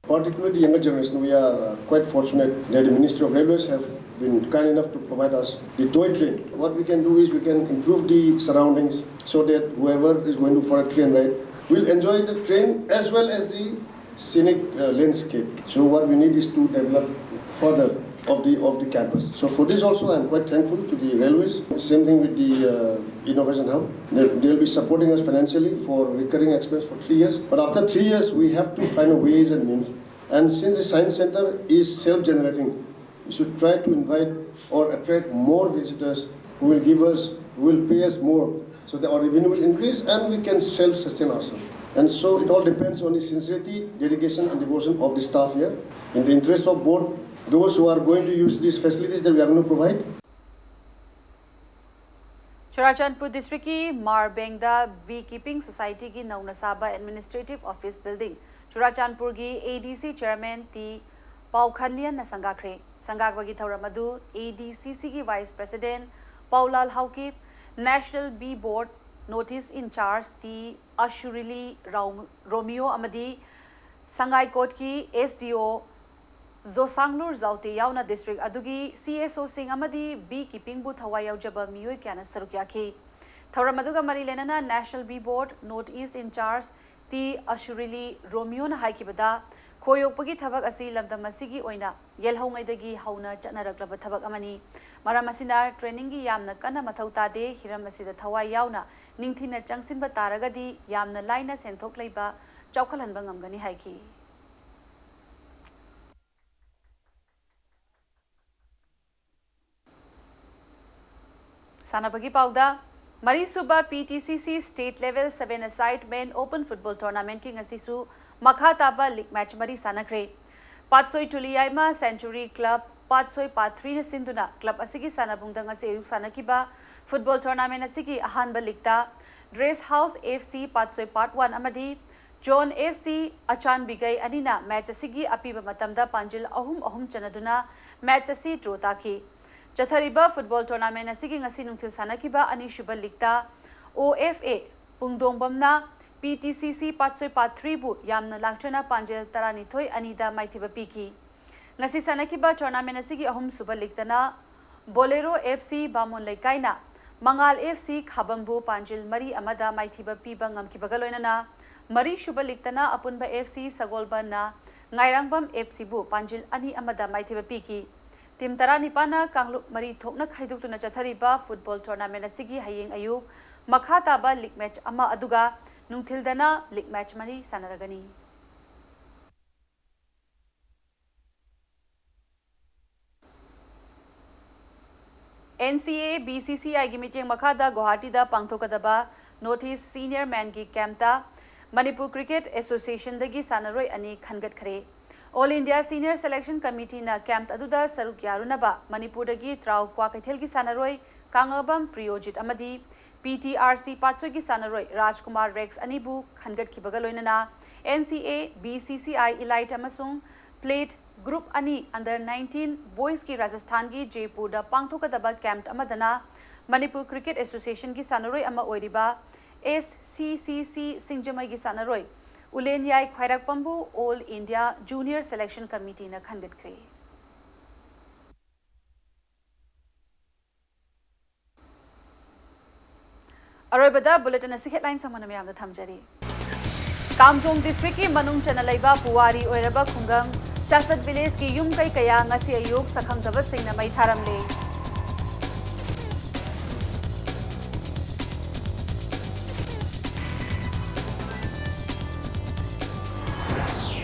Particularly the younger generation, we are uh, quite fortunate that the Ministry of Railways have been kind enough to provide us the toy train. What we can do is we can improve the surroundings so that whoever is going to for a train ride will enjoy the train as well as the scenic uh, landscape. So what we need is to develop further of the of the campus. So for this also, I'm quite thankful to the railways. Same thing with the uh, innovation hub. They, they'll be supporting us financially for recurring expense for three years. But after three years, we have to find a ways and means. And since the science center is self-generating, we should try to invite or attract more visitors who will give us, who will pay us more, so that our revenue will increase and we can self-sustain ourselves. And so it all depends on the sincerity, dedication, and devotion of the staff here. In the interest of both those who are going to use these facilities that we are going to provide, Churachandpur districtꯀꯤ ꯃꯥꯔꯕꯦꯡꯗ Bee Keeping Societyꯒꯤ ꯅꯧꯅ ꯁꯥꯕ Administrative Office Building ꯆꯨꯔꯥꯆꯥꯟꯄꯨꯔꯒꯤ ADC Chairman T ꯄꯥꯎꯈꯟꯂꯤꯌꯟꯅ ꯁꯪꯒꯥꯈ꯭ꯔꯦ꯫ ꯁꯪꯒꯥꯕꯒꯤ ꯊꯧꯔꯝ ꯑꯗꯨ ADCCꯒꯤ Vice President Paolal Haokip, National Bee Board North East in-charge T Asurili ꯔꯥꯎ-, ꯔꯣꯃꯤꯌꯣ ꯑꯃꯗꯤ ꯁꯉꯥꯏꯀꯣꯠꯀꯤ SDO ꯖꯣꯁꯥꯡꯂꯨꯔ ꯖꯥꯎꯇꯦ ꯌꯥꯎꯅ district ꯑꯗꯨꯒꯤ CSOꯁꯤꯡ ꯑꯃꯗꯤ bee keepingꯕꯨ ꯊꯋꯥꯏ ꯌꯥꯎꯖꯕ ꯃꯤꯑꯣꯏ ꯀꯌꯥꯅ ꯁꯔꯨꯛ ꯌꯥꯈꯤ꯫ ꯊꯧꯔꯝ ꯑꯗꯨꯒ ꯃꯔꯤ ꯂꯩꯅꯅ National Bee Board North East in-charge T Asurili ꯔꯣꯃꯤꯌꯣꯅ ꯍꯥꯏꯈꯤꯕꯗ, ꯄꯣꯌꯣꯛꯄꯒꯤ ꯊꯕꯛ ꯑꯁꯤ ꯂꯝꯗꯝ ꯑꯁꯤꯒꯤ ꯑꯣꯏꯅ ꯌꯦꯜꯍꯧꯉꯩꯗꯒꯤ ꯍꯧꯅ ꯆꯠꯅꯔꯛꯂꯕ ꯊꯕꯛ ꯑꯃꯅꯤ꯫ ꯃꯔꯝ ꯑꯁꯤꯅ trainingꯒꯤ ꯌꯥꯝꯅ ꯀꯟꯅ ꯃꯊꯧ ꯇꯥꯗꯦ꯫ ꯍꯤꯔꯝ ꯑꯁꯤꯗ ꯊꯋꯥꯏ ꯌꯥꯎꯅ ꯅꯤꯡꯊꯤꯅ ꯆꯪꯁꯤꯟꯕ ꯇꯥꯔꯒꯗꯤ ꯌꯥꯝꯅ ꯂꯥꯏꯅ ꯁꯦꯟꯊꯣꯛ ꯂꯩꯕ ꯆꯥꯎꯈꯠꯍꯟꯕ ꯉꯝꯒꯅꯤ ꯍꯥꯏꯈꯤ꯫ ꯁꯥꯟꯅꯕꯒꯤ ꯄꯥꯎꯗ, ꯃꯔꯤꯁꯨꯕ P T C C State Level Seven Aside Men Open Football Tournamentꯀꯤ ꯉꯁꯤꯁꯨ ꯃꯈꯥ ꯇꯥꯕ league match ꯃꯔꯤ ꯁꯥꯟꯅꯈ꯭ꯔꯦ꯫ ꯄꯥꯠꯁꯣꯏ ꯇꯨꯂꯤꯌꯥꯏꯃ Century Club, ꯄꯥꯠꯁꯣꯏ Part Threeꯅ ꯁꯤꯟꯗꯨꯅ club ꯑꯁꯤꯒꯤ ꯁꯥꯟꯅꯕꯨꯡꯗ ꯉꯁꯤ ꯑꯌꯨꯛ ꯁꯥꯟꯅꯈꯤꯕ football tournament ꯑꯁꯤꯒꯤ ꯑꯍꯥꯟꯕ leagueꯇ Dress House F C ꯄꯥꯠꯁꯣꯏ Part One ꯑꯃꯗꯤ John F C ꯑꯆꯥꯟꯕꯤꯒꯩ ꯑꯅꯤꯅ match ꯑꯁꯤꯒꯤ ꯑꯄꯤꯕ ꯃꯇꯝꯗ ꯄꯥꯟꯖꯤꯜ ꯑꯍꯨꯝ ꯑꯍꯨꯝ ꯆꯟꯅꯗꯨꯅ match ꯑꯁꯤ draw ꯇꯥꯈꯤ꯫ ꯆꯠꯊꯔꯤꯕ football tournament ꯑꯁꯤꯒꯤ ꯉꯁꯤ ꯅꯨꯡꯊꯤꯜ ꯁꯥꯟꯅꯈꯤꯕ ꯑꯅꯤꯁꯨꯕ leagueꯇ O F A ꯄꯨꯡꯗꯣꯡꯕꯝꯅ P T C C Patsoi Part Threeꯕꯨ ꯌꯥꯝꯅ ꯂꯥꯛꯆꯅ ꯄꯥꯟꯖꯤꯜ ꯇꯔꯥꯅꯤꯊꯣꯏ ꯑꯅꯤꯗ ꯃꯥꯏꯊꯤꯕ ꯄꯤꯈꯤ꯫ ꯉꯁꯤ ꯁꯥꯟꯅꯈꯤꯕ tournament ꯑꯁꯤꯒꯤ ꯑꯍꯨꯝꯁꯨꯕ leagueꯇꯅ Bolero F C ꯕꯥꯃꯣꯟ ꯂꯩꯀꯥꯏꯅ ꯃꯉꯥꯜ F C ꯈꯥꯕꯝꯕꯨ ꯄꯥꯟꯖꯤꯜ ꯃꯔꯤ ꯑꯃꯗ ꯃꯥꯏꯊꯤꯕ ꯄꯤꯕ ꯉꯝꯈꯤꯕꯒ ꯂꯣꯏꯅꯅ, ꯃꯔꯤꯁꯨꯕ leagueꯇꯅ ꯑꯄꯨꯟꯕ F C ꯁꯒꯣꯜꯕꯟꯅ ꯉꯥꯏꯔꯥꯡꯕꯝ F Cꯕꯨ ꯄꯥꯟꯖꯤꯜ ꯑꯅꯤ ꯑꯃꯗ ꯃꯥꯏꯊꯤꯕ ꯄꯤꯈꯤ꯫ Team ꯇꯔꯥꯅꯤꯄꯥꯟꯅ ꯀꯥꯡꯂꯨꯞ ꯃꯔꯤ ꯊꯣꯛꯅ ꯈꯥꯏꯗꯣꯛꯇꯨꯅ ꯆꯠꯊꯔꯤꯕ football tournament ꯑꯁꯤꯒꯤ ꯍꯌꯦꯡ ꯑꯌꯨꯛ ꯃꯈꯥ ꯇꯥꯕ league match ꯑꯃ ꯑꯗꯨꯒ ꯅꯨꯡꯊꯤꯜꯗꯅ league match ꯃꯔꯤ ꯁꯥꯟꯅꯔꯒꯅꯤ꯫ N C A B C C Iꯒꯤ ꯃꯤꯠꯌꯦꯡ ꯃꯈꯥꯗ ꯒꯨꯋꯥꯍꯥꯇꯤꯗ ꯄꯥꯡꯊꯣꯛꯀꯗꯕ North East Senior Menꯒꯤ campꯇ Manipur Cricket Associationꯗꯒꯤ ꯁꯥꯟꯅꯔꯣꯏ ꯑꯅꯤ ꯈꯟꯒꯠꯈ꯭ꯔꯦ꯫ All India Senior Selection Committeeꯅ camp ꯑꯗꯨꯗ ꯁꯔꯨꯛ ꯌꯥꯔꯨꯅꯕ ꯃꯅꯤꯄꯨꯔꯗꯒꯤ ꯇ꯭ꯔꯥꯎ ꯀ꯭ꯋꯥꯀꯩꯊꯦꯜꯒꯤ ꯁꯥꯟꯅꯔꯣꯏ ꯀꯥꯉꯕꯝ ꯄ꯭ꯔꯤꯌꯣꯖꯤꯠ ꯑꯃꯗꯤ P T R C ꯄꯥꯠꯁꯣꯏꯒꯤ ꯁꯥꯟꯅꯔꯣꯏ ꯔꯥꯖꯀꯨꯃꯥꯔ ꯔꯦꯛꯁ ꯑꯅꯤꯕꯨ ꯈꯟꯒꯠꯈꯤꯕꯒ ꯂꯣꯏꯅꯅ N C A, B C C I Elite ꯑꯃꯁꯨꯡ Plate group ꯑꯅꯤ under nineteen boysꯀꯤ ꯔꯥꯖꯁꯊꯥꯟꯒꯤ ꯖꯦꯄꯨꯔꯗ ꯄꯥꯡꯊꯣꯛꯀꯗꯕ camp ꯑꯃꯗꯅ ꯃꯅꯤꯄꯨꯔ Cricket Associationꯒꯤ ꯁꯥꯟꯅꯔꯣꯏ ꯑꯃ ꯑꯣꯏꯔꯤꯕ S C C C ꯁꯤꯡꯖꯃꯩꯒꯤ ꯁꯥꯟꯅꯔꯣꯏ ꯎꯂꯦꯟꯌꯥꯏ ꯈ꯭ꯋꯥꯏꯔꯥꯛꯄꯝꯕꯨ All India Junior Selection Committeeꯅ ꯈꯟꯒꯠꯈ꯭ꯔꯦ꯫ ꯑꯔꯣꯏꯕꯗ bulletin ꯑꯁꯤ headline ꯁꯃꯨꯅ ꯃꯌꯥꯝꯗ ꯊꯝꯖꯔꯤ꯫ ꯀꯥꯝꯖꯣꯡ districtꯀꯤ ꯃꯅꯨꯡ ꯆꯟꯅ ꯂꯩꯕ ꯄꯨꯋꯥꯔꯤ ꯑꯣꯏꯔꯕ ꯈꯨꯡꯒꯪ ꯆꯥꯁꯠ villageꯀꯤ ꯌꯨꯝ ꯀꯩ ꯀꯌꯥ ꯉꯁꯤ ꯑꯌꯨꯛ ꯁꯛꯈꯪꯗꯕꯁꯤꯡꯅ ꯃꯩ ꯊꯥꯔꯝꯂꯦ꯫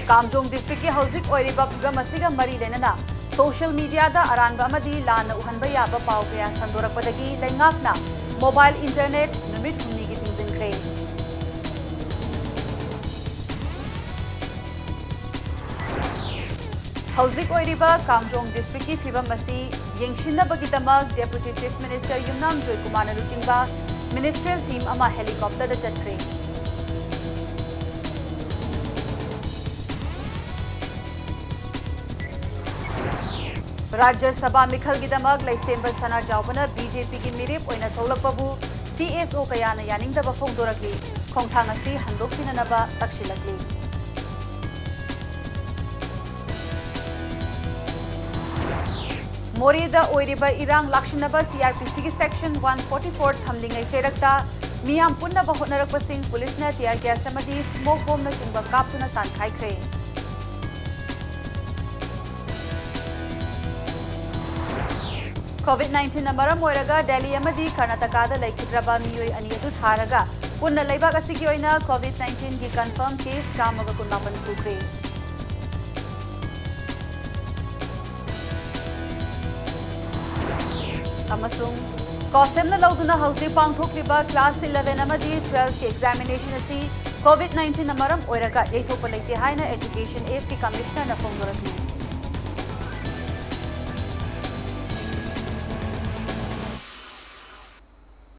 ꯀꯥꯝꯖꯣꯡ districtꯀꯤ ꯍꯧꯖꯤꯛ ꯑꯣꯏꯔꯤꯕ ꯐꯤꯕꯝ ꯑꯁꯤꯒ ꯃꯔꯤ ꯂꯩꯅꯅ social mediaꯗ ꯑꯔꯥꯟꯕ ꯑꯃꯗꯤ ꯂꯥꯟꯅ ꯎꯍꯟꯕ ꯌꯥꯕ ꯄꯥꯎ ꯀꯌꯥ ꯁꯟꯗꯣꯔꯛꯄꯗꯒꯤ ꯂꯩꯉꯥꯛꯅ mobile internet ꯅꯨꯃꯤꯠ ꯍꯨꯝꯅꯤꯒꯤ ꯊꯤꯡꯖꯤꯟꯈ꯭ꯔꯦ꯫ ꯍꯧꯖꯤꯛ ꯑꯣꯏꯔꯤꯕ ꯀꯥꯝꯖꯣꯡ districtꯀꯤ ꯐꯤꯕꯝ ꯑꯁꯤ ꯌꯦꯡꯁꯤꯟꯅꯕꯒꯤꯗꯃꯛ Deputy Chief Minister ꯌꯨꯝꯅꯥꯝ ꯖꯣꯏꯀꯨꯃꯥꯔꯅ ꯂꯨꯆꯤꯡꯕ ministerial team ꯑꯃ helicopterꯗ ꯆꯠꯈ꯭ꯔꯦ꯫ ꯔꯥꯖ꯭ꯌ ꯁꯚꯥ ꯃꯤꯈꯜꯒꯤꯗꯃꯛ ꯂꯩꯁꯦꯝꯕ ꯁꯅꯥꯖꯥꯎꯕꯅ BJPꯒꯤ ꯃꯤꯔꯦꯞ ꯑꯣꯏꯅ ꯊꯣꯛꯂꯛꯄꯕꯨ CSO ꯀꯌꯥꯅ ꯌꯥꯅꯤꯡꯗꯕ ꯐꯣꯡꯗꯣꯔꯛꯂꯤ꯫ ꯈꯣꯡꯊꯥꯡ ꯑꯁꯤ ꯍꯟꯗꯣꯛꯄꯤꯅꯅꯕ ꯇꯛꯁꯤꯜꯂꯛꯂꯤ꯫ ꯃꯣꯔꯦꯗ ꯑꯣꯏꯔꯤꯕ ꯏꯔꯥꯡ ꯂꯥꯛꯁꯤꯟꯅꯕ CrPCꯒꯤ section one forty four ꯊꯝꯂꯤꯉꯩ ꯆꯩꯔꯛꯇ ꯃꯤꯌꯥꯝ ꯄꯨꯟꯅꯕ ꯍꯣꯠꯅꯔꯛꯄꯁꯤꯡ ꯄꯨꯂꯤꯁꯅ tear gas ꯑꯃꯗꯤ smoke bombꯅꯆꯤꯡꯕ ꯀꯥꯞꯇꯨꯅ ꯇꯥꯟꯈꯥꯏꯈ꯭ꯔꯦ꯫ COVID nineteenꯅ ꯃꯔꯝ ꯑꯣꯏꯔꯒ ꯗꯦꯜꯂꯤ ꯑꯃꯗꯤ ꯀꯔꯅꯥꯇꯀꯥꯗ ꯂꯩꯈꯤꯗ꯭ꯔꯕ ꯃꯤꯑꯣꯏ ꯑꯅꯤ ꯑꯗꯨ ꯊꯥꯔꯒ ꯄꯨꯟꯅ ꯂꯩꯕꯥꯛ ꯑꯁꯤꯒꯤ ꯑꯣꯏꯅ COVID nineteenꯒꯤ confirm case ꯆꯥꯝꯃꯒ ꯀꯨꯟꯃꯥꯄꯟ ꯁꯨꯈ꯭ꯔꯦ꯫ ꯑꯃꯁꯨꯡ COHSEMꯅ ꯂꯧꯗꯨꯅ ꯍꯧꯖꯤꯛ ꯄꯥꯡꯊꯣꯛꯂꯤꯕ class eleven ꯑꯃꯗꯤ twelveꯀꯤ examination ꯑꯁꯤ COVID nineteenꯅ ꯃꯔꯝ ꯑꯣꯏꯔꯒ ꯌꯩꯊꯣꯛꯄ ꯂꯩꯇꯦ ꯍꯥꯏꯅ Education Sꯒꯤ Commissionerꯅ ꯐꯣꯡꯗꯣꯔꯛꯂꯤ꯫